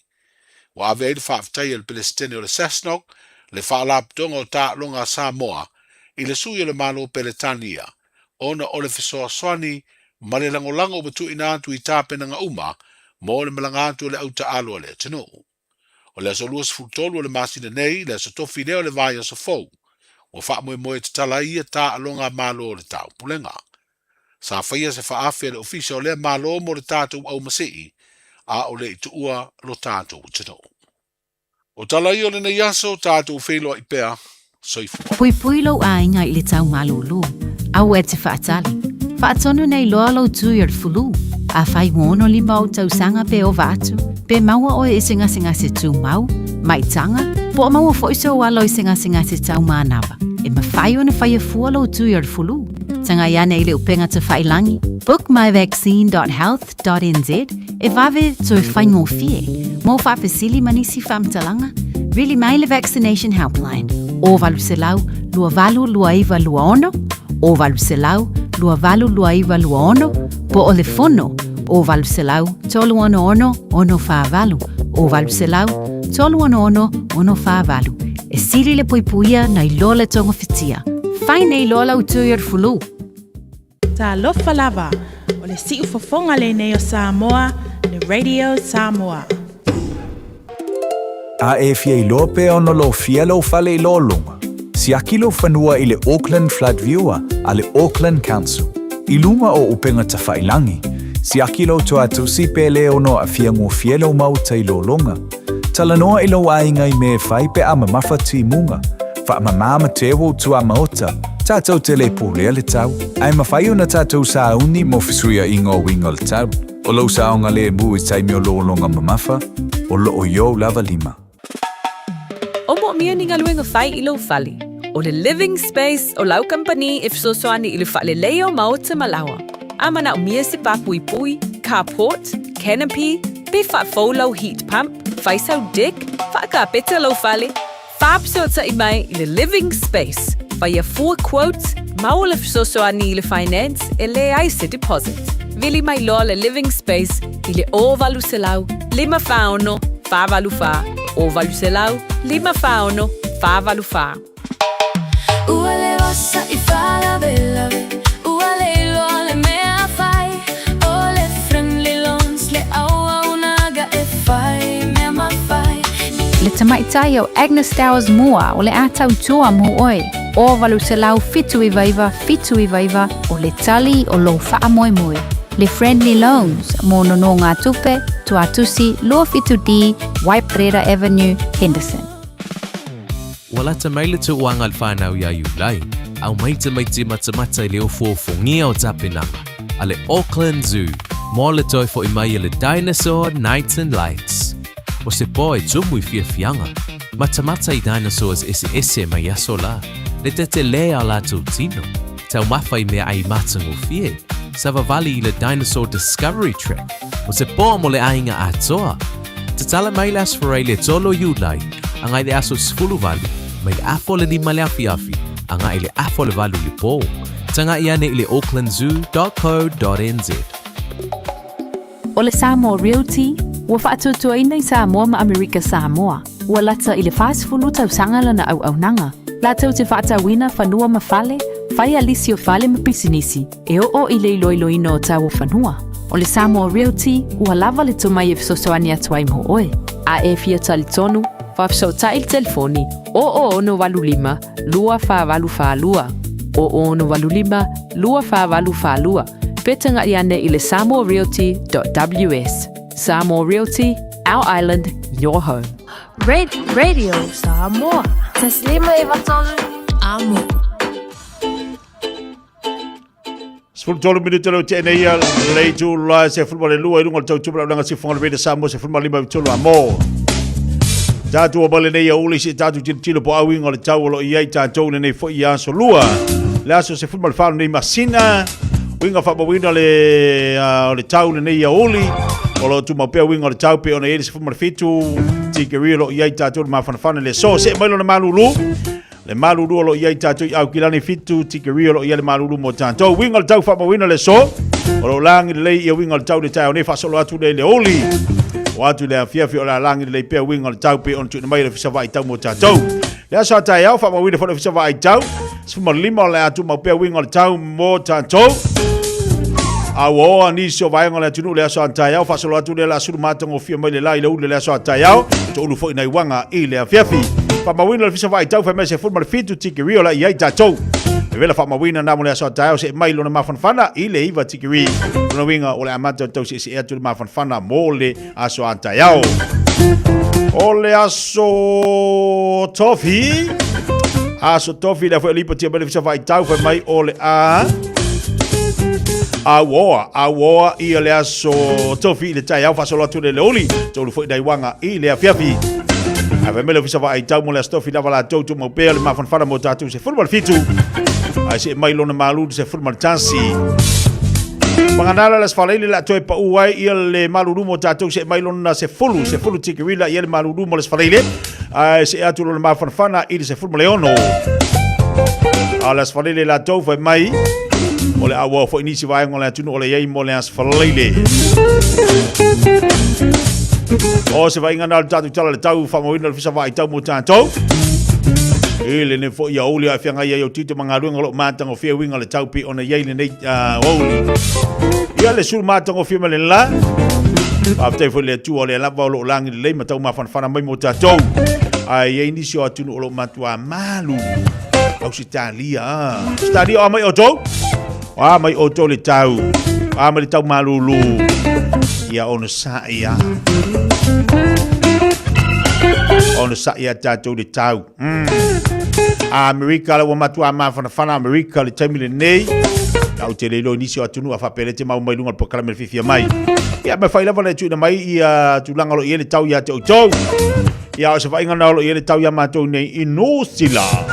Speaker 14: Ua ave ai le faafetai a le Pelesitene o le SASNOC, le Faalapotopotoga o Taaloga a Samoa, i le sui o le Malo Peretania, ona o le fesoasoani ma le lagolago ua tuuina atu i tapenaga uma mo le malaga atu o le au taaalo a le atunuu. O le aso 23 o le masina nei, le aso tofi lea o le vaiaso fou, ua faamoemoe e tatala ai ia taaloga a Malo o le Taupulega. Sa faia se faaafe a le Ofisa o lea Malo mo le tatou aumasii, a o le i tuua lo tatou atunuu. O tala ia o lenei aso, tatou feiloai pea. Soifua.
Speaker 25: Puipui lou aiga i le tau malūlū. Aua e te faatali. Faatonu nei loa lou tui o le fulu. Afai ua 65 ou tausaga pe ova atu, pe maua oe i se gasegase tumau, maitaga, po o maua foi sou alo i se gasegase tau manava, e mafai ona faia fua lou tui o le fulu. Tagai ane i le upega tafailangi, bookmyvaccine.health.nz, e vave toe faigofie. Mo faafesili ma nisi faamatalaga, vili mai le Vaccination Helpline, 0800 282926, 0800 282926, po o le fono, 0800 366 648, 0800 366 648. E sili le puipuia nai lo le togafitia. Fai nei loa lau tui o le fulu.
Speaker 23: Talofa lava, o le siufofoga lenei o Samoa, le Radio Samoa.
Speaker 16: A e fia iloa pe ono lofia lou fale i lologa, siaki lou fanua i le Auckland Flood Viewer a le Auckland Council. I luga o upega tafailangi, siaki lou toatusi pe le ono aafia gofie lou maota i lologa. Talanoa i lou aiga i mea e fai pe a mamafa timuga. Faamama ma teu ou tuamaota, tatou te le pulea le tau, ae mafai ona tatou sauni mo fesuiaiga o uiga o le tau. O lou saogalemu i taimi o lologa mamafa, o loo i ou lava lima.
Speaker 7: O moomia ni galuega fai i lou fale. O le Living Space o lau kamupani e fesoasoani i le faaleleia o maota ma laoa. A manaomia se pāpuipui, carport, canopy, pe faafou lau heat pump, fai sau deck, faakapeta lou fale, faafesootai mai i le Living Space, faia fua quote, maua le fesoasoani i le finance e leai se deposit. Vili mai loa le Living Space i le 0800 546 484, 0800 546 484.
Speaker 9: Ua le osa i faalavelave, ua le iloa le mea fai, o le Friendly Loans le auaunaga e fai mea mafai.
Speaker 25: Le tamaitai o Agnes Towers Moore o le a tautua mo oe. O 879 799 o le tali o lou faamoemoe. Le Friendly Loans mo nonogatupe, Tuatusi 27D, Waiprera Avenue, Henderson.
Speaker 17: Ua lata mai le tauaga a le whanau iā Iulai, aumai tamaiti matamata i le ofuofugia o tapenaga a le Auckland Zoo mo le toe fo'i mai e le Dinosaur Nights and Lights. O se pō e tumu i fiafiaga, matamata i dinosaurs eseese mai aso la, le tetelē a latou tino, taumafa i meaai matagofie, savavali i le Dinosaur Discovery Track, o se pō mo le aiga atoa. Tatala mai le Aso Faraile 3 o Iulai agai le aso 18 mai le afa o le 5 le afiafi agai le afa o le 8 le pō. Taga'i ane i le aucklandzoo.co.nz.
Speaker 8: O le Samoa Realty, ua faatuatuaina i Samoa ma Amerika Samoa. Ua lata i le 40 tausaga lana auaunaga, latou te faatauina fanua ma fale, fai a lisi o fale ma pisinisi, e oo i le iloiloina o tau o fanua. O le Samoa Realty, ua lava le tomai e fesoasoani atu ai mo oe. A e fia talitonu, faafesootai i le telefoni 0085 2482, 0085 2482, pe taga'i ane i le samoarealty.ws. Samoa Realty, our island, your home.
Speaker 7: Radio Samoa. Taslima e vatolu amo.
Speaker 21: 13 minute leo te nei ia le itu la se fulma le lua i lunga o le tautupu lau langa sifonga le vele Samoa se fulma lima i tolu a mo. Tātou o bale nei ia uli si tātou tilo tilo po au inga o le tau o lo i ai tātou le nei foi i aso lua. Le aso se fulma le whānu nei masina. Uinga whaamawina le, o le tau le nei ia uli. O lo tu mau pea uinga o le tau pe ona i se fulma le fitu. Tikeria lo i ai tātou le mawhanawhana le so. Se mai lona malulu. Le malulu o lo i ai tātou i Aukilani 7 tikeri o lo i ai le malulu mo tātou. Uiga o le tau faamauina le aso. O lo lagi lelei ia uiga o le tau le taeao nei faasolo atu lea i le oli. O atu i le afiafi o le a lagi lelei pea uiga o le tau pei ona tuuina mai e le Ofisa Vaai Tau mo tātou. Le aso a taeao faamauina foi le Ofisa Vaai Tau. 15 o le a tumau pea uiga o le tau mo tātou. A ua oa nisi o vaega o le atunuu le aso a taeao faasolo atu lea le a sulu matagofie mai le la i le ulu le aso a taeao. Toulu foi nai uaga i le afiafi. Faamauina le Ofisa Vaai Tau fai mai 17 tikeri o la i ai tatou. E vela faamauina na mo le aso a taeao se mai lona mafanafana i le 9 tikeri. Lona uiga o le amata o le tau seesee atu le mafanafana mo le aso a taeao. O le aso tofi. Aso tofi le foi lipotia mai le Ofisa Vaai Tau fai mai o le a auoa, auoa ia le aso tofi i le taeao faasolo atu le leoli, tolu foi nai uaga i le afiafi. Ae fai mai le Ofisa Vaai Tau mo le aso tofi lava latou tumau pea le mafanafana mo tatou 17. Ae see mai lona malu i le 11. Paganala le aso Faraile le a toe pau ai ia le malulu mo tatou see mai lona 10, 10 tikerila ia le malulu mo le aso Faraile. Ae see atu lona mafanafana i le 16. A o le aso Faraile latou fai mai o le auau foi nisi vaega o le atunuu o le iai mo le aso Faraile. O se vaaiga na o le tatou tala le tau faamauina le Ofisa Vaai Tau mo tatou. I lenei foi aoauli a feagai ai o tiute ma galuega o lo o matagofie uiga o le tau pei ona i ai lenei aoauli. Ia le sulu matagofie ma le la. Faafetai foi i le Atua o lea lava o lo o lagi lelei ma tau mafanafana mai mo tatou. Ae i ai nisi o atunuu o lo o matua malu. Ausitalia. Ausitalia o a mai outou? O a mai outou le tau? O a mai le tau malulu? Ia ono sa'i a. Ono sa'i a tatou le tau. Amerika la ua matua mafanafana Amerika le taimi lenei. Au te le iloa i nisi o atunuu a faapea le te mau mai luga o le polokalame le fiafia mai. Ia me fai lava le tuuina mai ia tulaga o lo o i ai le tau ia te outou. Ia o se vaaiga na o lo o i ai le tau ia matou nei i New Zealand.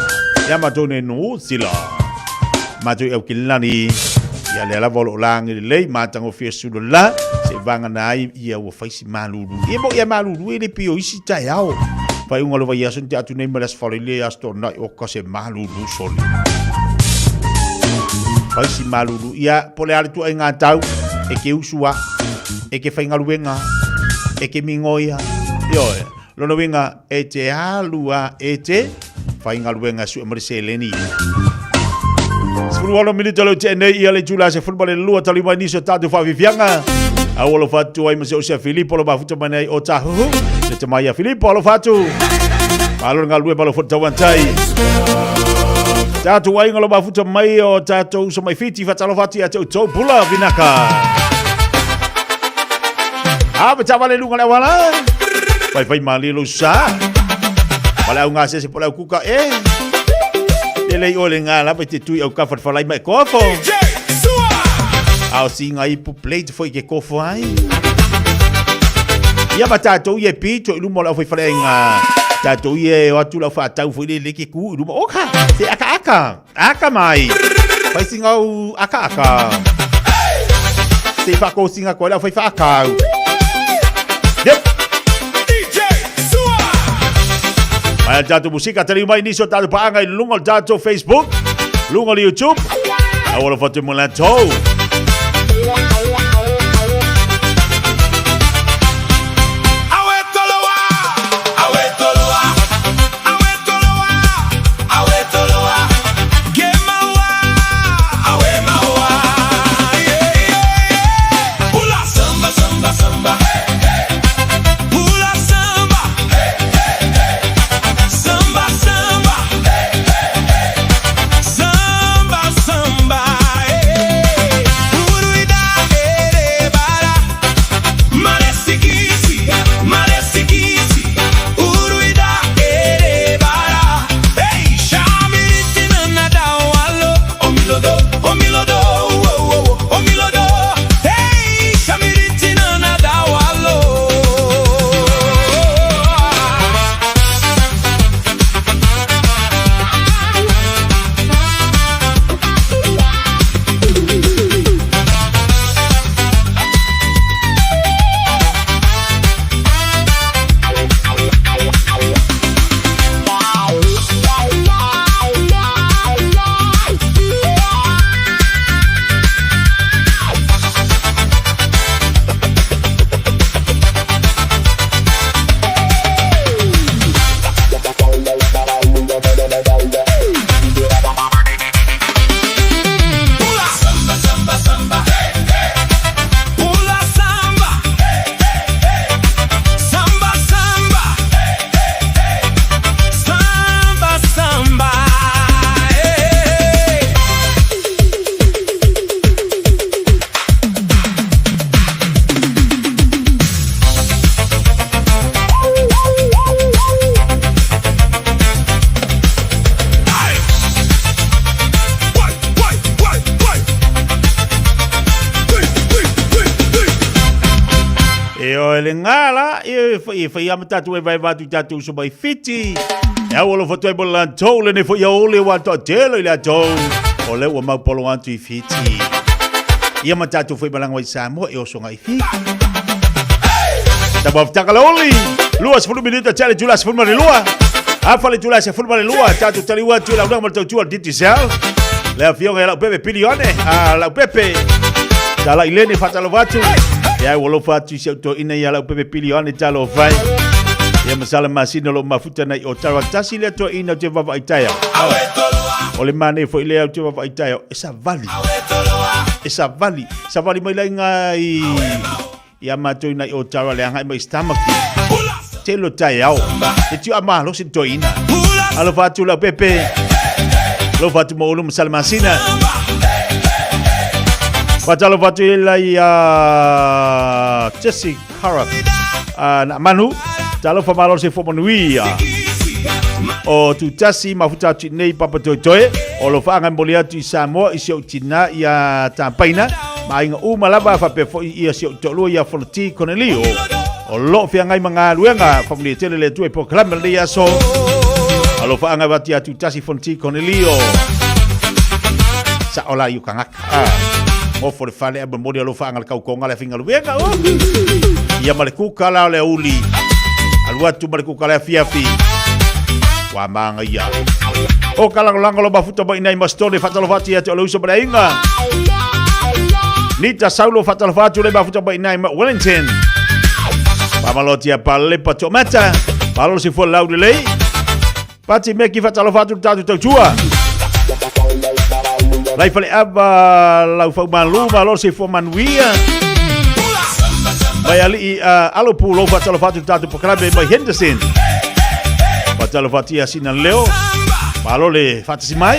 Speaker 21: Ia matou nei i New Zealand. Matou i Aukilani. Ia lea lava o lo o lagi lelei matagofie sulu la. Se vagana ai ia ua fai si malulu. Ia mo ia malulu e le pei o isi taeao. Faaiuga o le vaiaso na tea atu nei ma le Aso Faraile Aso Toonai o ka se malulu sole. Fai si malulu. Ia, po o le a le tuaiga tau, e ke usu a, e ke faigaluega, e ke migoia. Ioe, lona uiga, e te alu a, e te faigaluega e sue mai le seleni. 16 minute leo tea nei ia le itula 12 tali mai nisi o tatou faafiafiaga. Au alofa atu ai ma se o sea Filipo lo mafuta mai nei o Tāhuhu. Le tama ia Filipo, alofa atu. Malo le galulue malo foi tauantai. Tātou aiga lo mafuta mai o tātou uso mai Fiti, whatalofa atu ia te outou pula vinaka. A me tāwale lunga le awala. Whai whai mali lo sa. Wale au ngā sese po le au kuka e. Le lei o le ngā lava i te tui au ka whatwhalai mai kofo. Ao si ngā ipu plate foi ke kofo ai. Ia ma tātou ia pito i luma o le au whai ngā. Tātou ia o atu lau whaatau foi le leke ku i luma. Oka, te aka aka. Aka mai. Whai singa au aka aka. Te whako singa koe lau whai whaakau. Yep. Mai al tātou musika, tali mai nisi o tātou paanga i lunga o tātou Facebook, lunga o YouTube. Aua lo whatu mo lantou. E o le ngala, e e whai ama tātou e vai vatu tātou so mai fiti. E au alo whatu e mo lantou, le ne fo ia ole wa toa telo i le atou. O le ua mau polo antu i fiti. Ia ma tātou fo i malanga i Samoa e oso ngai fiti. Ta mafutaka la oli. Lua sefulu minuta tale tula sefulu ma le lua. Afa le tula sefulu ma le lua. Tātou taliua atu i lau ma le tautua le Digicel. Le afioga ia lau pepe pilione. A lau pepe. Tala i lene whatalofa atu. Ia ua lofa atu i si au toeaina ia lau pepe pilione talofa ai. Ia masala masina o lou mafuta nei o taro tasi lea toeaina o te vavaai taeao. O le mane foi lea o te vavaai taeao e savali. E savali. Savali mai lai ngā i Ia matou ina i Otara le agai mai Stamaki. Telo taeao. E tiu a malosi le toeaina. Alofa atu lau pepe. Alofa atu mo ulu ma Salamasina. Whatalofa atu i la ia Jesse Carruth. Na manu. Talofa malosi fo manuia. O tutasi mafuta atu nei papa toetoe. O lo whaangai moli atu i Samoa i si au tina ia Tampaina. Ma aiga uma lava faapea foi ia si ou toalua ia Fonoti Konelio o lo o feagai ma galuega. Faamanuia tele le Atua i polokalame o lenei aso. Alofaaga vati atu tasi Fonoti Konelio. Sa'o la i ukagaka. Ah. Ngofo le fale a momoli alofaaga le kaukonga le afigaluega. Oh. Ia ma le kuka la o le uli. Alu atu ma le kuka le afiafi. Ua magaia. O ka lagolago lo mafuta mai nei Mastone faatalofa atu ia te o le uso ma le aiga. Nita Saulo faatalofa atu le mafuta mai nei ma Wellington. Pamalotia Palepa Tomata. Malo se fua lau lelei. Pati Meki faatalofa atu le tatou tautua. Lai fale ava lau fau malu malo se fua manuia. Mai alii alo pu lou faatalofa atu i le tatou polokalame mai Henderson. Faatalofa atu ia Sina Leo. Malo le faatasi mai.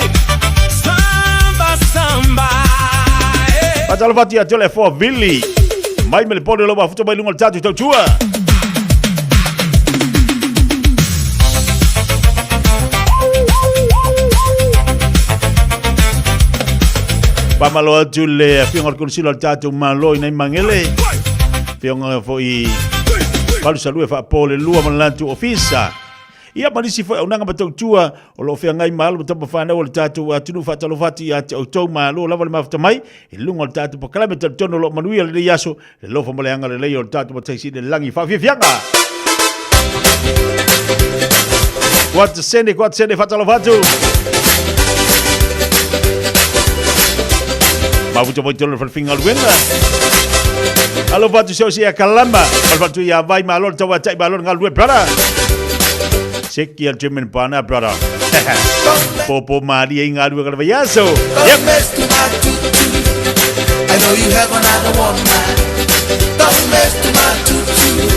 Speaker 21: Faatalofa atu ia te le Foa Vili. Mai Melepone lou mafuta mai luga o le tatou tautua. Faamalo atu le afioga o le Konisila o le tatou Malo i nai Magele. Afioga foi Palusalue faapo le lua ma le latou ofisa. Ia ma nisi foi auaunaga ma tautua o lo o feagai ma alo ma tama fanau o le tatou atunuu faatalofa atu ia te outou malo lava le mafuta mai i luga o le tatou polokalame talitonu o lo o manuia lenei aso le alofa ma le agalelei o le tatou Matai Sili i le lagi faafiafiaga. Kuata sene, kuata sene, faatalofa atu. Mafuta mai tolo le falefingaluega. Alofa atu se o se ia kalama. Alofa atu ia vai malo le tau tai malo le galue, brother. Seki al German pana, brother. Popo maria i galue ka le vaiaso.
Speaker 1: Don't mess to my tutu. I know you have another woman. Don't mess to my tutu.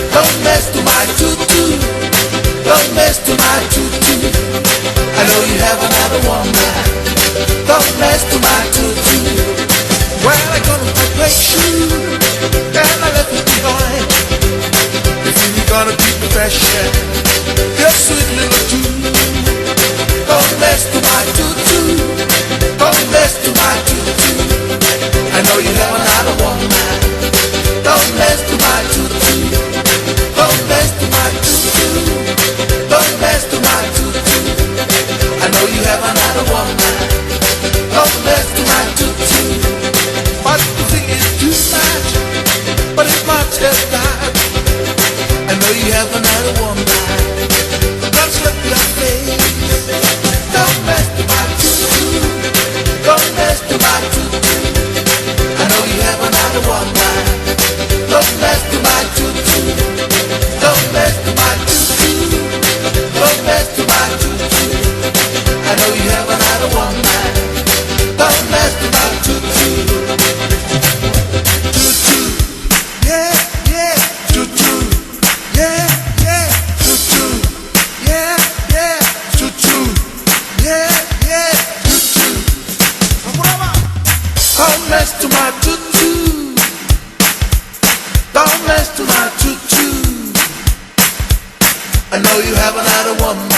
Speaker 1: Don't mess to my tutu. Don't mess to my tutu. I know you have another woman. Don't mess to my tutu. Well, I got my great shoe and I left it behind. You think you're gonna keep me fresh? Your sweet little tune. Don't mess to my tutu. Don't mess to my tutu. I know you have another woman. Don't mess to my tutu. Don't mess to my tutu. Don't mess to my tutu. I know you have another woman. Don't mess to my tutu. But the thing is too much. But it's much as that. I know you have another woman. Don't slip your face. Don't mess to my tutu. Don't mess to my tutu. I know you have another woman. Don't mess to my tutu. Don't mess to my tutu. Don't mess to my tutu. I know you have another woman. Don't mess to my tutu. Tutu. Yeah, yeah. Tutu. Yeah, yeah. Tutu. Yeah, yeah. Tutu. Yeah, yeah. Tutu. Don't mess to my tutu. Don't mess to my tutu. I know you have another woman.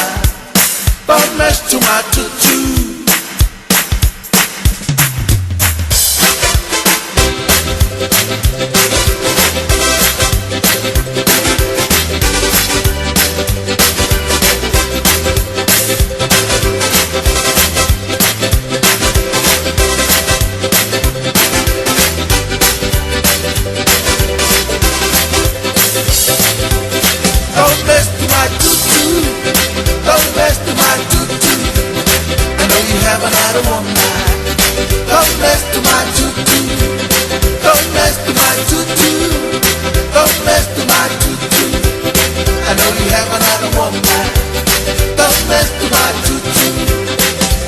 Speaker 1: Don't mess to my tutu. Don't mess to my tutu. Don't mess to my tutu. I know you have another woman. Don't mess to my tutu. Don't mess to my tutu. Don't mess to my tutu. I know you have another woman. Don't mess to my tutu.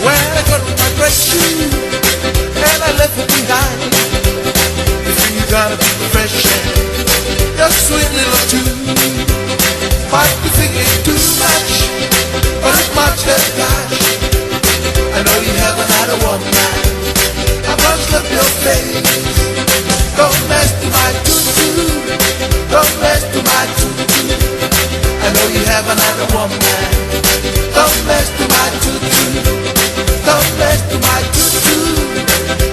Speaker 1: Well, I got my great shoe and I left it behind. You think you gotta be fresh? Your sweet little tune. Might be thinking too much, but it's much less cash. I know you have another woman. I must love your face. Don't mess to my tutu. Don't mess to my tutu. I know you have another woman. Don't mess to my tutu. Don't mess to my tutu.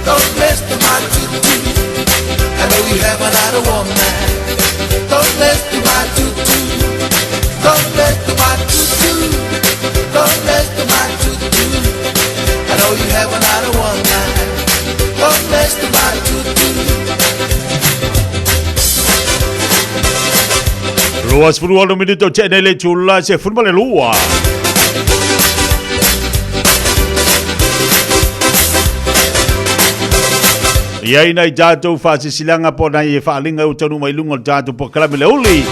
Speaker 1: Don't mess to my tutu. I know you have another woman. Don't mess to my tutu. Don't mess to my tutu. Don't mess to my tutu. I know you have another woman. Don't mess to my tutu.
Speaker 21: 26 minute o tene le tula se funu ma le lua. Ia ina i tatou faasisilaga po nai e faaaliga e utaunuu mai luga o le tatou polokalame le uli.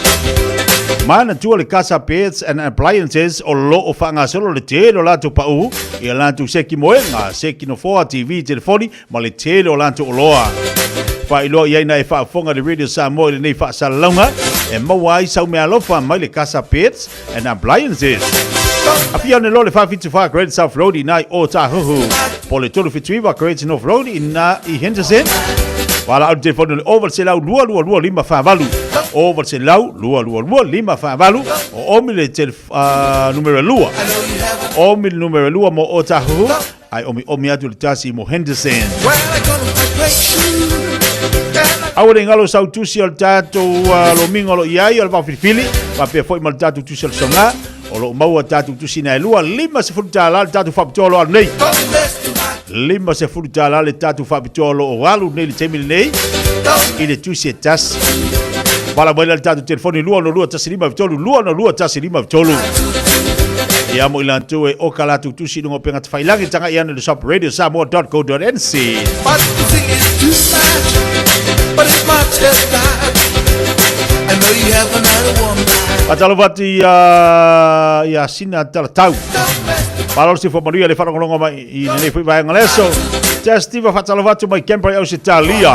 Speaker 21: Manatua le Casa Pets and Appliances o lo o faagasolo le tele o latou pau i a latou seki moega, seki nofoa, TV, telefoni ma le tele o latou oloa. Faailoa i ai na e faafofoga i le Radio Samoa i lenei faasalalauga e maua ai sau meaalofa mai le Casa Pets and Appliances. Afio ane loa le 474 Great South Road i ina i Ōtāhuhu, po o le 379 Great North Road i ina i Henderson. Valaau i le telefoni o le 0 800 222 548, 0 800 222 548, o omi le telef, numera 2. Omi le numera 2 mo Ōtāhuhu, ae omiomi atu le tasi mo Henderson. Aua ne i galo sau tusi o le tatou lomiga o lo o i ai o le vaofilifili, faapea foi ma le tatou tusi o le soga. O lo o maua tatou tusi na e lua, $50 le tatou faapitoa o lo o alu nei. $50 le tatou faapitoa o lo o alu nei i le taimi lenei i le tusi e tasi. Valaau mai la le tatou telefoni 262 153 262 153. Ia mo i latou e oka latou tusi i luga o upega tafailagi, tagai ane i le shop radiosamoa.co.nz.
Speaker 1: But the thing is too much, but it's much as that. I know you have another woman.
Speaker 21: Faatalofa atu ia Sina Talatau. Malo le soifua manuia le faalogologo mai i lenei foi vaega o le aso. Jazz Diva faatalofa atu mai Canberra i Ausetalia.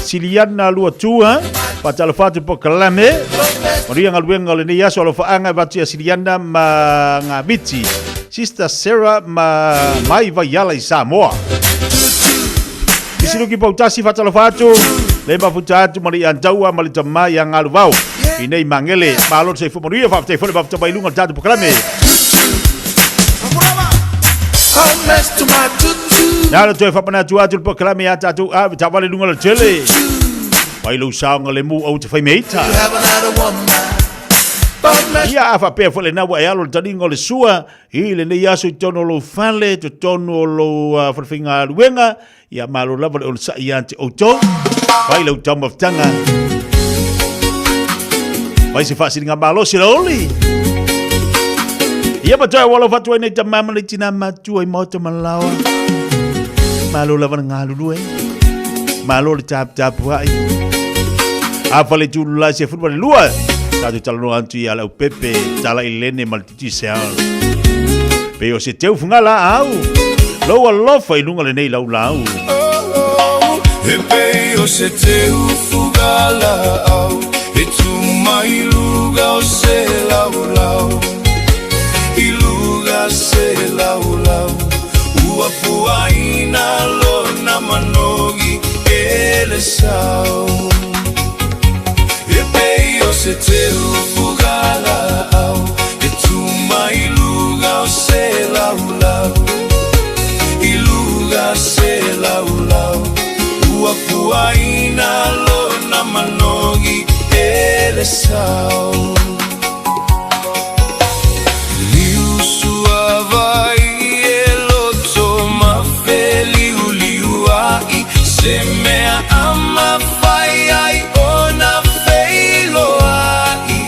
Speaker 21: Siliana Luatua faatalofa atu po Kalame. Manuia galuega o lenei aso alofaaga e avatu ia Siliana ma Gaviti. Sister Sarah ma mai Vaiala i Samoa. Isiluki Pautasi faatalofa atu. Le mafuta atu ma le Iantaua ma le tama ia Galuvao. I nei Magele, malo le soifua manuia, faafetai foi le mafuta mai luga o le tatou polokalame. Na le toe faamanatu atu le polokalame ia tatou ave taavale luga o le tele. Mai lou saogalemu aua te fai meita. Ia a faapea foi lena ua e alo le taliga o le sua i lenei aso i totonu o lou fale, totonu o lou falefaigaluega, Ia malo lava le onosai ia te outou. Fai lau taumafataga. Fai se faasiliga malosi la oli. Ia ma toe walo fatu ai nei tamama nei tina matua i maota malawa. Malo lava le galulue. Malo le taputapu ai. A fale tulu la se fulu lua. Tātou talanoa atu ia lau pepe, tala i lene ma le Giselle. Pe o se teu fugala au, lou alofa i luga lenei laulau.
Speaker 1: E pei o se teu fugala au, e tu mai luga o se laulau. I luga se laulau, ua puaina lona manogi e le sau. E pei o se teu fugala au, e tu mai luga o se laulau. I luga se laulau, ua puaina lona manogi e le sau. Liu suavai e loto mafe liuliu ai, se mea a mafai ai ona feiloai.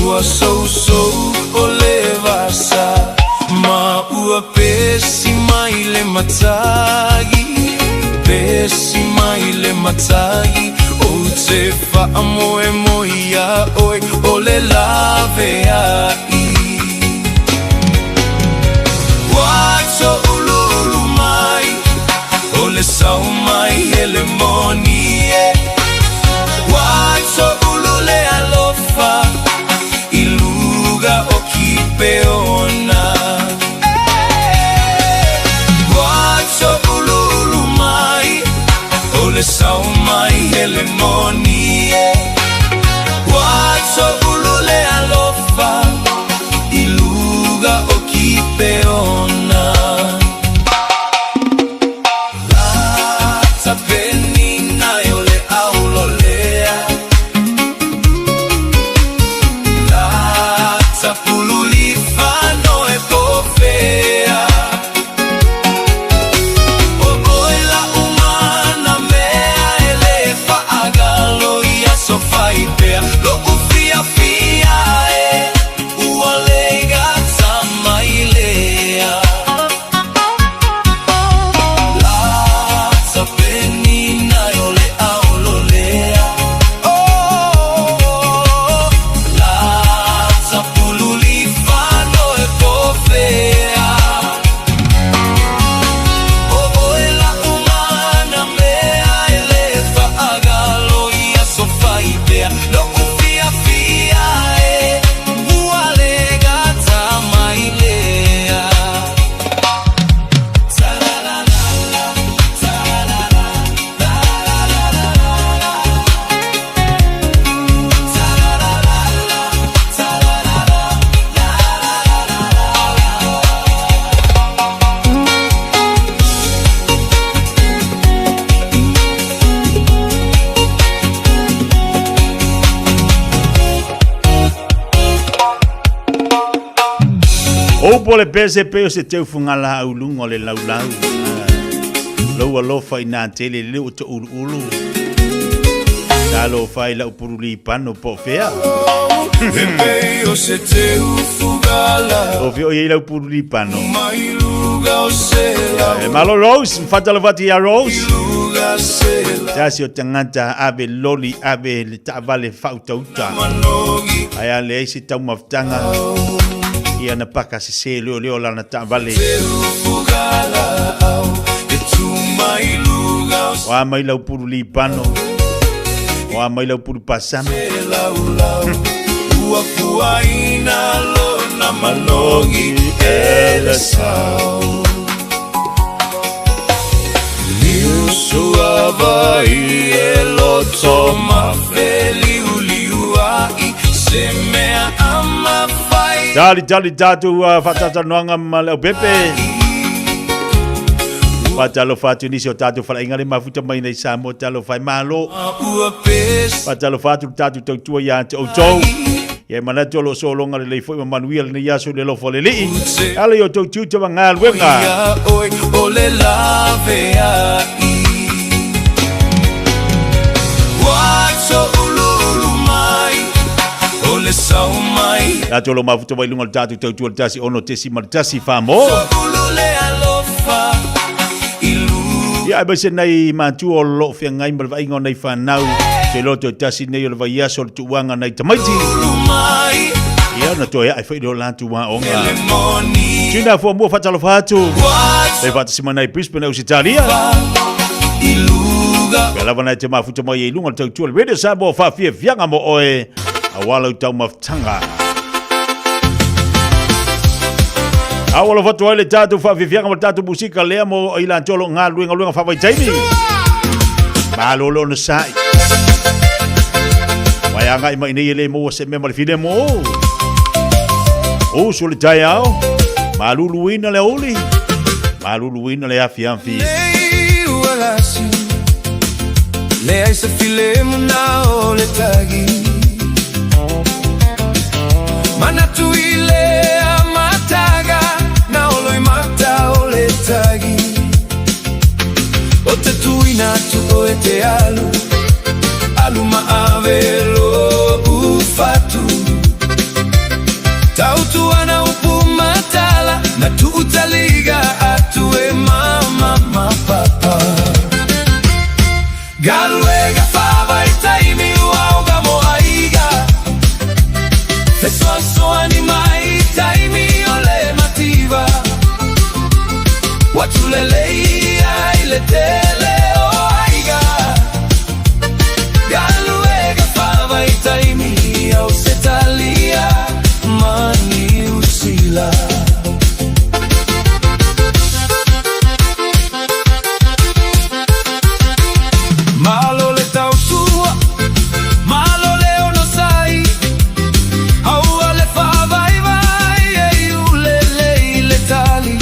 Speaker 1: Ua sousou o le vasa, ma ua pesi mai le matagi, pesi mai le matagi. Ou te faamoemoe iā oe o le laveai. Ua touluulu mai o le sau mai e le moni e. Ua toulu le alofa i luga o Kipeona. Ua touluulu mai o le sau mai e le moni e. Ua toulu le alofa i luga o Kipeona. Lata penina e o le
Speaker 21: O upu o le pese pei o se teu fugalaau i luga o le laulau. Lou alofa inā tele lele ua touluulu. Talofa i lau pulu lipano po o fea.
Speaker 1: E pei o se teu fugala.
Speaker 21: O fea o i ai lau pulu lipano.
Speaker 1: Mai luga o se lau.
Speaker 21: E malo Rose, mfatalofa atu ia Rose.
Speaker 1: Luga se lau.
Speaker 21: Tasi o tagata ave loli ave le taavale faautauta. Ae a leai se taumafataga, ia na paka sese leoleo lana taavale. O a mai lau pulu lipano, o a mai lau pulu pasano.
Speaker 1: Ua puaina lona manogi e le sao. Niusuavai e loto mafeliuliuai se mea a mafai.
Speaker 21: Tali tali tatou faatalatalanoaga ma le aupepe. Faatalofa atu i nisi o tatou faleaiga le mafuta mai nei Samoa talofa e malo. Faatalofa atu le tatou tautua ia te outou. Ia e manatu o lo o sologa lelei foi ma manuia lenei aso i le alofa o le Alii. E ala i o outou tiute ma galuega.
Speaker 1: Ia oe o le laveai. Ua touluulu mai o le sau mai.
Speaker 21: Tatou lo mafuta mai luga o le tatou tautua le 1 6.1 whamo.
Speaker 1: Toulu le alofa i luga.
Speaker 21: Ia, aemaise nai matua o lo o feagai ma le vaaiga o nai fanau. Te iloa toe tasi nei o le vaiaso o le tuuaga nai tamaiti. Ia, ona toe ae foi lea o latou aoga. Tina fuamua faatalofa atu. Le faatasi mai nai Brisbane, Ausetalia. Pea lava nai te mafuta mai e i luga o le tautua le Radio Samoa faafiafiaga mo oe aua lau taumafataga. A ua alofa atu ai le tatou faafiafiaga ma le tatou musika lea mo i latou o lo o galuega luega faavaitaimi. Malo le onosai. Vai agai mai nei e le maua se mea ma le filemu. Usu le taeao, maluluina le aoauli, maluluina le afiafi.
Speaker 11: Nei ua lasi, leai se filemu na o le tagi. Manatu i le amataga, na o loimata o le tagi. O te tuuina atu oe te alu, alu ma ave lou fatu. Tautuana upu ma tala, na tuutaliga atu e mama ma papa. Galuega faavaitaimi aoga mo aiga. Fesoasoani mai taimi o le mativa. Ua tulelei ai le tele o aiga. Galuega faavaitaimi Ausetalia ma Niu Sila. Malo le tautua, malo le onosai, aua le faavaivai e ulelei le tali.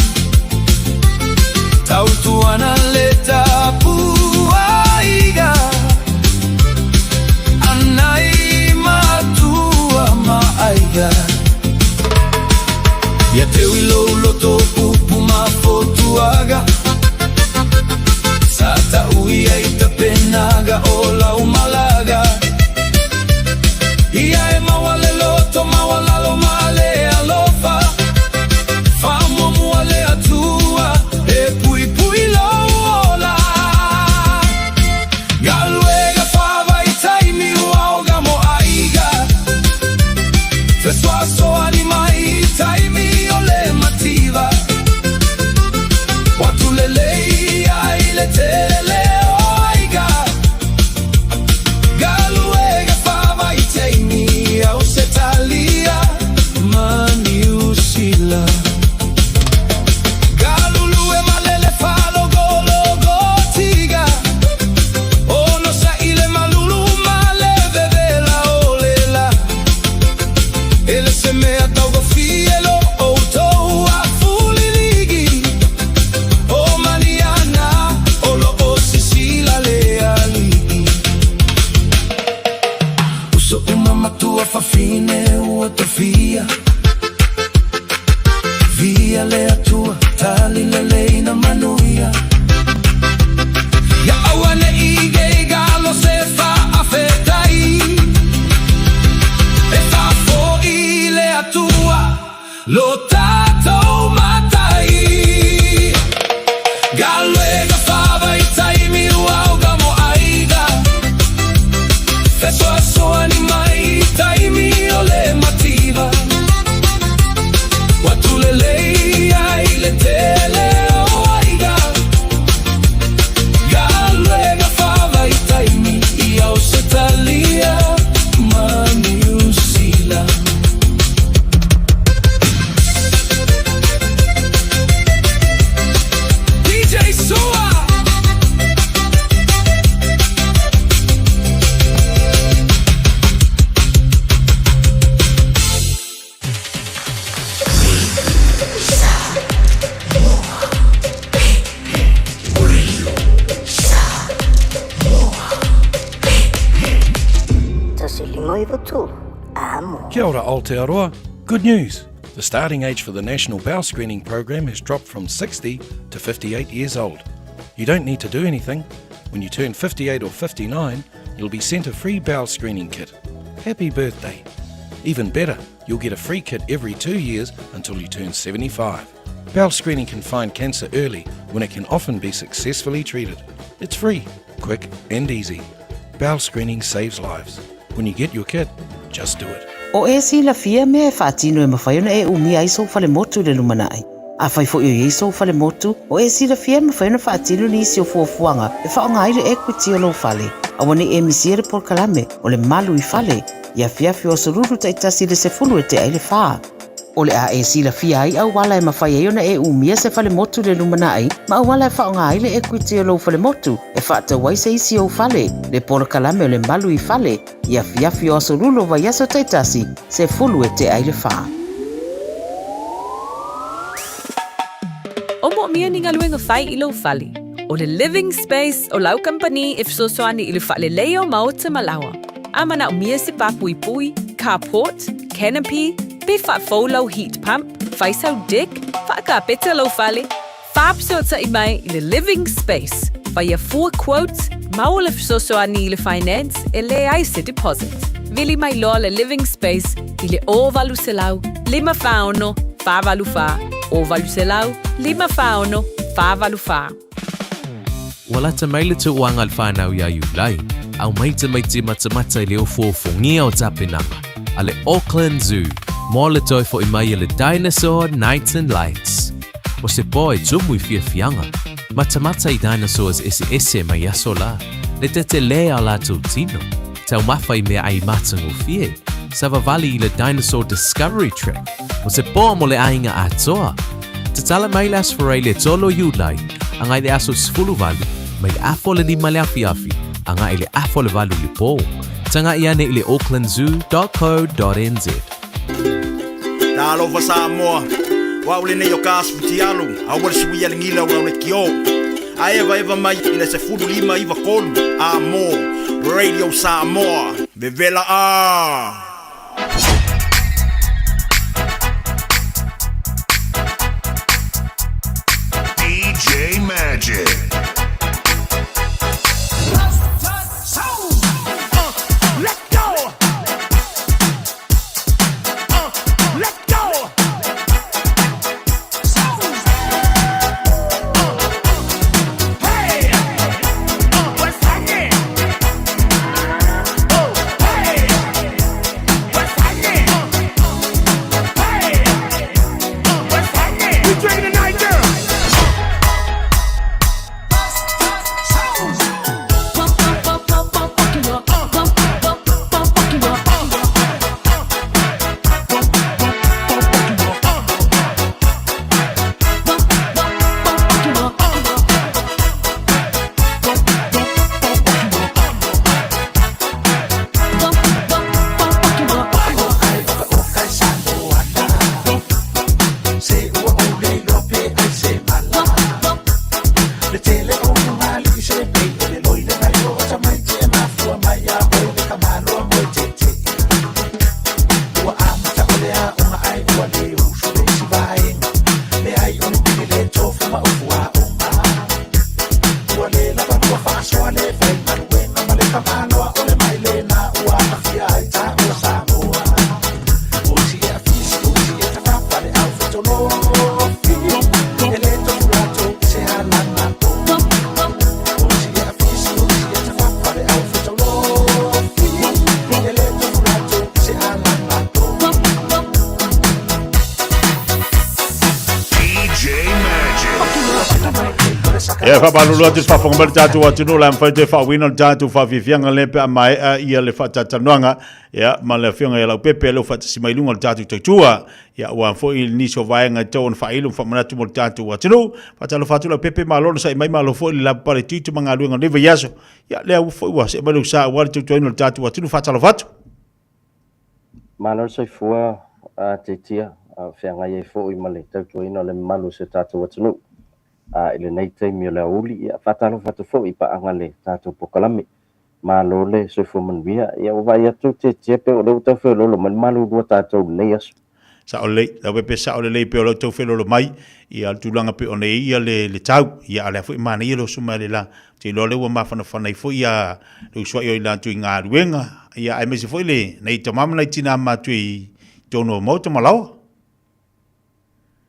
Speaker 11: Tautuana le tapuaiga, a nai matua ma aiga. Ia te oi lou loto upu ma fautuaga, sa tau i ai tapenaga o lau malaga. Ia e maua le loto maualalo ma le alofa, faamuamua le Atua e puipui lou ola. Galuega faavaitaimi aoga mo aiga. Fesoasoani mai taimi o le mativa. Ua tulelei ai le tele o aiga. Galuega faavaitaimi Ausetalia ma Niu Sila. Galulue ma le faalogologotiga. Onosa'i le malulu ma le vevela o le la. E le se mea taugofie lo outou afuliligi. O maliana o lo o sisila le Alii. Uso uma matua fafine ua tofia. Viia le Atua, tali lelei na manuia. Ia auane'i geigalo se faafetai. E faafo'i le Atua lo tatou Matai. Galuega faavaitaimi ua auga mo aiga. Fesoasoani mai i taimi o le mativa. Ua tulelei ai le tele o aiga. Galuega faavaitaimi i Ausetalia ma Niu Sila. DJ Sua!
Speaker 2: Kia ora Aotearoa. Good news! The starting age for the National Bowel Screening Program has dropped from 60 to 58 years old. You don't need to do anything. When you turn 58 or 59, you'll be sent a free bowel screening kit. Happy birthday! Even better, you'll get a free kit every two years until you turn 75. Bowel screening can find cancer early when it can often be successfully treated. It's free, quick, and easy. Bowel screening saves lives. When you get your kit, just do it.
Speaker 18: O e silafia mea e faatino e mafai ona e umia ai sou falemotu i le lumanai. Afai foi o i ai sou falemotu, o e silafia e mafai ona faatino nisi o fuafuaga e faaaoga ai le equity o lou fale. Aua ne i e misia le polokalame o le Malu i Fale i afiafi o Aso Lulu taitasi i le 10 e tea i le fa. O le a e silafia ai auala e mafai ai ona e umia se falemotu i le lumanai ma auala e faaaoga ai le equity o lou falemotu e faatau ai se isi ou fale, le polokalame o le Malu i Fale i afiafi o Aso Lulu o vaiaso taitasi, 10 e tea i le fa.
Speaker 7: O moomia ni galuega fai i lou fale. O le Living Space o lau kamupani e fesoasoani i le faaleleia o maota ma laoa. A manaomia se pāpuipui, carport, canopy, pe faafou lau heat pump, fai sau deck, faakapeta lou fale, faafesootai mai i le Living Space. Faia fua quote, maua le fesoasoani i le finance e leai se deposit. Vili mai loa le Living Space i le 0800 546 484, 0800 546 484.
Speaker 17: Ua lata mai le tauaga a le fanau iā Iulai, aumai tamaiti matamata i le ofoofogia o tapenaga a le Auckland Zoo mo le toe fo'i mai a le Dinosaur Nights and Lights. O se pō e tumu i fiafiaga, matamata i dinosaurs eseese mai aso la, le tetelē a latou tino, taumafa i meaai matagofie, savavali i le Dinosaur Discovery Track, o se pō mo le aiga atoa. Tatala mai le Aso Faraile le 3 o Iulai, agai i le aso 18, mai le afa o le 5 le afiafi, agai i le afa o le 8 i le pō. Taga'i ane i le aucklandzoo.co.nz.
Speaker 19: Talofa Samoa, o au lenei o Kas Futialu, aua le suia le gila o lau lekiō. A evaeva mai i le 15 93 a mo Radio Samoa, vevela a!
Speaker 20: DJ Magic.
Speaker 11: Let go! Let go! Hey! What's happening? Oh, hey! What's happening?
Speaker 21: Ia, e faamalulu atu i le faafofoga mai o le tatou atunuu, o le a mafai toe faauiina le tatou faafiafiaga lea pe a maea ia le faatalatalanoaga ia, ma le Afioga ia Leaupepe lea ua faatasi mai i luga o le tatou tautua. Ia, aua foi nisi o vaega e tatau ona faailo ma faamanatu mo le tatou atunuu. Faatalofa atu Leaupepe, malo le sa'i mai, malo foi le lavapapale tiute ma galuega o lenei vaiaso. Ia, lea ua foi ua see mai lou sa aua le tautuaina o le tatou atunuu. Faatalofa atu.
Speaker 3: Malo le soifua a Tetia, a feagai ai foi ma le tautuaina o le mamalu o si o tatou atunuu. A i lenei taimi o le aoauli, ia, faatalofa atu foi i paaga le tatou polokalame. Malo le soifua manuia. Ia ua vaai atu Tetia pei o lea ua tau feoloolo mai le malulu a tatou i lenei aso.
Speaker 21: Sao lelei, Leaupepe, sao lelei pei o lea ua tau feoloolo mai ia le tulaga pei ona i ai ia le tau. Ia a o lea foi e manaia le oso mai a le la. Ou te iloa o lea ua mafanafana ai foi ia le usuai o i latou i galuega, ia aemaise foi le nai tama ma nai tina matutua i totonu o maota ma laoa.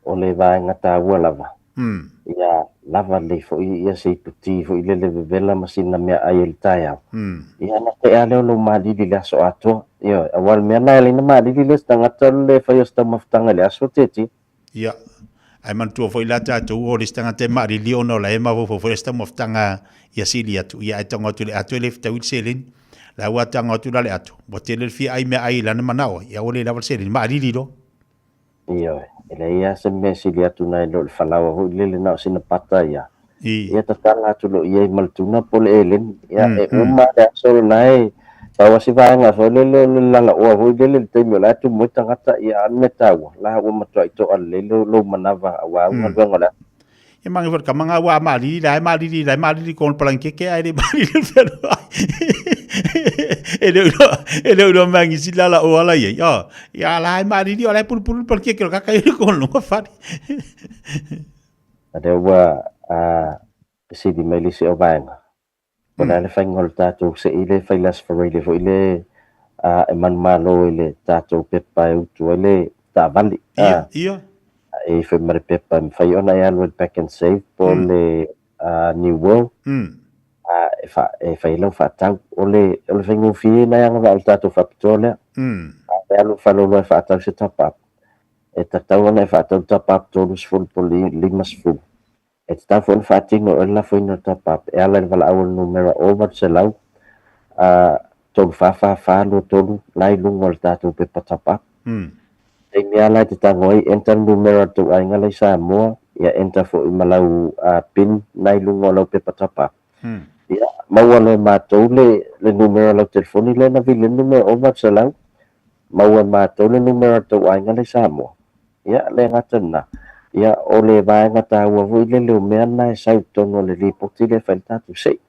Speaker 3: O le vaega taua lava, ia lava lelei foi ia se iputi foi lele vevela ma sina meaai ai le taeao, ia ona tea lea o lou malili i le aso atoa. Ioe, aua o le mea lena e ala ai ona malili le isi tagata o le fai o se taumafataga i le aso tietie.
Speaker 21: Ia, ae manatua foi la tatou o le isi tagata e malili ona o la e mafaufau foi le isi taumafataga ia sili atu, ia ae tago atu i le ato e le fetaui le seleni. La ua tago atu la le ato, ua tele le fia ai meaai i lana manao, ia ua le lava le seleni, malili loa.
Speaker 3: Ioe, e leai lava se mea e sili atu nai lo le falaoa foi lele na o sina pata ia. Ia tatala atu loa i ai ma le tuna po o le eleni. Ia, e uma lava le aso lena e pau lava si vaega foi lele o le lalaoa foi lele i le taimi o la e tumu ai tagata. Ia, a o le mea taua, la ua matuai to'a lelei lou manava aua au galuega o le aso.
Speaker 21: Ia mange foi kama nga wa malili la malili la malili kon palang keke ai le malili felo e le ilo e le ilo mangi si la la o ala ye yo ya la malili o la pulu pulu pal keke ka ka i kon lo fari
Speaker 3: A lea ua a sili mai le isi o vaega. Po o le a le faiga o le tatou se'i lea e fai le Aso Faraile foi lea e manumalo i le tatou pepa e utu ai le taavale.
Speaker 21: Ia, ia.
Speaker 3: E i ai foi ma le pepa e mafai ona e alu ai i le Pak'nSave po o le New World e e fai ai lau faatau. O le o le faigofie lena e agavaa o le tatou faapitoa lea. A e alu i le faleoloa e faatau se top-up, e tatau ona e faatau le top-up 30 po o le 50. E tatau foi ona faatino e le lafoina o le top-up e ala i le valaau o le numera 0800 344 423 la i luga o le tatou pepa top-up. Taimi lava la e te tago ai, enter le numera o le tou aiga la i Samoa, ia enter foi ma lau pin la i luga o lau pepa top-up. Ia, maua loa e matou le le numera o lau telefoni lea na vili ai le numera 0800, maua e matou le numera o le tou aiga la i Samoa. Ia, le gata lena, ia, o le vaega taua foi lele o mea na e sau i totonu o le lipoti lea e fai i le tatou se'i.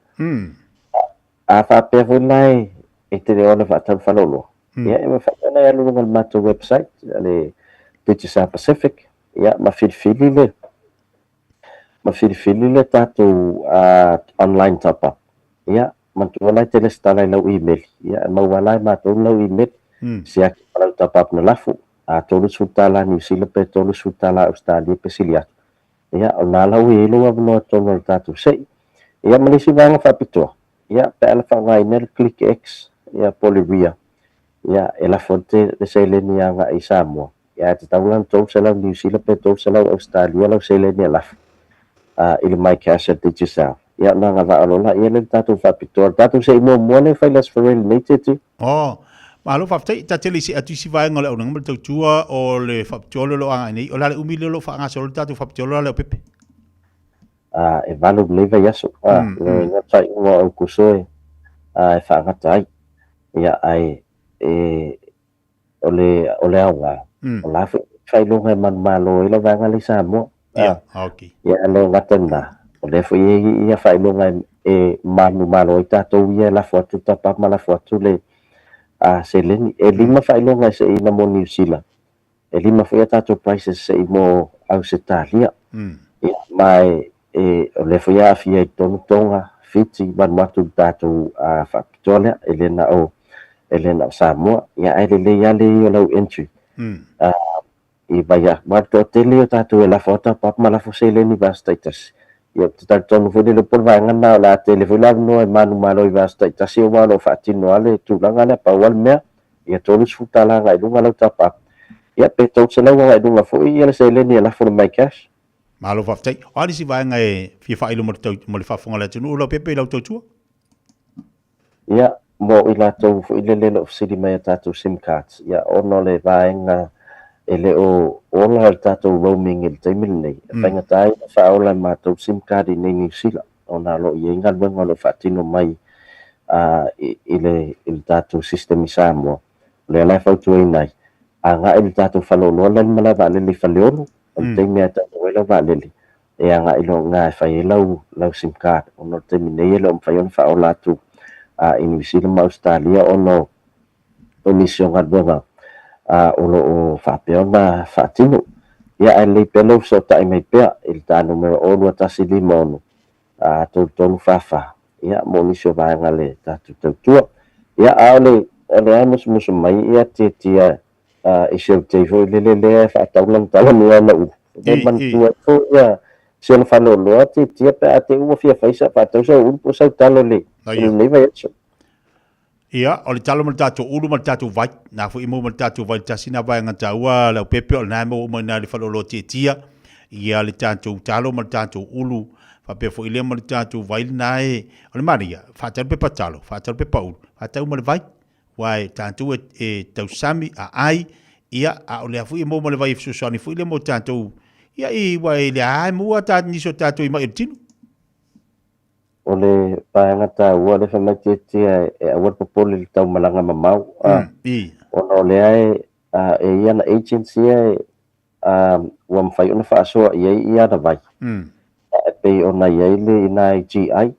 Speaker 3: A faapea foi la e te le o ona faatau faleoloa, ia, e mafai ona e alu i luga o le matou website a le Digicel Pacific, ia, ma filifili le, ma filifili le tatou online top up. Ia, manatua la e te resitala i lau email, ia, e maua la e matou lau email, siaki ma lau top up na lafo, a $30 Niu Sila pe $30 Ausetalia pe sili atu. Ia, o lena la ua i ai lou avanoa i totonu o le tatou se'i. Ia, ma le isi vaega faapitoa, ia, pe a na faaaogaina le Click X, ia, po o le Ria, ia, e lafo atu le seleni agai i Samoa, ia, ae tatau la ona $300 Niu Sila pe $300 Ausetalia lau seleni e lafo i le MyCash a Digicel. Ia, ona agavaa loa laia lea i le tatou faapitoa. O le tatou se'i muamua lea e fai i le Aso Faraile nei, Teti.
Speaker 21: Oh, malo faafetai. Ta te le i see atu i isi vaega o le auaunaga ma le tautua o le faapitoa lea o lo o agai nei. O le a le umi lea o lo o faagasolo le tatou faapitoa lea o Leaupepe?
Speaker 3: E 8 lenei vaiaso, le faaiuga o Aokuso e faagata ai. Ia, ae e o le o le aoga, o la foi faailoga e manumalo ai lau vaega lea i Samoa.
Speaker 21: Ia, okay.
Speaker 3: Ia, le gata lena, o lea foi e i ai ia faailoga e manumalo ai tatou ia e lafo atu le top up ma lafo atu le seleni. E 5 faailoga e seina mo Niu Sila, e 5 foi a tatou prices se'i mo Ausetalia. Ia, ma e o lea foi e aafia i totonu Tonga, Fiti, Vanuatu i le tatou faapitoa lea, e le na o e le na o Samoa. Ia, ae lelei lava le i o lau entry i vai aua le toatele o tatou e lafo atu top up ma lafo seleni i vaiaso taitasi. Ia, ou te talitonu foi lele po o le vaega lena o le a tele foi le avanoa e manumalo i vaiaso taitasi aua o lo o faatino lava le tulaga lea. Pau lava le mea, ia $30 agai i luga lau top up, ia pe $300 agai i luga foi le seleni e lafo i le MyCash.
Speaker 21: Malo faafetai. O a nisi vaega e fia faailo mo le tau, mo le faafofoga a le atunuu Leaupepe i lau tautua?
Speaker 3: Ia, mo i latou foi lele o lo o fesili mai i a tatou sim cards, ia, ona o le vaega e le o ola le tatou roaming i le taimi lenei, e faigata ai ona faaola e matou sim card i inei Niu Sila, ona o lo o i ai galuega o lo o faatino mai i le tatou system i Samoa. O lea la e fautuaina ai, agai i le tatou faleoloa la i le malae vaalele i Faleolo, o le taimi lava e taunuu ai lau vaalele, e agai loa i ina e fai ai lau sim card, ona o le taimi nei e le o mafai ona faaola atu i Niu Sila ma Ausetalia ona o nisi o galuega o lo o faapea ona faatino. Ia, ae lelei pea lou fesootai mai pea i le ta numera 02156 3344, ia, mo nisi o vaega o le tatou tautua. Ia, a o le o lea e musumusu mai ia Tietia i si ou tei foi lele lea e faatau lana talanoa na ulu. E manatua ai foi ia si ona faleoloa Tietia pe a te i ua fia fai sa faatau sau ulu po o sau talo i lenei vaiaso.
Speaker 21: Ia, o le talo ma le tatou ulu ma le tatou vai. Na foi e maua ma le tatou vai le tasi na vaega taua Leaupepe o lena e maua uma i ina i le faleoloa Tietia. Ia le tatou talo ma le tatou ulu faapea foi lea ma le tatou vai lena e o le manaia, faatau le pepa talo, faatau le pepa ulu, faatau ma le vai. Aua e tatou e tausami, aai, ia, a o lea foi e maua ma le vai e fesoasoani foi lea mo tatou, ia, i, aua e lea lava e maua ta, nisi o tatou i mai o le tino.
Speaker 3: O le vaega taua lea fai mai Tietia e aua le popole i le tau malaga mamao, ona o lea e, e i ai ana agents ia e, ua mafai ona faasoa i ai ana vai. E pei ona i ai le ina i GI, i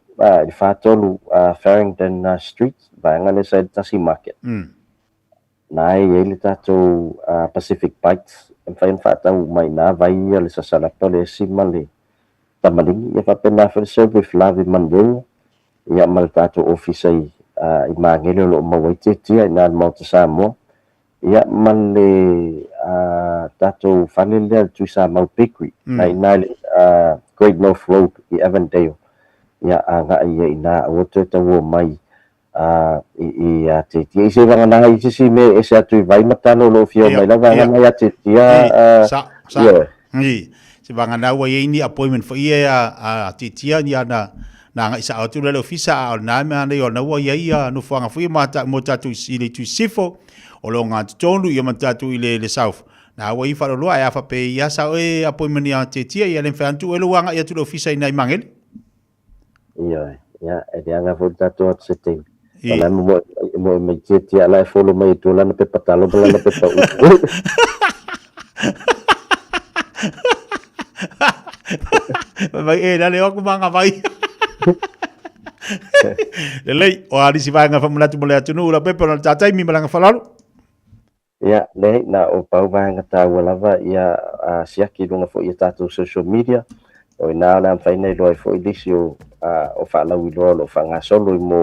Speaker 3: le 43 Farringdon Street, vaega lea sa i le Tasi Market. Na e i ai le tatou Pacific Bites, e mafai ona faatau uma i ina vai ia, le sasalapa, le esi ma le tamaligi. Ia faapena foi le Serve with Love i Monroe, ia ma le tatou ofisa i Magele o lo o maua ai Tietia i ina i le Maota Samoa. Ia ma le tatou fale lea le Tuisamau Bakery, na i ina i le Great North Road i Avondale. Ia agai ia i ina, aua toe tauo mai i a Tietia. I se vagana i se isi mea e ese atu i vai ma talo o lo o fia o mai lava vagana ia Tietia.
Speaker 21: Sa, sa. I, se vagana ua i ai ni appointment foi ia a Tietia ni ana na agai sao atu lea i le ofisa, a o lena mea nei o lena ua i ai ia nofoaga foi mo tatou i le itu i sisifo, o lo o gatotonu ia ma tatou i le south. Na ua i faaloloa, ae a faapea e i ai sao e appointment ia Tietia, ia le mafai lava ona tuu ai lou agai atu i le ofisa i nai Magele.
Speaker 3: Ioe, ia, e leaga foi le tatou atu se taimi. O la e moe mai Tietia, la e follow mai e tua lana pepa talo ma lana pepa ulu.
Speaker 21: Fai mai, e, lale o aku ma ngā vai. Lelei, o a nisi vaega whamanatu mo le atunuu, la pepe o na le tātaimi ma langa whalalo.
Speaker 3: Ia, leai, na o pau vaega tāua lava ia a siaki i luga foi i a tātou social media. O i nā o le a mafai ona iloa ai foi nisi o, o faalauiloa o lo o faagasolo i mo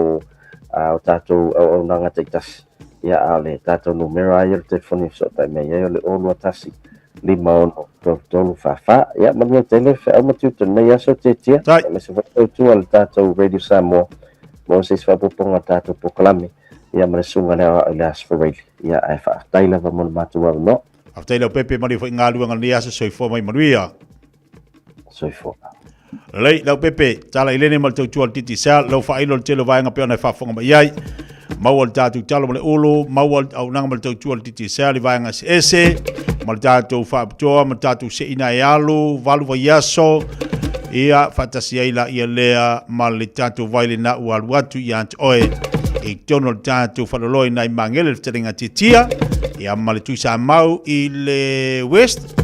Speaker 3: o tātou auaunaga taitasi. Ia, a o le tātou numera lava ia o le telefoni e fesootai mai ai o le 021 56 33 44. Ia, manuia tele, feau ma tiute lenei aso, Tietia. Aemaise foi tautua le tātou Radio Samoa mo se isi faaopoopoga o le tātou polokalame, ia ma le susuga lea o au i le Aso Faraile. Ia, ae faafetai lava mo le matou avanoa.
Speaker 21: Faafetai Leaupepe, manuia foi galuega lenei aso, soifua mai manuia.
Speaker 3: Soifua.
Speaker 21: Lelei, Leaupepe, tala i lene ma le tautua le Digicel, lau faailo le tele o vaega pei ona e faafofoga mai ai. Maua le tatou talo ma le ulu, maua le auaunaga ma le tautua le Digicel i vaega eseese, ma le tatou faapitoa ma le tatou seina e alu, valu vaiaso, ia faatasi ai laia lea ma le tatou vai lena ua alu atu ia te oe i totonu o le tatou faleoloa i nai Magele le fetalaiga Tietia, ia ma le Tuisamau i le West,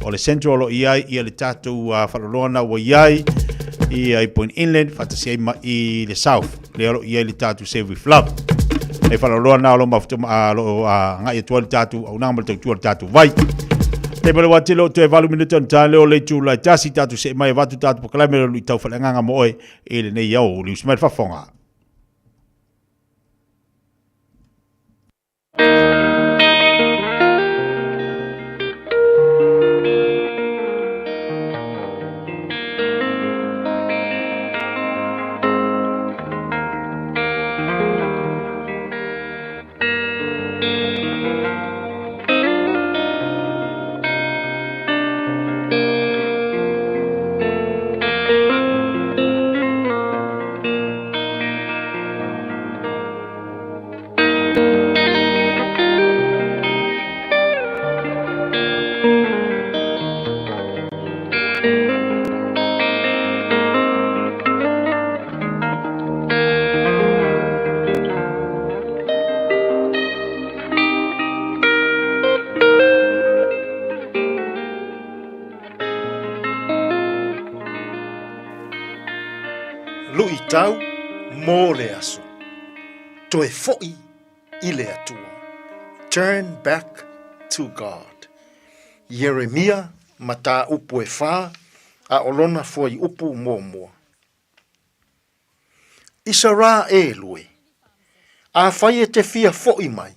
Speaker 21: o le Central o lo o i ai ia le tatou faleoloa na ua i ai i Point Inland faatasi ai ma i le South lea o lo o i ai le tatou Save with Love. E faleoloa na o lo o mafuta lo o agai atu ai le tatou auaunaga ma le tautua le tatou vai. Te mele wa tele o toe 8 minute ona tae lea o le itu lai tasi tatou see mai avatu tatou polokalame le luitau faaleagaga mo oe i lenei ao. Liusi mai le faafofoga.
Speaker 4: Tau mo le aso. Toe foʻi i le Atua. Turn back to God. Ieremia, mataupu e fa, a o lona fuaiupu muamua. Isaraelu e, afai e te fia foʻi mai,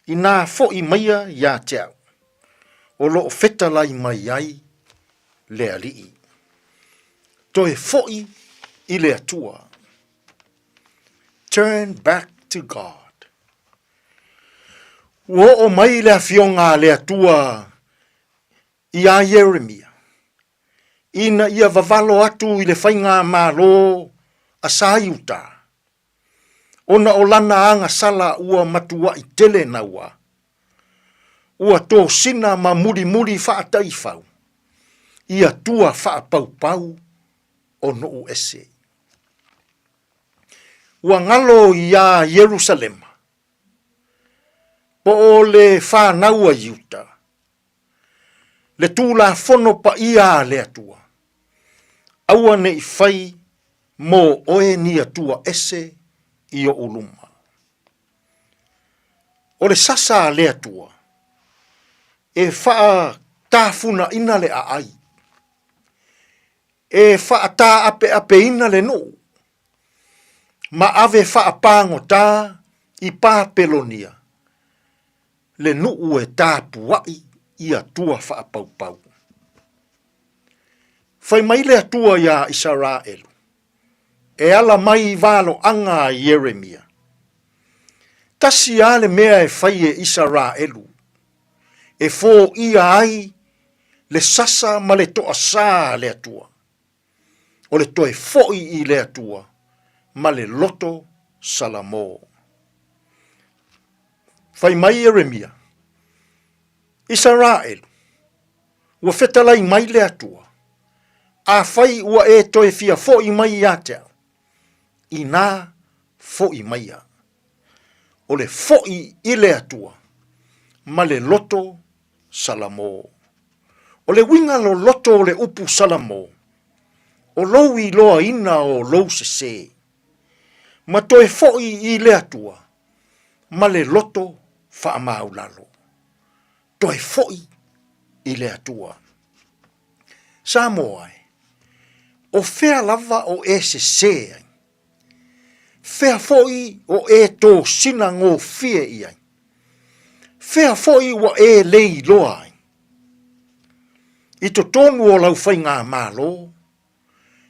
Speaker 4: Inā foʻi maia iā te au, o loo fetalai mai ai le Alii. Toe foʻi i le Atua. Turn back to God. Ua oo mai le afioga a le Atua iā Ieremia, ina ia vavalo atu i le faigamalo a Saiuta, ona o lana agasala ua matuaʻi tele naua, ua tosina ma mulimuli faataifau i atua faapaupau o nuu ese. Ua galo iā Ierusalema, po o le fanau a Iuta, le Tulafono paia a le Atua, aua ne i fai mo oe ni atua ese i oʻu luma. O le sasa a le Atua, e faatafunaʻina le aai, e faataapeapeina le nuu, ma ave faapagotā i Papelonia, le nuu e tapuaʻi i atua faapaupau. Fai mai le Atua iā Isaraelu, e ala mai i valoaga a Ieremia, Tasi a le mea e fai e Isaraelu, e foia ai le sasa ma le toasā a le Atua, o le toe foʻi i le Atua ma le loto salamo. Fai mai Ieremia, Isaraelu, ua fetalai mai le Atua, afai ua e toe fia foʻi mai ia te au, inā foʻi maia. O le foʻi i le Atua ma le loto salamo. O le uiga loloto o le upu salamo, o lou iloaina o lou sesē, ma toe foʻi i le Atua ma le loto faamaulalo. Toe foʻi i le Atua. Samoa e, o fea lava o e sesē ai? Fea foʻi o e tosina gofie i ai? Fea foʻi ua e le iloa ai? I totonu o lau faigamalo,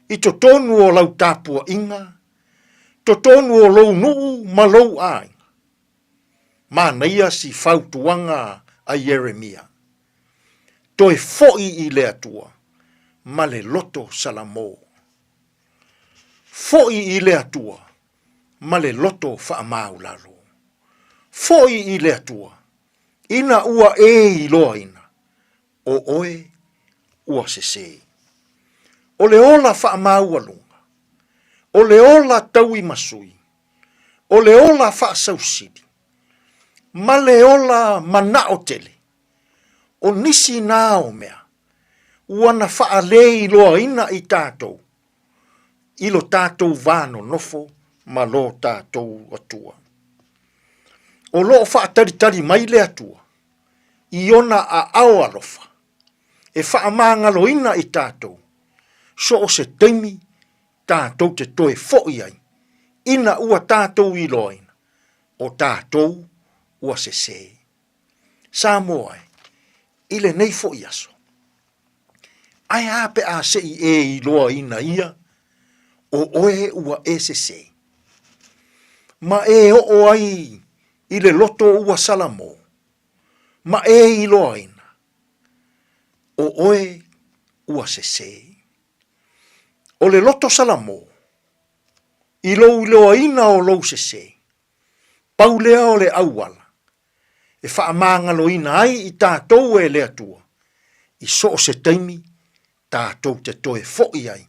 Speaker 4: i totonu o lau tapuaiga, totonu o lou nuu ma lou aiga. Manaia si fautuaga a Ieremia, Toe foʻi i le Atua ma le loto salamo. Foʻi i le Atua ma le loto faamaulalo. Foʻi i le Atua, ina ua e iloaina, o oe ua sesē. O le ola faamaualuga, o le ola tauimasui, o le ola faasausili, ma le ola manao tele, o nisi na o mea ua na faaleiloaina i tatou i lo tatou va nonofo ma lo tatou Atua. O loo faatalitali mai le Atua i ona aao alofa e faamagaloina i tatou so o se taimi tatou te toe foʻi ai ina ua tatou iloaina o tatou ua sesē. Samoa e, i lenei foʻi aso. Ae a pe a se i e iloaina ia, o oe ua e sesē. Ma e oo ai i le loto ua salamo, ma e iloaina, o oe ua sesē. O le loto salamo, i lou iloaina o lou sesē, Pau lea o le auala e faamagaloina ai i tatou e le Atua i so o se taimi tatou te toe foʻi ai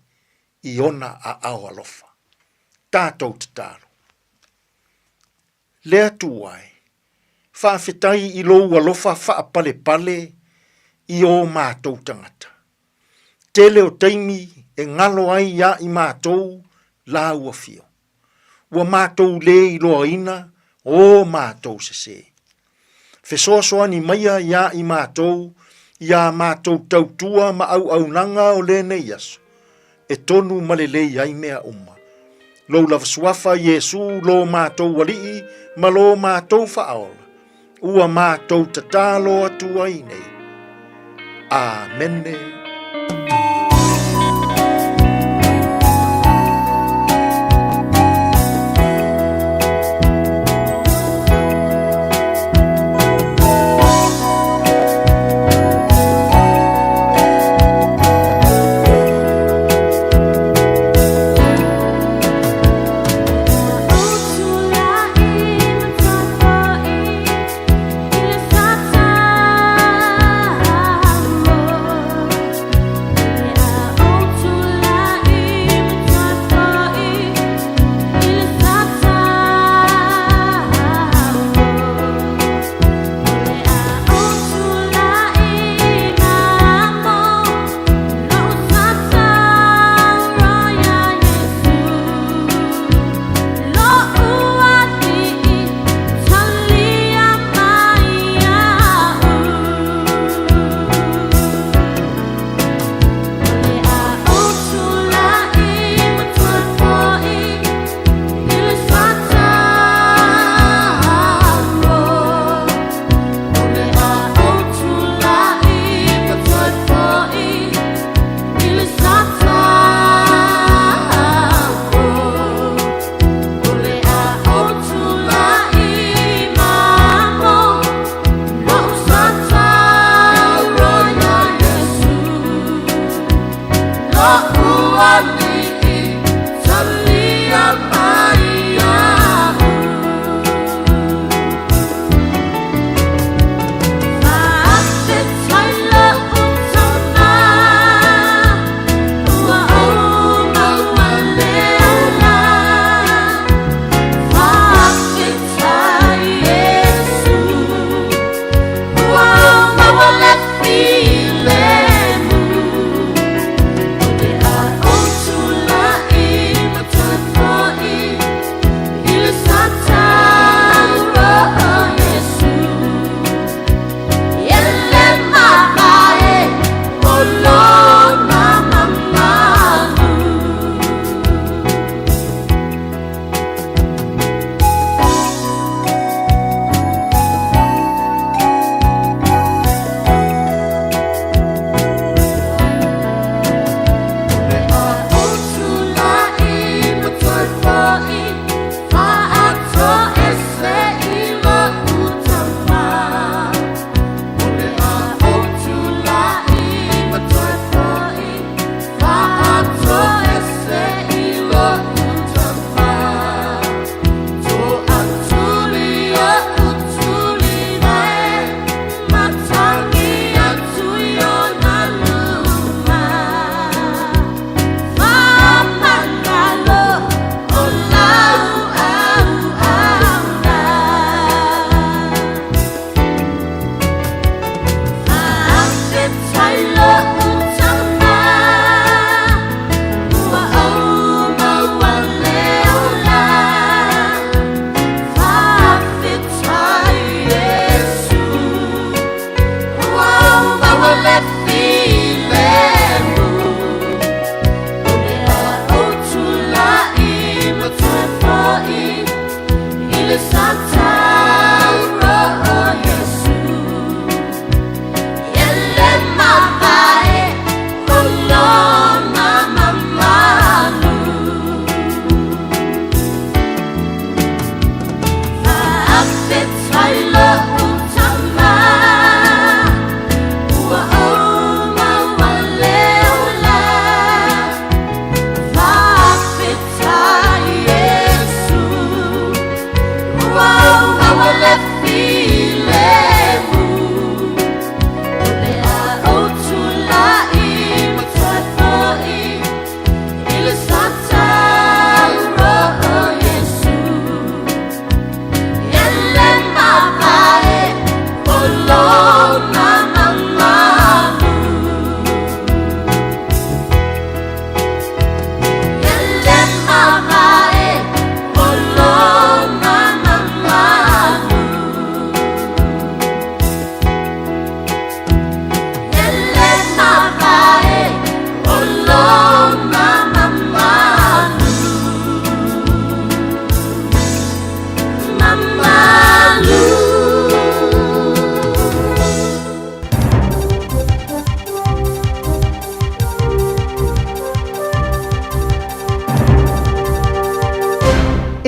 Speaker 4: i ona aao alofa. Tatou tatalo. Le Atua e, faafetai i lou alofa faapalepale i o matou tagata. Tele o taimi e galo ai ia i matou. Lāu Afio. Ua mātou lē iloaina ō mātou sesē. Fesoasoani maia iā i mātou i ā mātou tautua ma auaunaga o lenei aso, e tonu ma lelei ai mea uma. Lou lava Suafa Iesū lō mātou Aliʻi ma lō mātou Faaola, ua mātou tatalo atu ai nei. Āmene.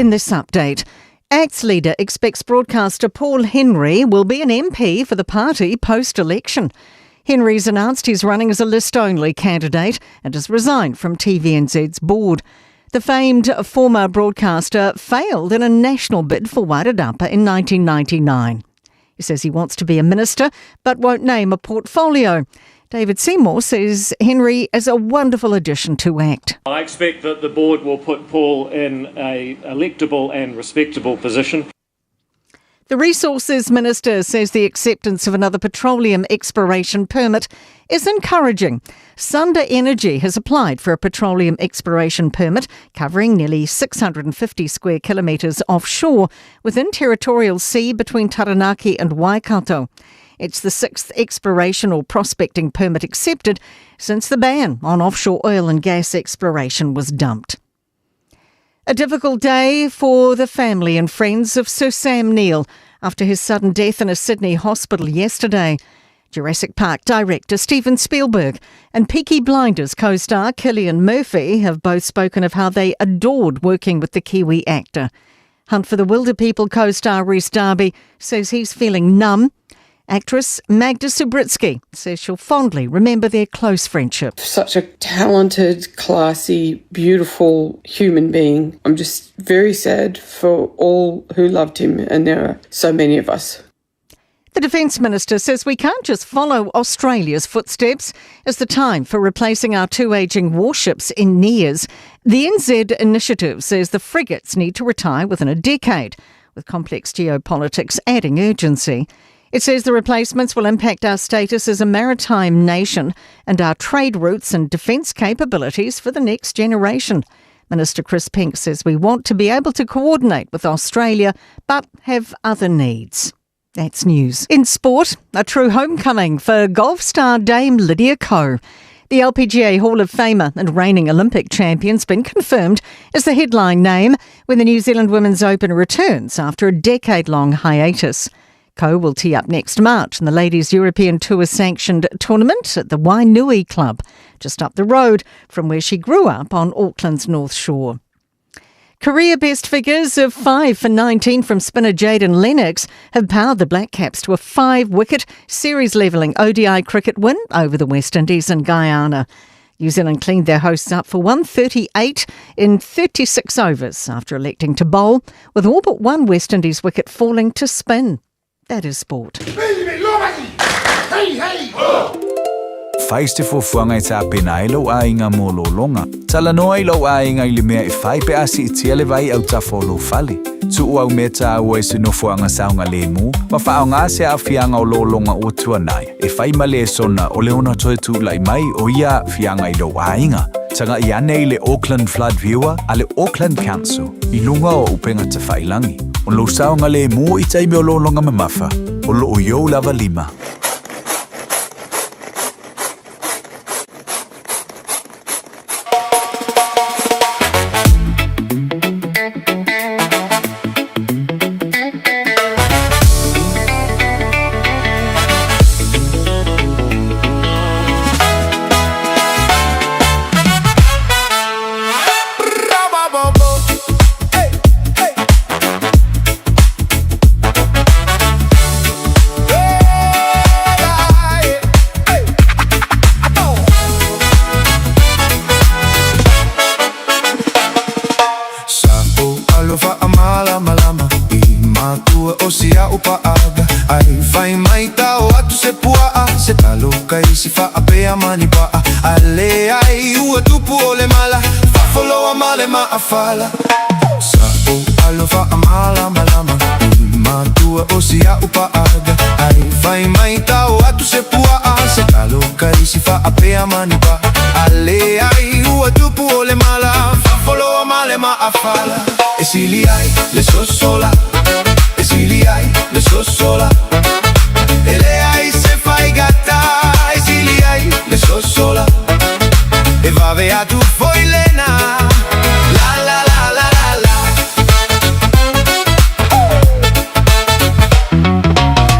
Speaker 5: In this update, ACT's leader expects broadcaster Paul Henry will be an MP for the party post-election. Henry's announced he's running as a list-only candidate and has resigned from TVNZ's board. The famed former broadcaster failed in a national bid for Wairarapa in 1999. He says he wants to be a minister but won't name a portfolio. David Seymour says Henry is a wonderful addition to ACT.
Speaker 6: I expect that the board will put Paul in a electable and respectable position.
Speaker 5: The Resources Minister says the acceptance of another petroleum exploration permit is encouraging. Sunda Energy has applied for a petroleum exploration permit covering nearly 650 square kilometres offshore within territorial sea between Taranaki and Waikato. It's the sixth exploration or prospecting permit accepted since the ban on offshore oil and gas exploration was dumped. A difficult day for the family and friends of Sir Sam Neill after his sudden death in a Sydney hospital yesterday. Jurassic Park director Steven Spielberg and Peaky Blinders co-star Cillian Murphy have both spoken of how they adored working with the Kiwi actor. Hunt for the Wilderpeople co-star Rhys Darby says he's feeling numb. Actress Magda Subritzky says she'll fondly remember their close friendship.
Speaker 10: Such a talented, classy, beautiful human being. I'm just very sad for all who loved him, and there are so many of us.
Speaker 5: The Defence Minister says we can't just follow Australia's footsteps as the time for replacing our two ageing warships in nears. The NZ initiative says the frigates need to retire within a decade, with complex geopolitics adding urgency. It says the replacements will impact our status as a maritime nation and our trade routes and defence capabilities for the next generation. Minister Chris Penk says we want to be able to coordinate with Australia but have other needs. That's news. In sport, a true homecoming for golf star Dame Lydia Ko. The LPGA Hall of Famer and reigning Olympic champion's been confirmed as the headline name when the New Zealand Women's Open returns after a decade-long hiatus. Ko will tee up next March in the Ladies European Tour sanctioned tournament at the Wainui Club, just up the road from where she grew up on Auckland's North Shore. Career best figures of 5 for 19 from spinner Jayden Lennox have powered the Black Caps to a 5-wicket series-levelling ODI cricket win over the West Indies and Guyana. New Zealand cleaned their hosts up for 138 in 36 overs after electing to bowl, with all but one West Indies wicket falling to spin. That is sport.
Speaker 16: Fai se fuafuaga e tapena ai lou aiga mo lologa. Talanoa i lou aiga i le mea e fai pe a siitia le vai autafa o lou fale. Tuu au mea taua i se nofoaga saogalemu ma faaaoga se aafiaga o lologa ua tuanai e fai ma lesona o le ono toe tulai mai o ia aafiaga i lou aiga. Tagai ane i le Auckland Flood Viewer a le Auckland Council i luga o upega tafailagi. O lou saogalemu i taimi o lologa mamafa, o loo i ou lava lima.
Speaker 1: Sa ou alofa a malamalama i matua o si a'u paaga ai fai mai tao atu se pua'a se talo kai si faapea mani pa'a a leai ua tupu o le mala fafoloa ma le maafala. Sa ou alofa a malamalama i matua o si a'u paaga ai fai mai tao atu se pua'a se talo kai si faapea mani pa'a a leai ua tupu o le mala fafoloa ma le maafala. E sili ai le sosola, e sili ai le sosola, e leai se faigata, e sili ai le sosola, e vave atu foi lena. La la la la la la.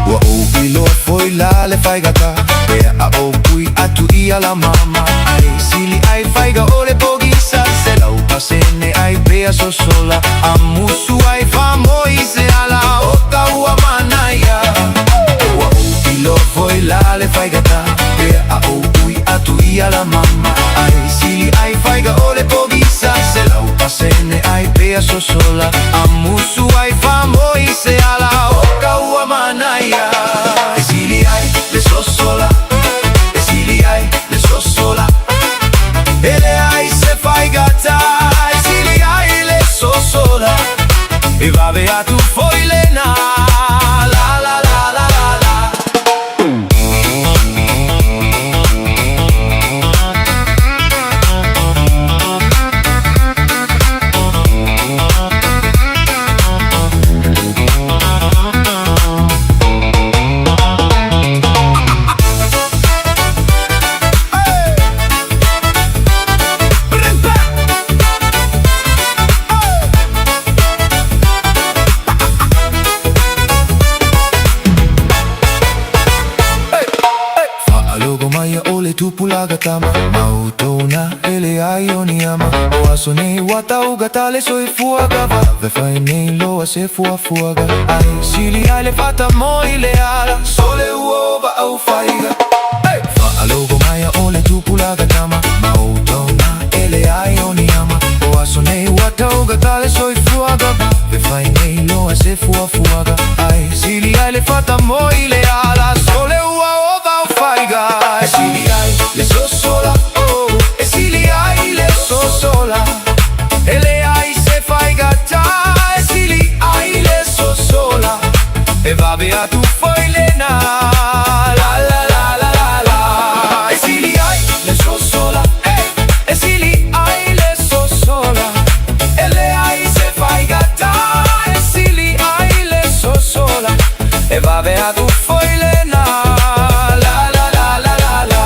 Speaker 1: Ua ou iloa foi la le faigata, pea a ou pui atu ia la mama. Ai sili ai faiga o le pogisa, se lau pasene ai ai pea sosola A musu ai faamoi se ala o ka ua manaia Ua ou iloa foi la le faigata Pe a ou ui atu ia la mama Ai sili ai faiga o le pogisa 100% ai pea sosola A musu ai faamoi se ala o ka ua manaia E sili ai le sosola E sili ai le sosola E leai se faigata E sili ai le sosola E vave atu foi lena La la la la la la. Faalogo mai o le tupulaga tama Mautona e leai o ni ama O aso nei ua taugata le soifuaga Vave fai nei loa se fuafuaga Ai sili ai le fata moi le ala Sole ua ova au faiga Faalogo mai o le tupulaga tama Mautona e leai o ni ama O aso nei ua taugata le soifuaga Vave fai nei loa se fuafuaga Ai sili ai le fata moi le ala Sole ua ova au faiga E sili ai le sosola oh E sili ai le sosola E leai se faigata E sili ai le sosola E vave atu foi lena La la la la la la E sili ai le sosola eh E sili ai le sosola E leai se faigata E sili ai le sosola E vave atu foi lena La la la la la la.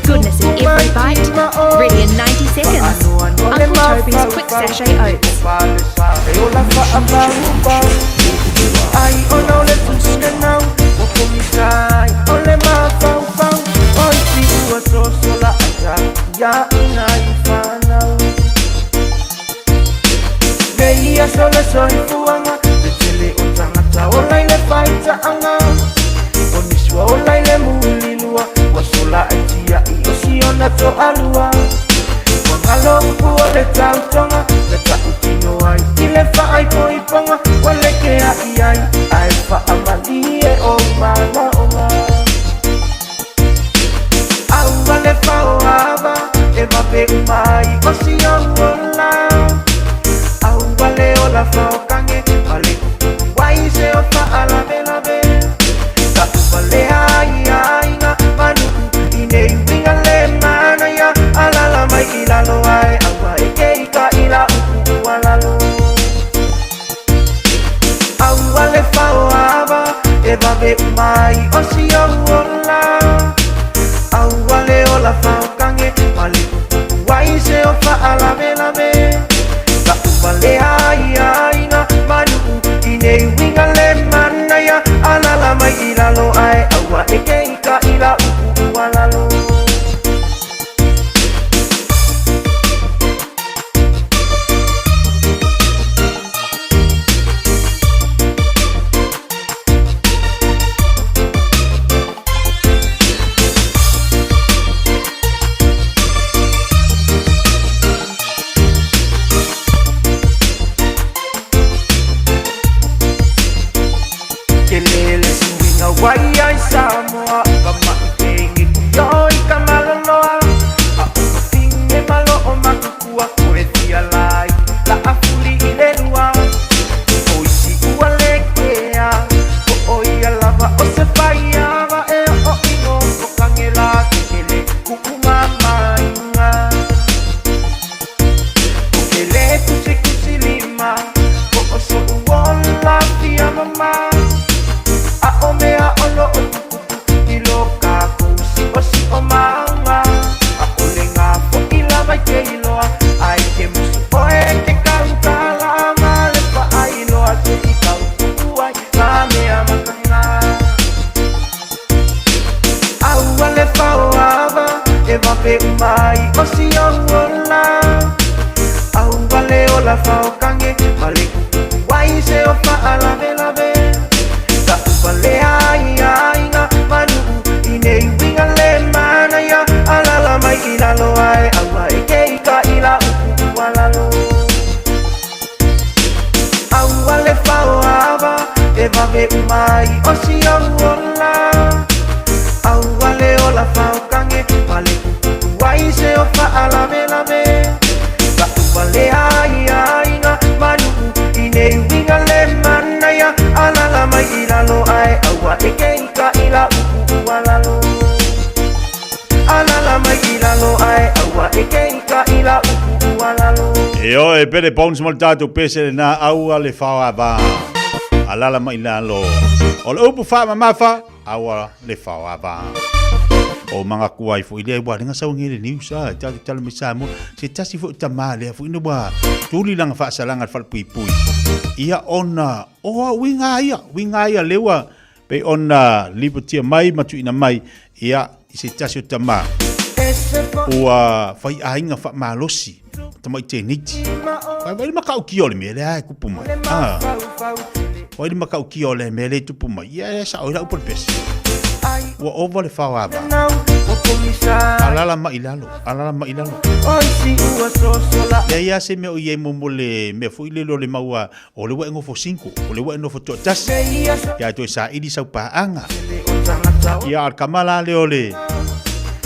Speaker 8: Goodness in every bite, ready in 90 seconds. Uncle Toby's Quick Sachet Oats.
Speaker 12: Ai ona o le tusiganau Ua pogisa ai o le mafaufau O isi ua sosola ai tatiaʻiga i fanau Nei aso le soifuaga Le tele o tagata ola i le faitaaga O nisi ua ola i le mulilua Ua sola ai tiaʻi o siona toalua Ua galo upu o le tautoga Le taʻutino ai i le faaipoipoga Ua le keaʻi ai ae faamalie o malaoga Aua le faoava e vave uma ai o siou ola Aua le ola faokage ma le kukuku ai se o faalavelave Taʻu valea ai aiga ma nuu i nei uiga le manaia Alala mai i lalo ae aua e ke i ka i la. vave uma ai o si ou ola. Aua le ola faokange ma le kukuku ai se o faalavelave. Taʻupalea ai aiga ma nuu i nei uiga le manaia. Alala mai i lalo ae aua e ke i ka i la upu ua lalo. Aua le faoava e vave uma ai o si ou ola. Aua le ola faokange ma le kukuku ai se o faalavelave. Taʻupalea ai aiga ma nuu i nei uiga le manaia. Alala mai i lalo ae aua e ke i ka i la upu ua lalo. Alala mai i lalo ae aua e ke i ka i la upu ua lalo.
Speaker 21: E oe, pele bones mo le tātou pese le nā aua le whaoava. Alala mai lalo. O le upu wha mamafa, aua le whaoava. O manga kuai fo ile wa lenga sau ngele news a ta tala mai Samoa se tasi fo tama lea fo ina wa tuli langa whaasalanga le whalepui ia ona o a winga ia winga ia lewa pe ona lipotia mai ma tuuina mai ia i se tasi o tama ua fai aiga faamalosi tamai teniti fai vai le makaukia o le mea lea e kupu mai ah fai le makaukia o le mea lea e tupu mai ia e sao i lau upu o le pese ua ova le faoava alala mai lalo alala mai lalo ia ia se mea o i ai mo le mea foi lele o le maua O le ua e nofo single, o le ua e nofo toatasi, ia toe saili sau paaga. Ia a le tama la lea o le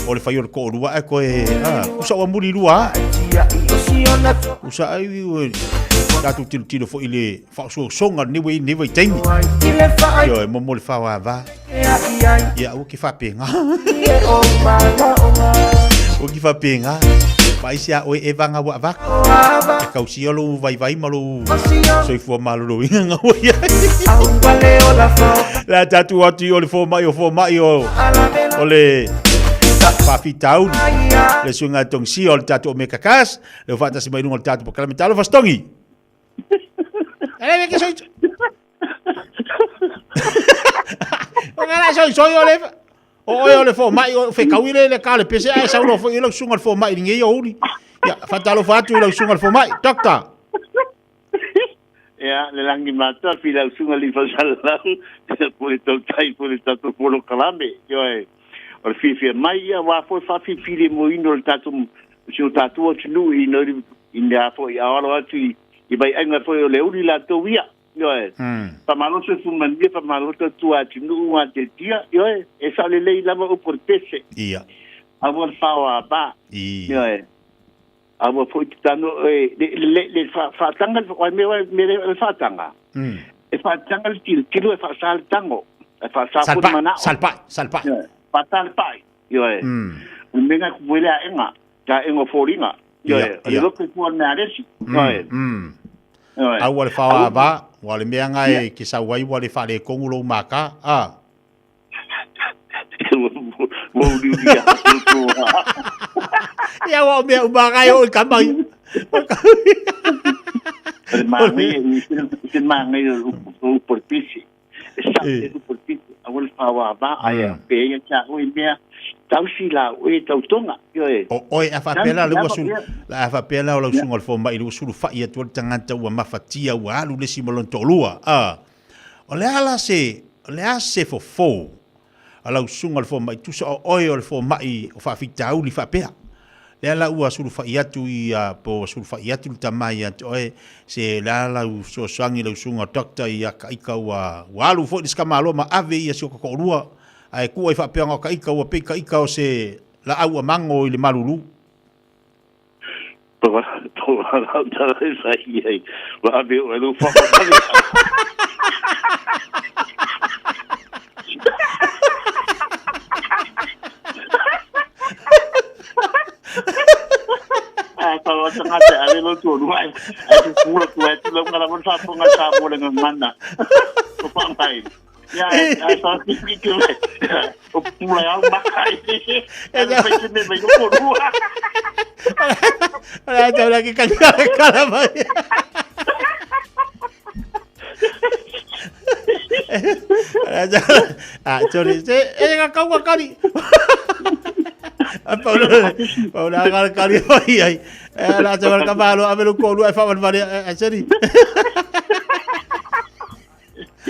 Speaker 21: o le fai o le toalua ae toe a usa ua muli lua a. Usa ai ue tatou tilotilo foi i le faaosoosoga o lenei ua i ai lenei vaitaimi. Ioe, mo mo le faoava. Ia aua ke faapena. Aua ke faapena. Vaai a oe e vanga ua avatu. E tausia lou vaivai ma lou soifua maloloina nga ua i ai. Le a tatou atu i o le fomai o fomai o o le faafitauli le suiga togisia o le tatou Omega Cars le ua faatasi mai luga o le tatou polokalame. Talofa Stogi. Ele ke soi. O ngala soi soi o le o oe o le fomai o fekaui le le ka le pese ae sau loa foi i lau susuga le fomai i lenei aoauli. Ia, faatalofa atu i lau susuga le fomai. Doctor.
Speaker 13: Ia, le lagi matoa fi lau susuga le Fasalalau, po le tautai po le tatou polokalame. Ioe, o le fiafia mai ia aua foi faafilifilemoina o le tatou si o tatou atunuu i i mea foi a alo atu i i vaiaiga foi o le uli latou ia. Ioe. Faamalo soifua manuia, faamalo tautua atunuu gatetia. Ioe, e sao lelei lava upu o le pese.
Speaker 21: Ia.
Speaker 13: Aua le faoava. Ioe. Aua foi te tano e le le le faataga le mea mea le faataga. E faataga le tilotilo e faasa le tago. E faasa foi le manao.
Speaker 21: Salpai, salpai.
Speaker 13: Faasa le pai. Ioe. O le mea na kupu ai le aega. Ka aega o foliga. Ioe. O le loto i tua o le mea a le isi. Ioe.
Speaker 21: Ioe. Aua le faoava, ua le mea nga e ke sau ai ua le faaletonu lou maka, a.
Speaker 13: Ua uliuli a
Speaker 21: Ia ua o mea uma nga e o i kama ia.
Speaker 13: O le māngai, i te māngai o upu o le pisi. E sa e upu o le pisi. Aua le faoava, ae pe ia kia oe mea, tausi la oe tautoga. Ioe.
Speaker 21: O oe a faapea la le ua sulu, la a faapea la o lau susuga o le fomai le ua sulufai atu ai le tagata ua mafatia ua alu le isi ma lona toalua. A. O le a la se, o le a se fofo a lau susuga o le fomai, tusa o oe o le fomai o faafitauli faapea. Lea la ua sulufai atu i a, po ua sulufai atu le tama ia te oe, se le a lau fesoasoani lau susuga doctor ia ka ika ua, ua alu foi le sikamalo ma ave ia si o ka toalua, ae tuu ai faapea ona o ka ika ua pei ka ika o se laau a mago i le malulu.
Speaker 13: Ia, e sa ki ki ki le. O pula au maka i. E le fai te me mai o rua.
Speaker 21: Ora tau la ki kala kala mai. Ah, sorry, se e ka kau ka kari. A paula, paula ka kari ai ai. E la te ka malo ave lo ko lu ai fa vale a seri.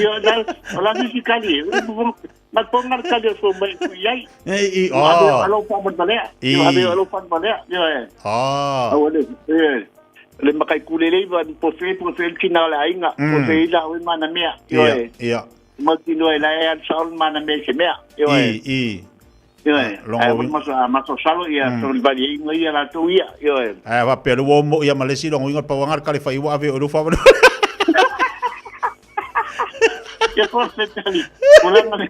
Speaker 13: Io la la si kali. Ma ponga kali so mai ku iai.
Speaker 21: E i oh.
Speaker 13: Alo fa mo bale. Io ave alo fa bale. Io e.
Speaker 21: Oh.
Speaker 13: Au le. E. Le makai kulele va po fe po fe tina le ainga. Po fe ila o mana mea. Io e.
Speaker 21: Ia.
Speaker 13: Matino e la e an saul mana mea se mea. Io e.
Speaker 21: I i.
Speaker 13: Io e.
Speaker 21: Longo
Speaker 13: Ai ma ma so salo ia so bali inga ia la tu ia. Io e.
Speaker 21: Ai va pe lo mo ia malesi longo inga pawanga kali fa iwa ave o lo fa.
Speaker 13: Ia ko se tali. Kola ngale.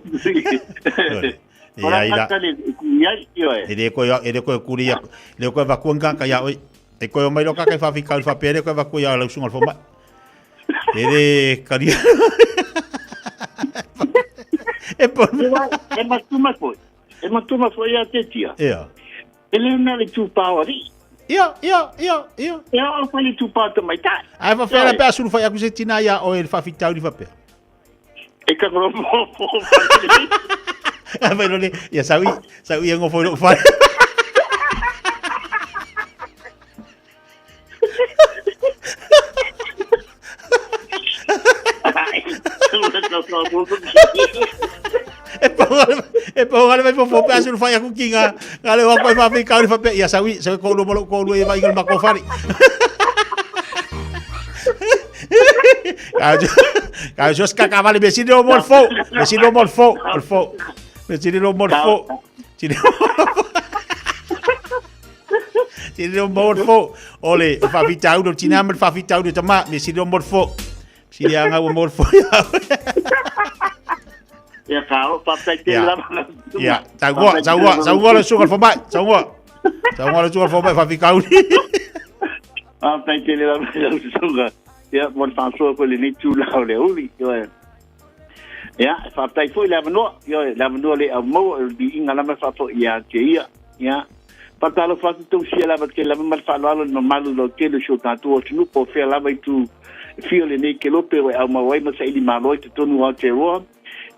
Speaker 13: Kola
Speaker 21: Ia ila.
Speaker 13: tali ku ia io e.
Speaker 21: E le ko e le ko kuri ia le ko va kuanga ka ia oi. E ko mai lo ka ka fa fi ka fa pe le ko va ku ia lo sunga fo mai. E le kari. E po.
Speaker 13: E ma tuma foi. E ma tuma foi ia te tia.
Speaker 21: Ia.
Speaker 13: E le na le tu pawari.
Speaker 21: Ia, ia, ia, ia.
Speaker 13: Ia o fa le tu pa te mai tai.
Speaker 21: Ai fa fela pe asulu fa ia ku se tina ia o e fa fi tau ni fa pe.
Speaker 13: E ka ro mo mo.
Speaker 21: Ai fa lo le ia saui saui ia ngofo lo fa. E pa e pa le fo fo pe asulu fa ia ku kinga. Ngale wa ko fa fi kau ni fa pe ia saui saui ko lo mo ko lo e va ingal ma ko fari. Ka jo ska ka vale me sino morfo, me sino morfo, morfo. Me sino morfo. Sino Sino morfo. Ole, fa fi tau no tina me fa fi tau no tama, me sino morfo. Sini anga o morfo.
Speaker 13: Ia ka o pa tai te
Speaker 21: Ia.
Speaker 13: la.
Speaker 21: Ia, tau tau tau le sugar fo mai, tau. Tau le sugar fo mai fa fi kau.
Speaker 13: Ah tai te la la suga. Ia mo fa so ko le ni tu la le uli. Io e. Ia fa tai foi la no, io la no le a mo di inga la ma fa fo ia te ia. Ia. Patalo fa tu si la ke la ma fa lo no malu lo te le show ta tu o tunu po fe la mai tu fio le nei ke lope o au mawai ma sa ili malo i te tonu au te roa.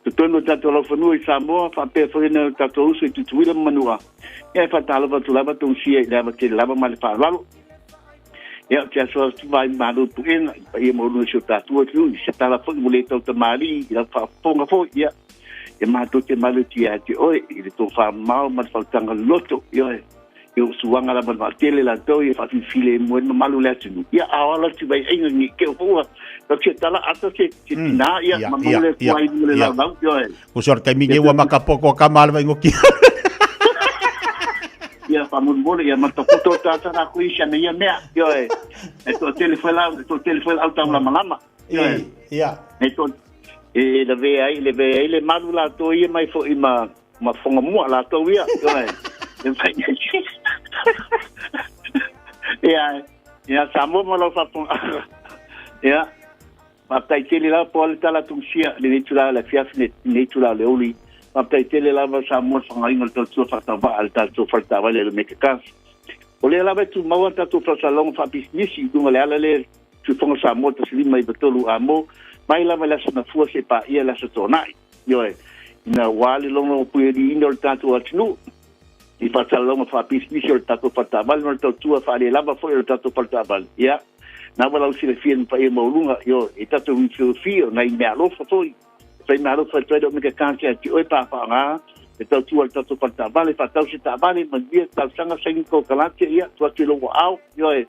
Speaker 13: Te tonu tatou lau fanua i Samoa, whapea whaina tatou uso i tutuila manua. Ia e whatalo watu lava tō sia i lava te lava ma le whaalalo. Ia te asoa tu vai malo puena, i pa ia mauluna si o tātua tu, i se tala whai mo le tau tamari, i la whaafonga fo, ia. Ia mātou te malu tia te oe, i le tō whamao ma le whautanga loto, ia e. Ia o suanga la mana tele la tau, ia whawhiwhile mo e malu le atunu. Ia awala tu vai ainga ni ke o whaua, ka te tala ata te tina, ia mamalu le kuai mo le lau lau, ia e.
Speaker 21: Ko sor kai minge wa makapoko ka mal vai ngoki.
Speaker 13: Ia whamurumore, ia matapoto tātara ko isi ana ia mea, ia e. E tō telefela au tau lama lama. Ia e.
Speaker 21: Ia.
Speaker 13: E tō, e le ve ai, le ve ai, le malu la tō ia mai fo i ma whangamua la tō ia, ia e. E mai. Ia, ia Samoa ma lau whaponga. Ia, ma tai tele la po le tala tungsia, le nei tula le fiafi, le nei tula le oli. Ma tai tele lava Samoa whangainga le tautua whatawa, le tautua whatawa le meke kasi. O le lava tu maua tātou whasalonga whapisnisi, dunga le ala le tufonga Samoa tasilima i batolu a mo, mai lava le asa nafua se pa ia le asa tōnai. Io e, ina wā le longa o pueri ina o le tātou atunu, i whasalonga whapisnisi o le tātou whatawa, le tautua whaale lava foi o le tātou whatawa. Ia, nā wala usi le fia mpa ia maulunga, io, e tātou whi o nai mea alofa foi. Fai mea alofa tō o meka kānti a te oi pāpā ngā, e tau tua le tātou whatawa, whatau se tāwale, mandia tau sanga sangi kau kalante ia, tua te longo au, io e,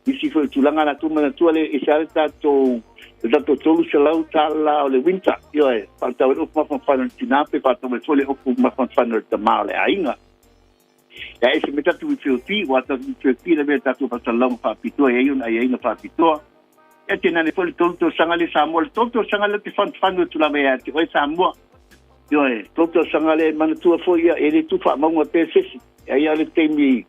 Speaker 13: isi foi tūlanga na tūmana tua le, e se ale tātou, e tātou tolu se lau tāla o le winter, io e, whatau e opu mawhanwhana o tinape, whatau e tole opu mawhanwhana o te mao le ainga. Ia e se me tātou i whioti, wā tātou i whioti, le mea tātou whatalonga whapitoa, e eion ai ainga whapitoa. Ia te nane fo le tolu tō sanga le Samoa, le tolu tō sanga le te whanwhanu tu lava ia te oe Samoa. Io e, tolu tō sanga le manatua fo ia, e le tu whaamaunga pē sesi. Ia ia le teimi,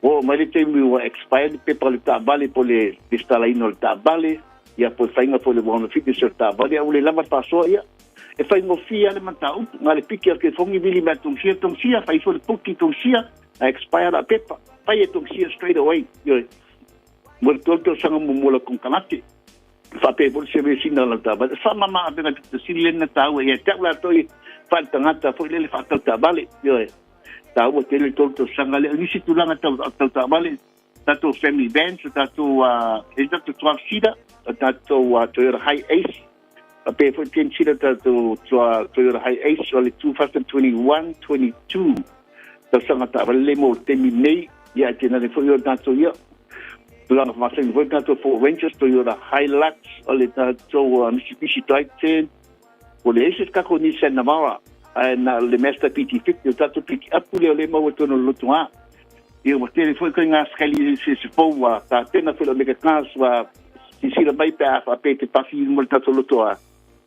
Speaker 13: o mai le teimi ua expired pepa le tābale po le listalaina o le tābale, ia po le whainga po le wana fitness o le tābale, ia ule lava whasoa ia. E whai ngofia le mata upu, ngā le piki a ke whongi vili mea tongsia, tongsia, whai fo le puki tongsia, a expire a pepa, whai e tongsia straight away. Io e, mo le tolu tō sanga mumula kong kalate. Whapea po le se vesina la tābale. Wha mama a pena pita sili lena tāua, ia te au la toi, Faaletagata foi lele faatau taavale, ioe. Taua tele le 3 tausaga lea. O nisi tulaga tau tau taavale, tatou family vans, o tatou e tatou 12 seater, o tatou Toyota Hi-Ace, faapea foi 10 seater tatou Toyota Hi-Ace o le 2021 22 tausaga taavale le mo le taimi nei, ia ae tenane foi o tatou ia tulaga faamasani foi tatou Ford Rangers, Toyota Hilux, o le tatou Mitsubishi Triton, Ua leai se tatou Nissan Navara, ae na o le Mazda BT-50, o tatou pikiapu lea o lea e maua i totonu o le lotoga. Ia ua tele foi ituaiga skali eseese fou ua tapena foi le Omega Cars ua silasila mai pe a faapea e te pasi i luma o le tatou lotoga,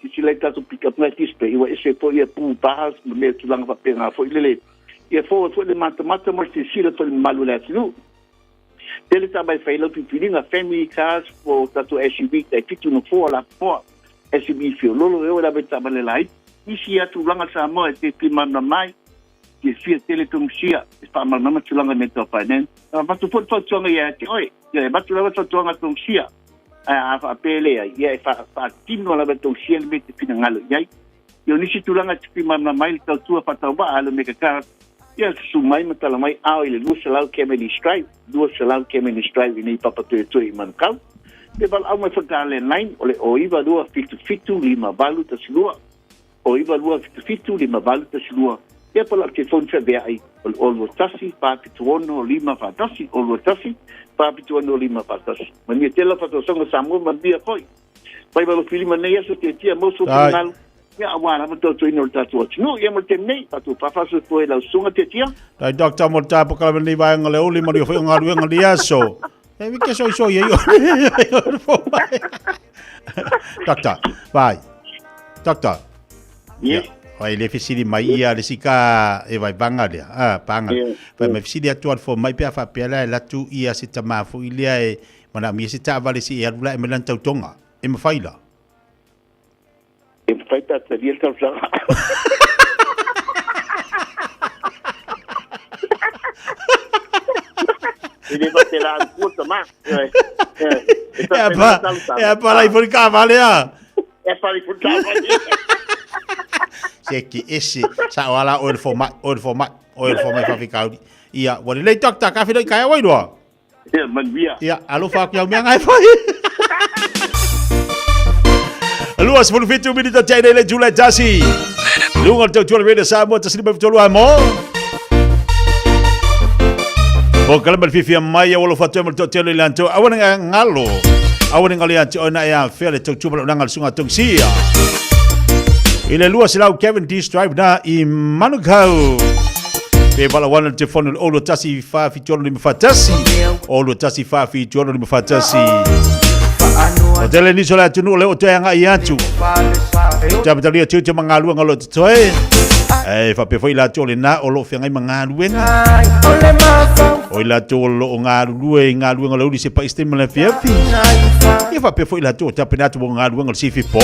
Speaker 13: silasila i tatou pikiapu nai display ua ese foi ia pu bars ma mea tulaga faapena foi lele. Ia fou ai foi le matamata ma le silasila foi i le mamalu o le atunuu. Tele tama e fai lau filifiliga, family cars po o tatou SUV tai 7 nofoa lapoa, SUV fiololo e oo lava i taavale laiti. Isi ia tulaga Samoa e te fimalamalama ai, fiafia tele Tongsia e faamalamalama tulaga i mea tau finance. E avatu foi le fautuaga ia te oe, ia e avatu lava le fautuaga a Tongsia, ae a faapea e leai, ia e faatino lava e Tongsia le mea e te finagalo i ai. Ia o nisi tulaga e te fimalamalama ai le tautua faatauvaa a le Omega Cars, ia susu mai ma tala mai ao i le 200 Cavendish Drive, 200 Cavendish Drive i nei Papatoetoe i Manukau. Pe valaau mai foi ta landline o le 092 77 58 12, 092 77 58 12. Ia po o lau telefoni feaveai o le 021 476 541, 021 476 541. Manuia tele lau faatausaga Samoa, manuia foi. Fai ma lofilima nei aso te tia mau so fingalu. Ia aua lava tautuaina o le tatou atunuu. Ia mo le taimi nei, tatou faafasofoe lau susuga Tiatia.
Speaker 21: Tai Doctor mo le tapo kalama nei vaega le uli ma le foi o galuega li aso. E vi ke soi soi ei o. Doctor, vai. Doctor.
Speaker 13: Yes.
Speaker 21: Vai le fesili mai ia le sika e vai vanga lea. Ah, panga. Vai mai fesili atu al fo mai pe a faapea la e latu ia se tama foi lea e Manaomia se taavale se i alu la e mai lana tautoga. E mafai la?
Speaker 13: E mafai pe a talia le talosaga. E le faapea la ua tama.
Speaker 21: E apa, e apa la i fori taavale a.
Speaker 13: E apa i fori taavale.
Speaker 21: Se ki ese, sa o ala oe le fomai, oe le fomai, oe le fomai whawhikauri. Ia, ua lelei doctor, ka whiro i kai awai roa.
Speaker 13: Ia, manuia.
Speaker 21: Ia, alofa atu iau mea ngai whai. 27 minita te nei le July tasi. Lunga le tautua le Radio Samoa tasi lima fitolu a mo. O kala mal fifi mai o lo fatu mo totelo i lanto. Awana nga ngalo. Awana ngalo ia te ona ia fea le tautua mo nanga le sunga tongsia. I le lua silau Kevin D. Strive na i Manukau. Pe vala wana le telefone le olo tasi fa fitono lima fa tasi. Olo tasi fa fitono lima fa tasi. O tele niso le atunu le o te anga i atu. Te apatalia tiu te mangaluenga lo te toe. E fa pe foi la tole na o lo whengai mangaluenga. O i la tole lo o ngalulue i ngaluenga le uli se pa iste mala fiafi. Ia fa pe foi la tole te apena atu mo ngaluenga le sifi po.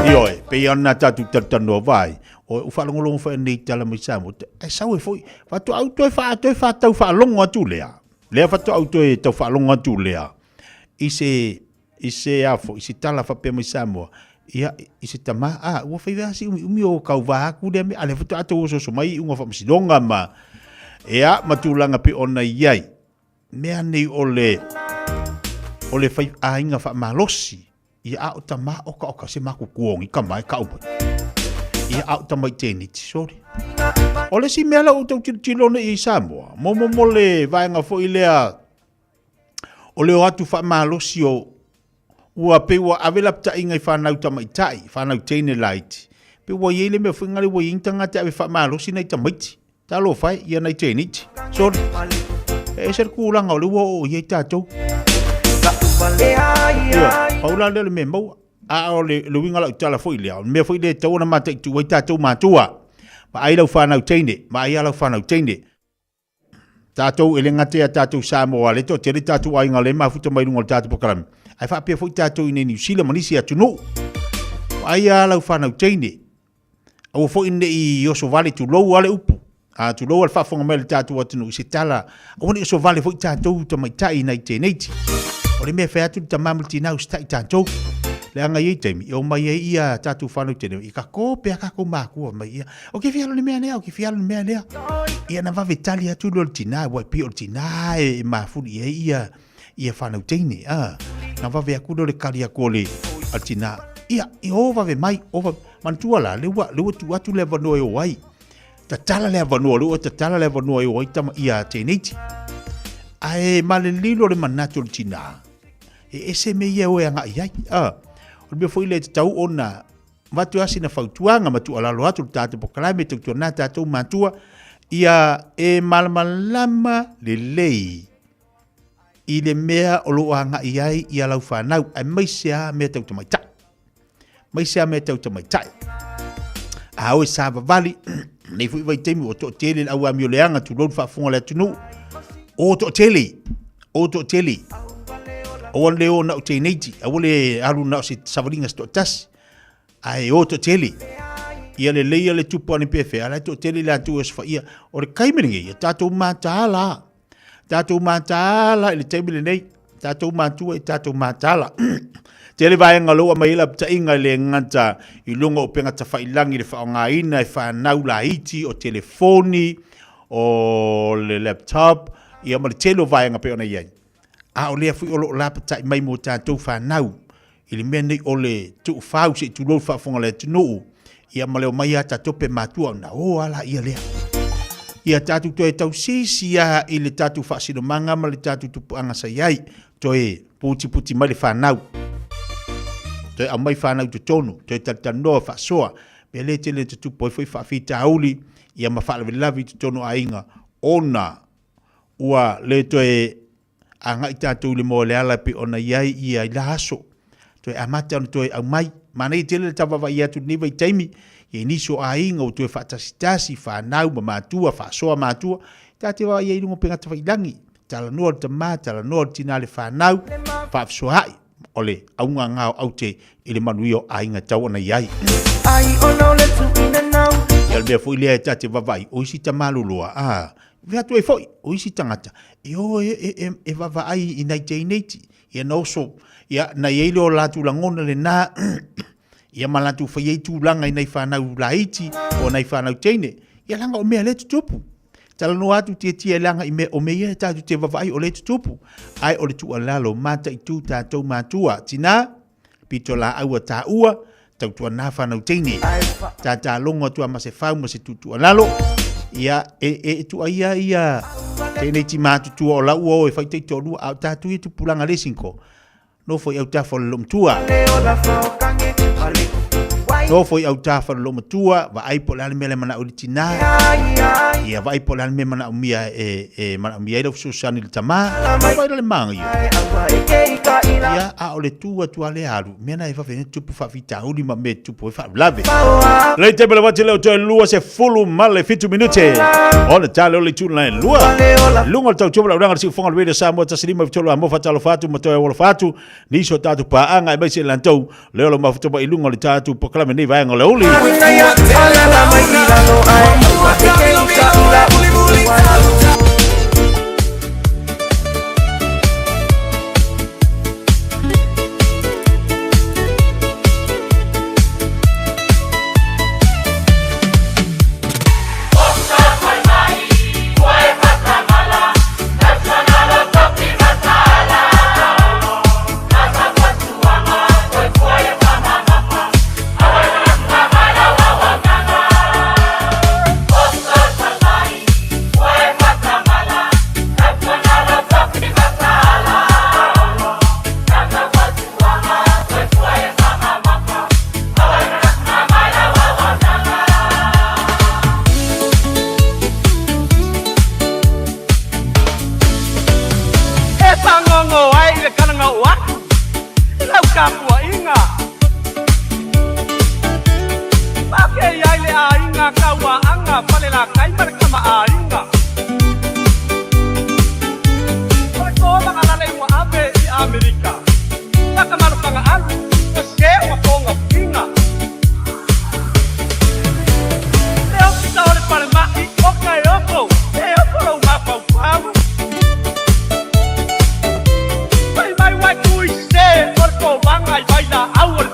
Speaker 21: Ioe, pe ia na tatu talanoa vai. O u faalogologo foi nei tala mai Samoa. E sau e foi, faatoa au toe faa toe faatau faalogo atu lea. Lea faatoa au toe tau faalogo atu lea. I se i se afo, i se tala faapea mai Samoa. Ia, i se tama, a, ua fai vea si umi umi o kauvā aku lea mea, a lea faatoa tau ososo mai iuga faamasinoga ma, ia, ma tulaga pei ona i ai. Mea nei o le, o le fai aiga faamalosi. Ia a o tama oka oka se maku kuongi ka mai ka umai. Ia a o tama i tēneti, sorry. O le si mea la o tau tilotilo nei i Samoa, mo mo mo le vaega foi lea o le o atu faamalosi o ua pei ua ave lapataiga i whanau tamaitai, whanau teine laiti. Pe ua iai le mea foi ngale ua iai ni tagata e ave faamalosi nai tamaiti. Talofa e, ia nai tēneti. Sorry. E ese le kūlanga o le ua oo i ai tātou. Ia, pau la lea o le mea maua. A o le, le uiga lau tala foi lea, o le mea foi lea e tatau ona mataitu ai tātou mātua. Vaai lau whanau teine, vaai a lau whanau teine. Tātou e le gata ia tātou Samoa, le toatele tātou aiga le mafuta mai luga o le tātou polokalame. Ae faapea foi tātou i nei Niu Sila ma nisi atunuu. Vaai a lau whanau teine. Aua foi ne i oso vale tulou a le upu. A tulou a le faafofoga mai a le tatou atunuu i se tala, aua ne i oso vale foi tatou tamaitai nai tēneiti. O le mea e fai atu le tama ma le tinā usitai tatou. Leaga e i ai taimi e omai ai ia tatou fanau tele i ka kope a kakou makua mai ia, o ke fia alu i le mea lea, o ke fia alu i le mea lea. Ia na vave tali atu lea o le tina, ua e pei o le tina e mafuli i ai ia ia fanau teine, a. Na vave atu lea o le kali atu o le a le tina, ia, ia o vave mai, o vave, manatua la, lea ua, lea ua tuu atu le avanoa e o ai. Tatala le avanoa, lea ua tatala le avanoa e o ai tama ia teenage. Ae malelilo le manatu o le tina, e ese mea ia e o e agai ai. A, o le mea foi lea e tatau ona avatu lava sina fautuaga ma tuualalo atu le tatou polokalame tautuana tatou matua, ia e malamalama lelei i le mea o lo o agai ai ia lau fanau, aemaise lava mea tau tamaitai. Aemaise lava mea tau tamaitai. A o e savavali, nei foi vaitaimi ua toatele le au amioleaga, tulou le faafofoga a le atunuu, o toatele, o toatele. Aua le o na o teenage, aua le alu na o se savaliga se toatasi, ae o toatele. Ia lelei ia le tupu ane pe fea, a la e toatele i latou e osofaia. O le taimi lenei, ia tatou mataala. Tatou mataala i le taimi lenei. Tatou matua i tatou mataala. Tele vaega o lea ua aumai ai lapataiga e le gata i luga o upega tafailangi i le faaaogaina e fanau laiti o telefoni, o le laptop, ia ma le tele o vaega pei ona i ai. A o lea foi o lo o lapatai mai mo tatou fanau i le mea nei o le tuufau se i tulou le faafofoga a le atunuu, ia ma le omai a tatou pe matua ona o a laia lea. Ia tatou toe tausisi lava i le tatou faasinomaga ma le tatou tupuaga sa i ai, toe putiputi mai le fanau, toe aumai fanau i totonu, toe talatalanoa faasoa, mea lea e tele ina tutupu ai foi faafitauli ia ma faalavelave i totonu o aiga ona ua le toe agai tatou i le moa o le ala e pei ona i ai ia i la aso. Toe amata ona toe aumai. Manaia tele le tauvaavaai atu i lenei vaitaimi i nisi o aiga ua toe faatasitasi, fanau ma matua, faasoa matua. Ta te vaai ai i luga o upega tafailangi, talanoa le tama, talanoa le tina le fanau, faafesoaai. O le auga lena o aute i le manuia o aiga e tatau ona i ai. Ia o le mea foi lea e ta te vaavaai, o isi tamaloloa, a, fai atu ai foi, o isi tagata, e o e, e, e, e vaavaai i nai teineiti, ia na oso, ia na i ai le o latou lagona lena, ia ma latou fai ai tulaga i nai fanau laiti, o nai fanau teine, ia leaga o mea lea e tutupu. Talanoa atu tietie leaga i mea, o mea ia e tatou te vaavaai o lea e tutupu. Ae o le tuualalo, mataitu tatou matua, tina, pito laau a taua, tautuana fanau teine. Tata logo atu a ma se fau ma se tuutuualalo, ia e, e, e tuaia ia teinei ti matutua o lau ua o e fai taitoalua, a o tatou ia tupulaga le isi ko. Nofo i autafa o le loomatua. Nofo i autafa o le loomatua, vaai po o le a le mea le manao i le tinā. Ia vaai po o le a le mea manaomia e, e manaomia ai lau fesoasoani i le tamā. Vaai la le manaia. Ia, a o le tu atu a le alu, mea na e vave ai tupu faafitauli ma mea e tupu ai faalavelave. Lei taimi le wati leo toe lua se fulu ma le fitu minute. O le tale o le itu na e lua. Luga o le tautua ma le auaunaga a le Siufofoga o le Radio Samoa 153 a mo faatalofa atu ma toe alofa atu nisi o tatou paaga aemaise i latou lea o lo o mafuta mai i luga o le tatou polokalame nei vaega o le aoauli.
Speaker 14: E pāgogo ai i le kalaga o aku i lau tapuaiga. Pakei ai le aiga Kauaʻaga, Falelatai ma le kamaʻāina. O le kōmaga lale ua ave i ʻAmelika, ma ka malokaga alu, ua sē ua kōga puina. Le ofisa o le falemaʻi o Kaeoko, e oko lou mafaufau. Fai mai uae kui sē o le kōmaga i vailaau o le.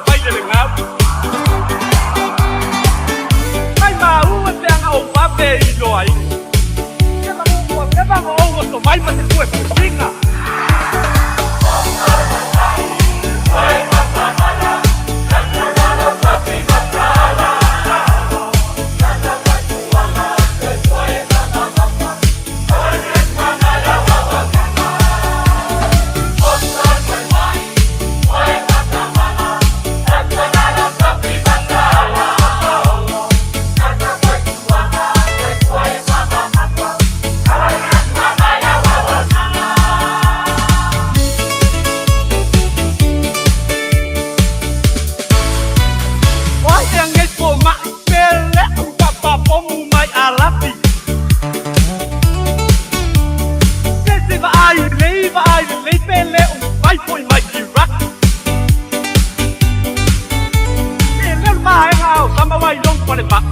Speaker 14: vai ma te puepuesiga. O ai e angei fomaʻi pe leʻu papapomu mai Alapi. Se se vaai lelei vaai lelei pe leʻu mai foi mai Iraq. Pe leo le vaega ao sama wai long falemai.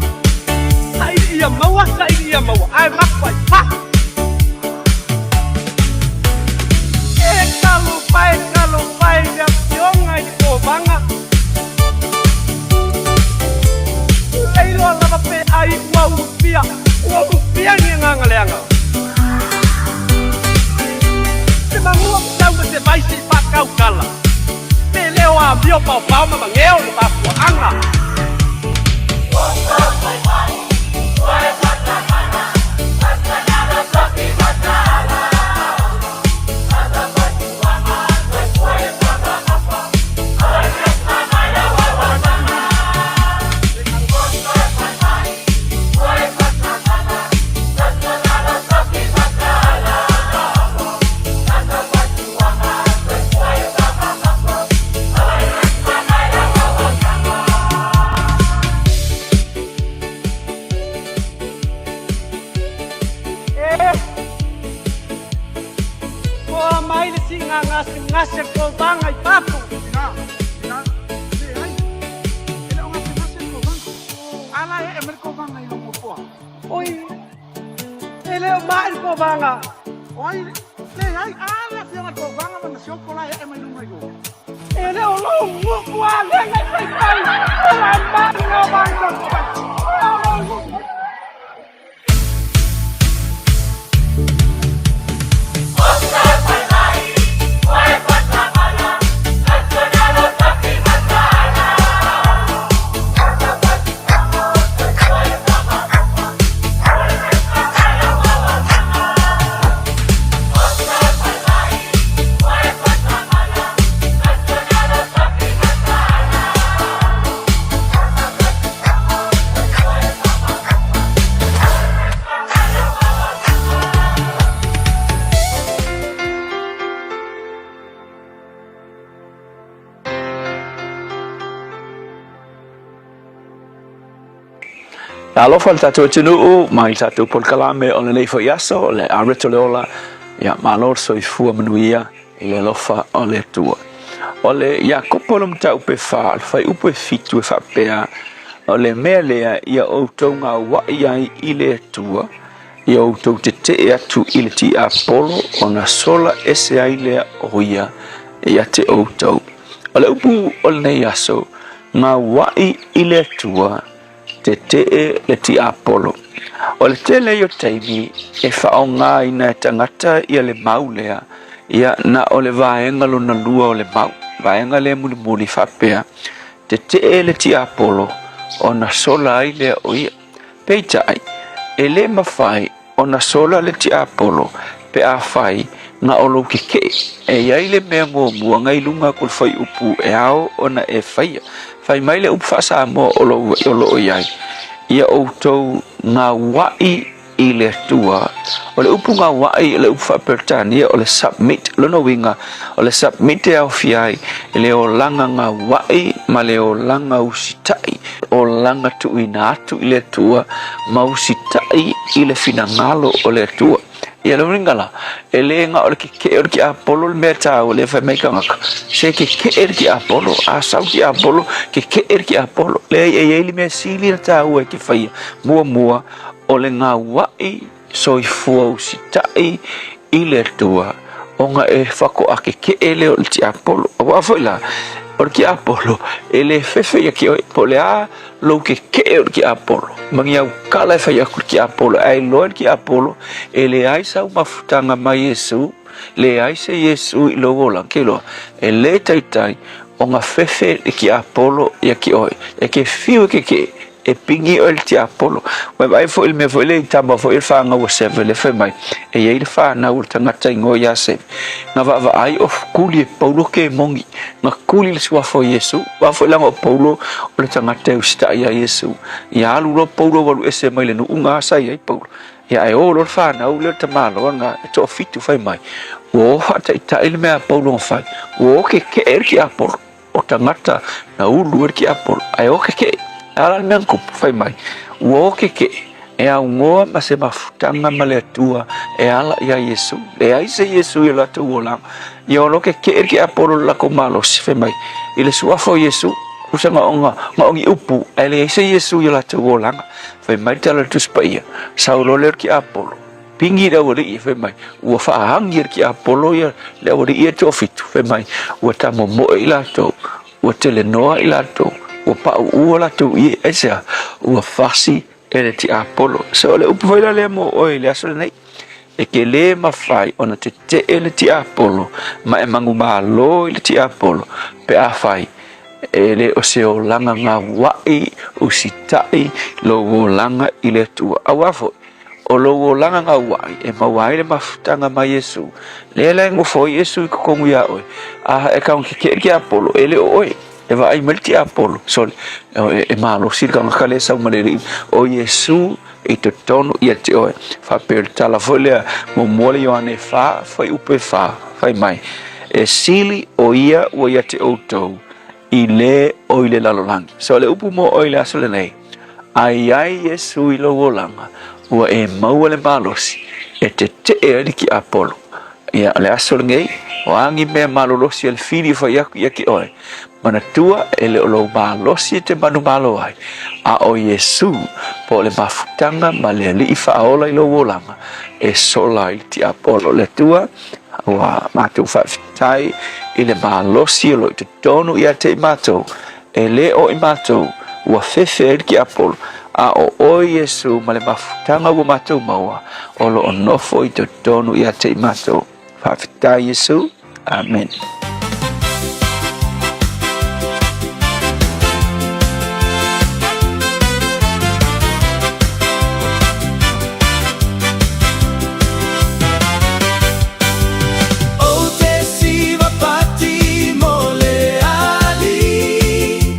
Speaker 14: Saili ia maua, saili ia maua, ae maku ai paʻu. E talofa e talofa i le afioga i le Kovaga. Leiloa lava pe ai ua ulufia, ua ulufia ni agaga leaga. Se magua tau ma se vai se i faakaukala. Pe leo amio paopao ma mageo le mafuaaga. E Koa mai le siiga gasegase kovaga i fafo. Oi, e le o mai le kovaga. E le o lou gugu a lega i faifai. O la mai le kovaga. O lou gugu.
Speaker 9: Alofa le tatou atunuu mai le tatou polokalame o lenei foi aso o le Areto le Ola. Ia, malo le soifua manuia i le alofa o le Atua. O le Iakopo le mataupu e fa, le fuaiupu e fitu e faapea, o le mea lea ia outou gauaʻi ai i le Atua, ia outou tetee atu i le tiapolo ona sola ese ai lea o ia ia te outou. O le upu o lenei aso, gauaʻi i le Atua, Tetee le tiapolo. O le tele ia o taimi e faaaogaina e tagata ia le mau lea, ia na o le vaega lona lua o le mau, vaega lea mulimuli faapea, tetee le tiapolo ona sola ai lea o ia. Peitai, e le mafai ona sola le tiapolo pe afai na o lou kekeʻe. E i ai le mea muamua na i luga atu o le fuaiupu e ao ona e faia. Fai mai le upu faa-Samoa o lo o i ai, Ia outou gauaʻi i le Atua. O le upu gauaʻi o le upu faa-Peretania o le submit. O lona uiga, o le submit e aofia ai le olaga gauaʻi ma le olaga usitaʻi. Olaga tuuina atu i le Atua ma usitaʻi i le finagalo o le Atua. Ia le uiga la, e le na o le kekeʻe o le tiapolo le mea taua lea fai mai tagata, se kekeʻe le tiapolo, a sau tiapolo, kekeʻe le tiapolo. Leai, e i ai le mea sili ona taua e te faia, muamua, o le gauaʻi soifua usitaʻi i le Atua, ona e faatoa kekeʻe lea o le tiapolo. Aua foi la, O le tiapolo, e lē fefe ia te oe, po o le a lou kekeʻe o le tiapolo, ma ni aukala e fai aku i le tiapolo, ae iloa e le tiapolo, e leai sau mafutaga mai Iesu, leai se Iesu i lou olaga. Ke iloa, e lē taitai ona fefe le tiapolo ia te oe, e te fiu e kekeʻe, E pigi oe i le tiapolo. Ua e vaai foi i le mea foi lea i tama foi le fanau a Seve lea fai mai, e i ai le fanau o le tagata igoa ia Seve. Na vaavaai o kuli e Paulo kemoni, na kuli le suafa o Iesu. Aua foi leaga o Paulo o le tagata e usitai ia Iesu. Ia alu loa Paulo ua alu ese mai le nuu na sa i ai Paulo. Ia ae o loa le fanau lea o le tamaloa na e toafitu fai mai, ua o faataitai le mea a Paulo na fai, ua o keke'e le tiapolo. O tagata na ulu ai le tiapolo, ae o kekeʻe. A la le mea na tupu, fai mai, ua o kekeʻe, e aunoa ma se mafutaga ma le Atua e ala iā Iesu. Leai se Iesu i o latou olaga. Ia o lo kekeʻe le tiapolo i le latou malosi, fai mai, i le suafa o Iesu, tusa na o, na o ni upu, ae leai se Iesu i o latou olaga. Fai mai le tala o le Tusi Paia, sau loa lea o le tiapolo, Pigi le aualii, fai mai, ua faaagi e le tiapolo ia le aualii ia e toafitu, fai mai, ua tamomoe i latou, ua telenoa i latou, ua paʻuʻu a latou ie, aisea? Ua fasi e le tiapolo. So o le upu foi la lea mo oe i le aso lenei, e te lē mafai ona teteʻe le tiapolo ma e manumalo i le tiapolo pe afai e le o se olaga gauaʻi usitai lou olaga i le Atua. Auā foi, O lou olaga gauaʻi e maua ai le mafutaga ma Iesu. Lea la e nofo ai Iesu i totonu iā oe, a e kauna kekeʻe le tiapolo, e le o oe. E vaai mai le tiapolo, sole, e malosi le tagata lea e sau ma le Alii, o Iesu i totonu ia te oe. Faapea o le tala foi lea, muamua le Ioane 4, fuaiupu e 4, fai mai, E sili o ia ua ia te outou, i le o i le lalolagi. So o le upu mo oe i le aso lenei, a i ai Iesu i lou olaga, ua e maua le malosi e teteʻe ai le tiapolo. Ia, o le aso lenei, o a ni mea malolosi a le fili e fai aku ia te oe, manatua e le o lou malosi e te manumalo ai, a o Iesu, po o le mafutaga ma le Alii faaola i lou olaga, e sola ai le tiapolo. Le Atua, Ua matou faafetai i le malosi o lo o i totonu ia te i matou, e le o i matou ua fefe ai le tiapolo, a o oe Iesu ma le mafutaga ua matou maua, o lo o nofo i totonu ia te i matou. Faafetai Iesu. Amene.
Speaker 1: Ou te siva pati mo le ali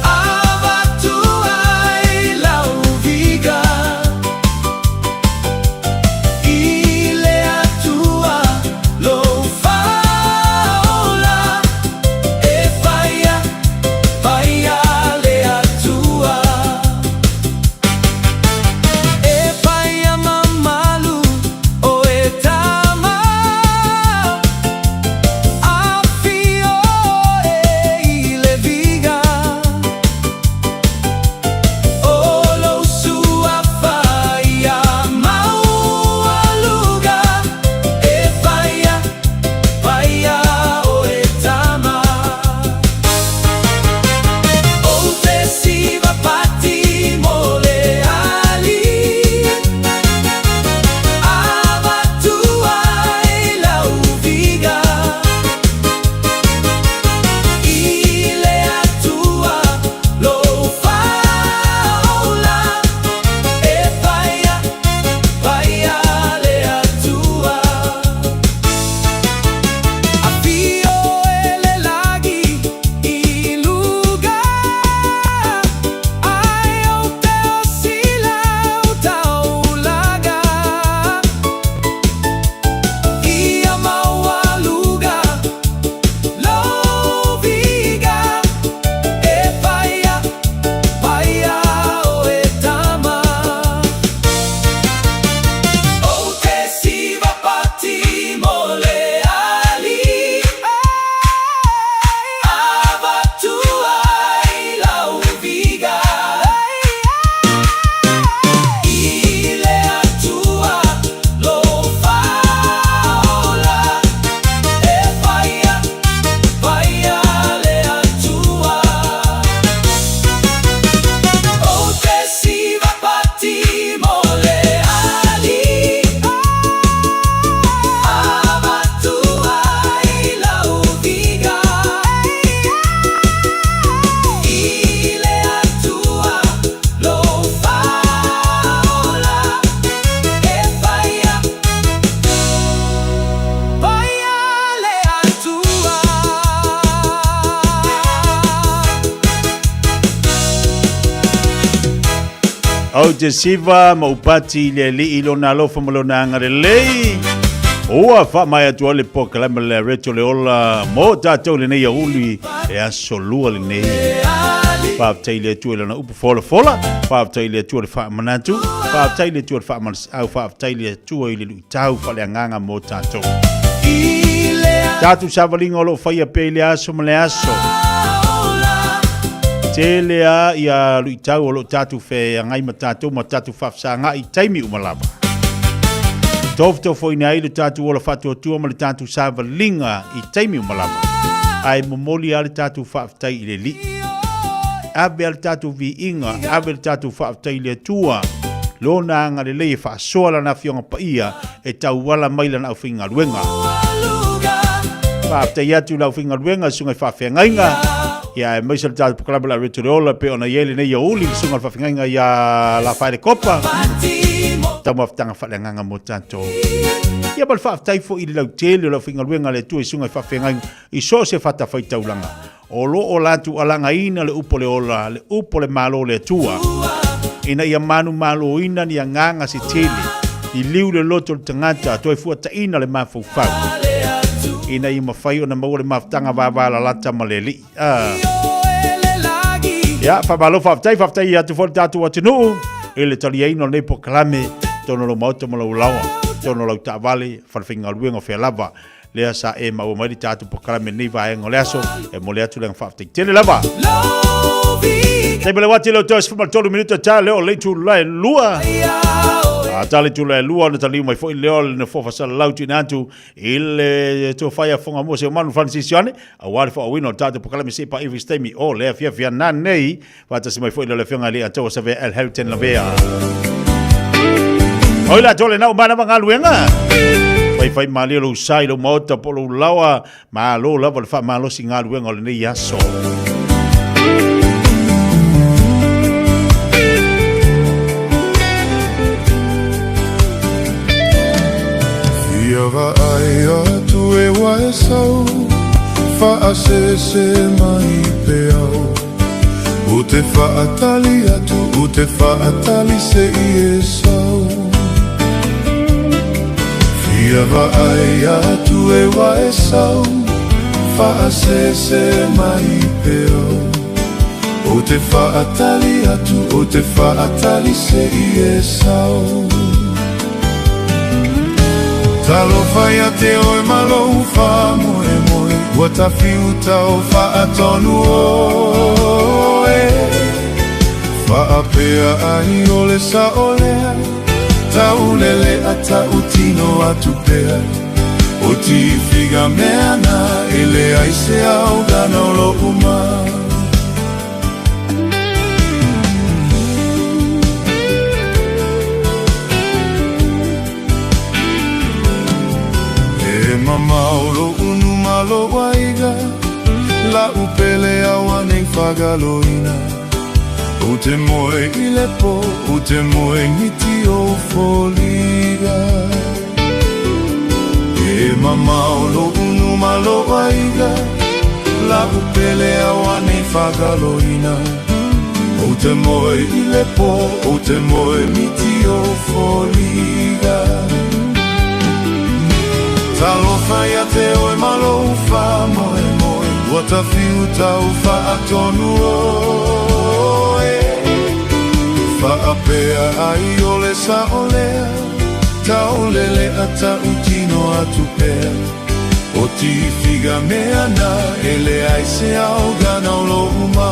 Speaker 1: Avatu ai lau viga I le Atua lou fale.
Speaker 21: Ou te siva ma upati i le Alii i lona alofa ma lona agalelei. Ua faamaea atu ai le polokalame le Reto le Ola mo tatou lenei aoauli e aso lua lenei. Faafetai i le Atua i lana upu folafola, faafetai i le Atua i le faamanatu, faafetai i le Atua i le faamalosiau, faafetai i le Atua i le luitau faaleagaga mo tatou. Tatou savaliga o lo o faia pea i le aso ma le aso. Tele a ia luitau o lo o tatou feagai ma tatou ma tatou faafesagai i taimi uma lava. Tofotofoina ai lo tatou ola faatuatua ma le tatou savaliga i taimi uma lava. Ae momoli lava le tatou faafetai i le Alii. Ave lava le tatou viiga, ave le tatou faafetai i le Atua, Lona agalelei e faasoa Lana Afioga Paia e tauala mai Lana aufaigaluega. Faafetai atu i le aufaigaluega, susuga i faafeagaiga, ia aemaise le tatou polokalame o le Areto le Ola e pei ona i ai lenei aoauli, le susuga i le faafeagaiga ia Lafaele Kopa, taumafataga faaleagaga mo tatou. Ia ma le faafetai foi i le lautele o le aufaigaluega a le Atua i susuga i faafeagaiga i so o se fatafaitaulaga o lo o latou alagaina le upu o le ola, le upu o le Malo o le Atua, ina ia manumaloina ni agaga se tele, liliu le loto o le tagata, toe fuataina le mafaufau, ina ia mafai ona maua le mafutaga vavalalata ma le Alii. Ah. Ia, faamalo faafetai, faafetai atu foi le tatou atunuu i le taliaina o lenei polokalame, totonu o lou maota ma lou laoa, totonu o lau taavale, falefaigaluega o fea lava. Lea sa e maua mai le tatou polokalame i lenei vaega o le aso, e momoli atu le agaga faafetai tele lava. Taimi le uati leo toe 13 minuta ta leo le itula e lua. A ta le itula e lua ona taliu mai foi leo le nofoa fasalalau tuuina atu i le tofa ia Fogamua Seumanu Francis Ioane aua le faaauauina o le tatou polokalame se i paia i se taimi o le afiafi ananei. Faatasi mai foi le Afioga i le Atoa Savea El Harrington Lavea. Oi la tole nau mana galuega. Fai fai malie lou sa i lou maota po lou laoa, malo lava le faamalosi galuega o lenei aso.
Speaker 15: Fia vaai atu e ua e sau, Faasese mai pe au. U te whaatali atu, u te whaatali se i e sau. Fia vaai atu e wa e sau, whaasese mai pe au. O te whaatali atu, o te whaatali se i e sau. Talofa ia te oe ma lou faamoemoe, ua tafiuta o faatonu oe. Faapea ai o le sao lea, taulele a tautino atu pea. O tifiga mea na, e leai se aogana o lou ma. E mamao loʻu numa lou aiga, Laʻu pele auanei fagaloina. Ou te moe i le po, ou te moe miti o foliga. E mamao loʻu numa lou aiga, Laʻu pele auanei fagaloina. Ou te moe i le po, ou te moe miti o foliga. Talofa ia te oe ma lou faamoemoe, Ua tafiuta u faatonu oe. Faapea ai o le sao lea, Taulele a tautino atu pea. O tifiga mea na, e leai se aogana o lou ma.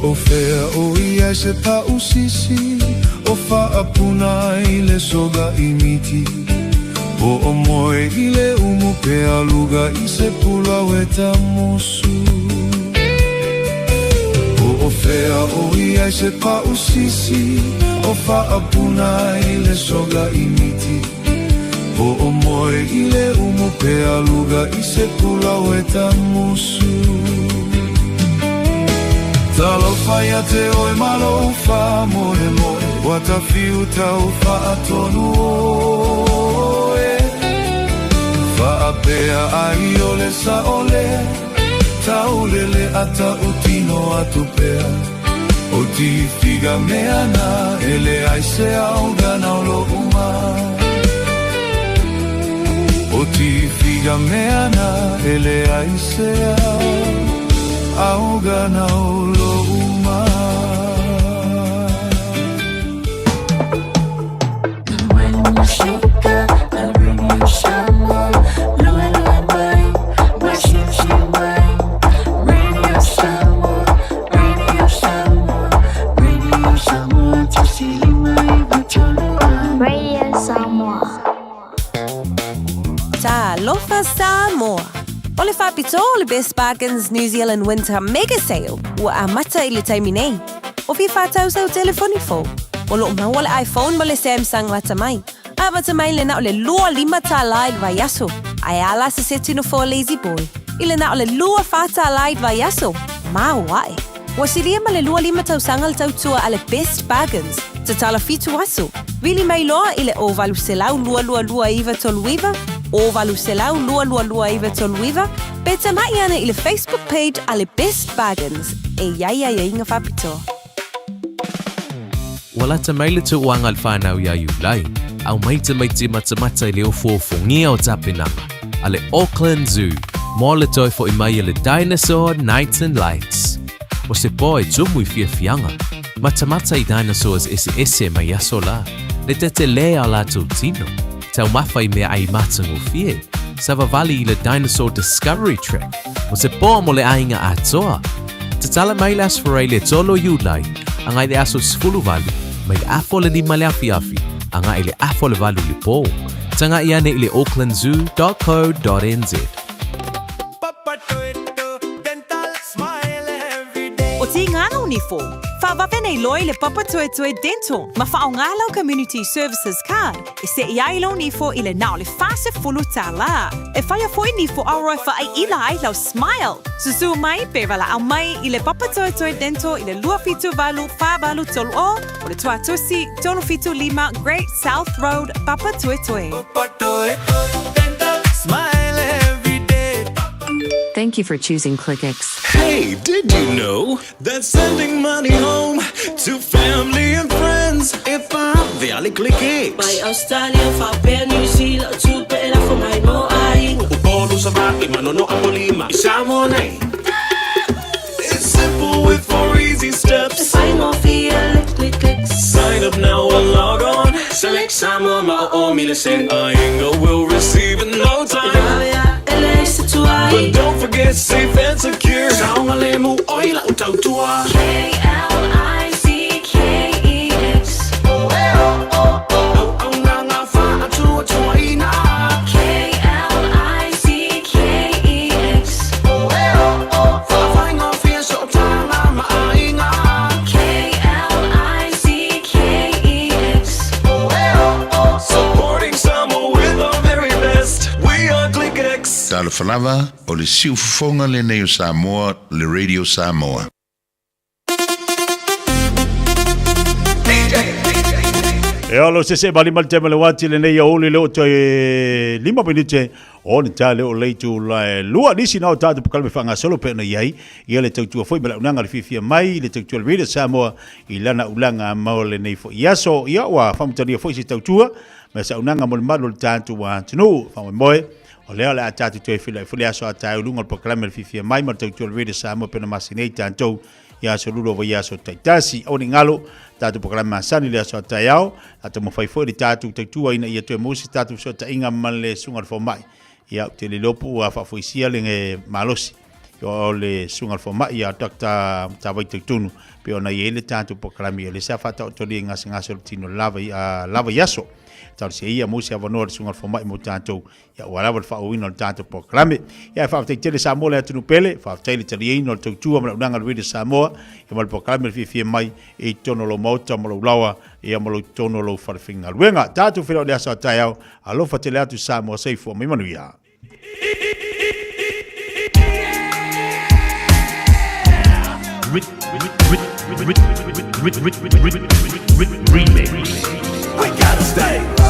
Speaker 15: o fea o i ai se pa'u sisi o faapuna ai le soga i miti Po o moe i le umu pe aluga i se pulau e tamusu Po o fea o i ai se pa'u sisi o faapuna ai le soga i miti Po o moe i le umu pe aluga i se pulau e tamusu Talofa ia te oe ma lou faamoemoe Ua tafiu tau faatonu oe Faapea ai o le sao lea Taulele a tautino atu pea O tifiga mea na e leai se auga nau lo'u ma O tifiga mea na e leai se auga nau lo'u ma
Speaker 2: Radio Samoa.
Speaker 7: Talofa Samoa! O le faapitoa o le Best Bargains New Zealand Winter Mega Sale ua amata i le taimi nei. O fia whātau sau telefoni fou. O loo maua le iPhone ma le Samsung lata mai. Amata mai le na o le 25 tālā i le vaiaso. Ae a la se seti no for lazy boy. I le na o le 24 tālā i le vaiaso. Māo ae. Ua silia ma le 25 tausaga le tautua a le Best Bargains. Tatala 7 aso. Vili mai loa i le 0800 222 939, 0800 222 939, pe tama'i ane i le Facebook page a le Best Bargains e i ai aiaiga faapitoa.
Speaker 17: Ua lata mai le tauaga a le whanau ia Iulai, aumai tamaiti matamata i le ofuofugia o tapenaga a le Auckland Zoo mo le toe fo'i mai a le Dinosaur Nights and Lights. O se po e tumu i fiafiaga, matamata i dinosaurs eseese mai aso la, le tetelē a latou tino, taumafa i meaai matagofie, savavali i le Dinosaur Discovery Track, o se po mo le aiga atoa. Tatala mai le Aso Faraile 3 o Iulai, agai le aso 18, mai le afa o le 5 le afiafi, agai le afa o le 8 le po. Taga'i ane i le aucklandzoo.co.nz.
Speaker 22: O Tīngana o Nifo, whawawe nei loa i le Papatoetoe Dental ma whaonga lau Community Services Card e se'i ai lou nifo i le na o le 40 tālā. E whaia foi nifo aroa e whaaiila ai lau smile. Susu mai pe walaau mai i le Papatoetoe Dental i le 278 483 o o le Tuatusi 375 Great South Road, Papatoetoe.
Speaker 23: Thank you for choosing ClickX.
Speaker 1: Hey, did you know that sending money home to family and friends if I via ClickX?
Speaker 24: Mai Australia, faapea New Zealand, tupe e lafo mai mo aiga.
Speaker 1: Upolu Savaii, Manono Apolima, i Samoa nei. It's simple with four easy steps.
Speaker 24: E faigofie le ClickX.
Speaker 1: Sign up now or log on. Select Samoa ma o o mile sen. Aiga will receive in no time.
Speaker 24: E vave ae e leai se tuai.
Speaker 1: But don't forget safe and secure. Saogalemu oi la'u tautua.
Speaker 24: K-L-I-C-K-E-X.
Speaker 1: Auaunaga faatuatuaina.
Speaker 24: K-L-I-C-K-E-X.
Speaker 1: Faafaigofie sootaga ma aiga.
Speaker 24: K-L-I-C-K-E-X.
Speaker 1: Supporting Samoa with our very best. We are ClickX.
Speaker 20: Talofa lava, o le siufofoga lenei o Samoa, le Radio Samoa.
Speaker 21: E olo se se mali mali te male wati le nei auli le o toe 5 minute o ni tā le o leitu la lua nisi na o tātou pakalame whangasolo pe na iai ia le tautua foi ma le aunaga le fiafia mai le tautua le Radio Samoa i lana ulaga mo lenei foi aso. Ia ua faamatania foi se tautua ma se aunaga mo le malu o le tatou atunuu. Faamoemoe o lea o le a tatou toe feiloai foi le aso a taeao i luga o le polokalame le fiafia mai ma le tautua le Radio Samoa pei ona masani ai tatou i aso lua vaiaso taitasi. Aua ne i galo tatou polokalame masani i le aso a taeao, a taumafai foi le tatou tautua ina ia toe maua se tatou fesootaiga ma le susuga i le fomai. Ia, ou te le iloa po ua faafoisia le malosi. O le susuga i le fomai ia Dr. Matavai Tautonu, pei ona i ai le tatou polokalame, o lea sa faataotolia i gasegase o le tino lava i, lava i aso. Talosia ia maua se avanoa i le susuga i le fomai mo tatou, ia aua lava le faaauauina o le tatou polokalame. Ia, faafetai tele Samoa le atunuu pele, faafetai le taliaina o le tautua ma le auaunaga a le Radio Samoa, ia ma le polokalame le fiafia mai i totonu o lou maota ma lou laoa, ia ma lou totonu o lou falefaigaluega. Tatou feiloai i le aso a taeao, alofa tele atu Samoa, soifua ma ia manuia.
Speaker 1: Remix. We gotta stay.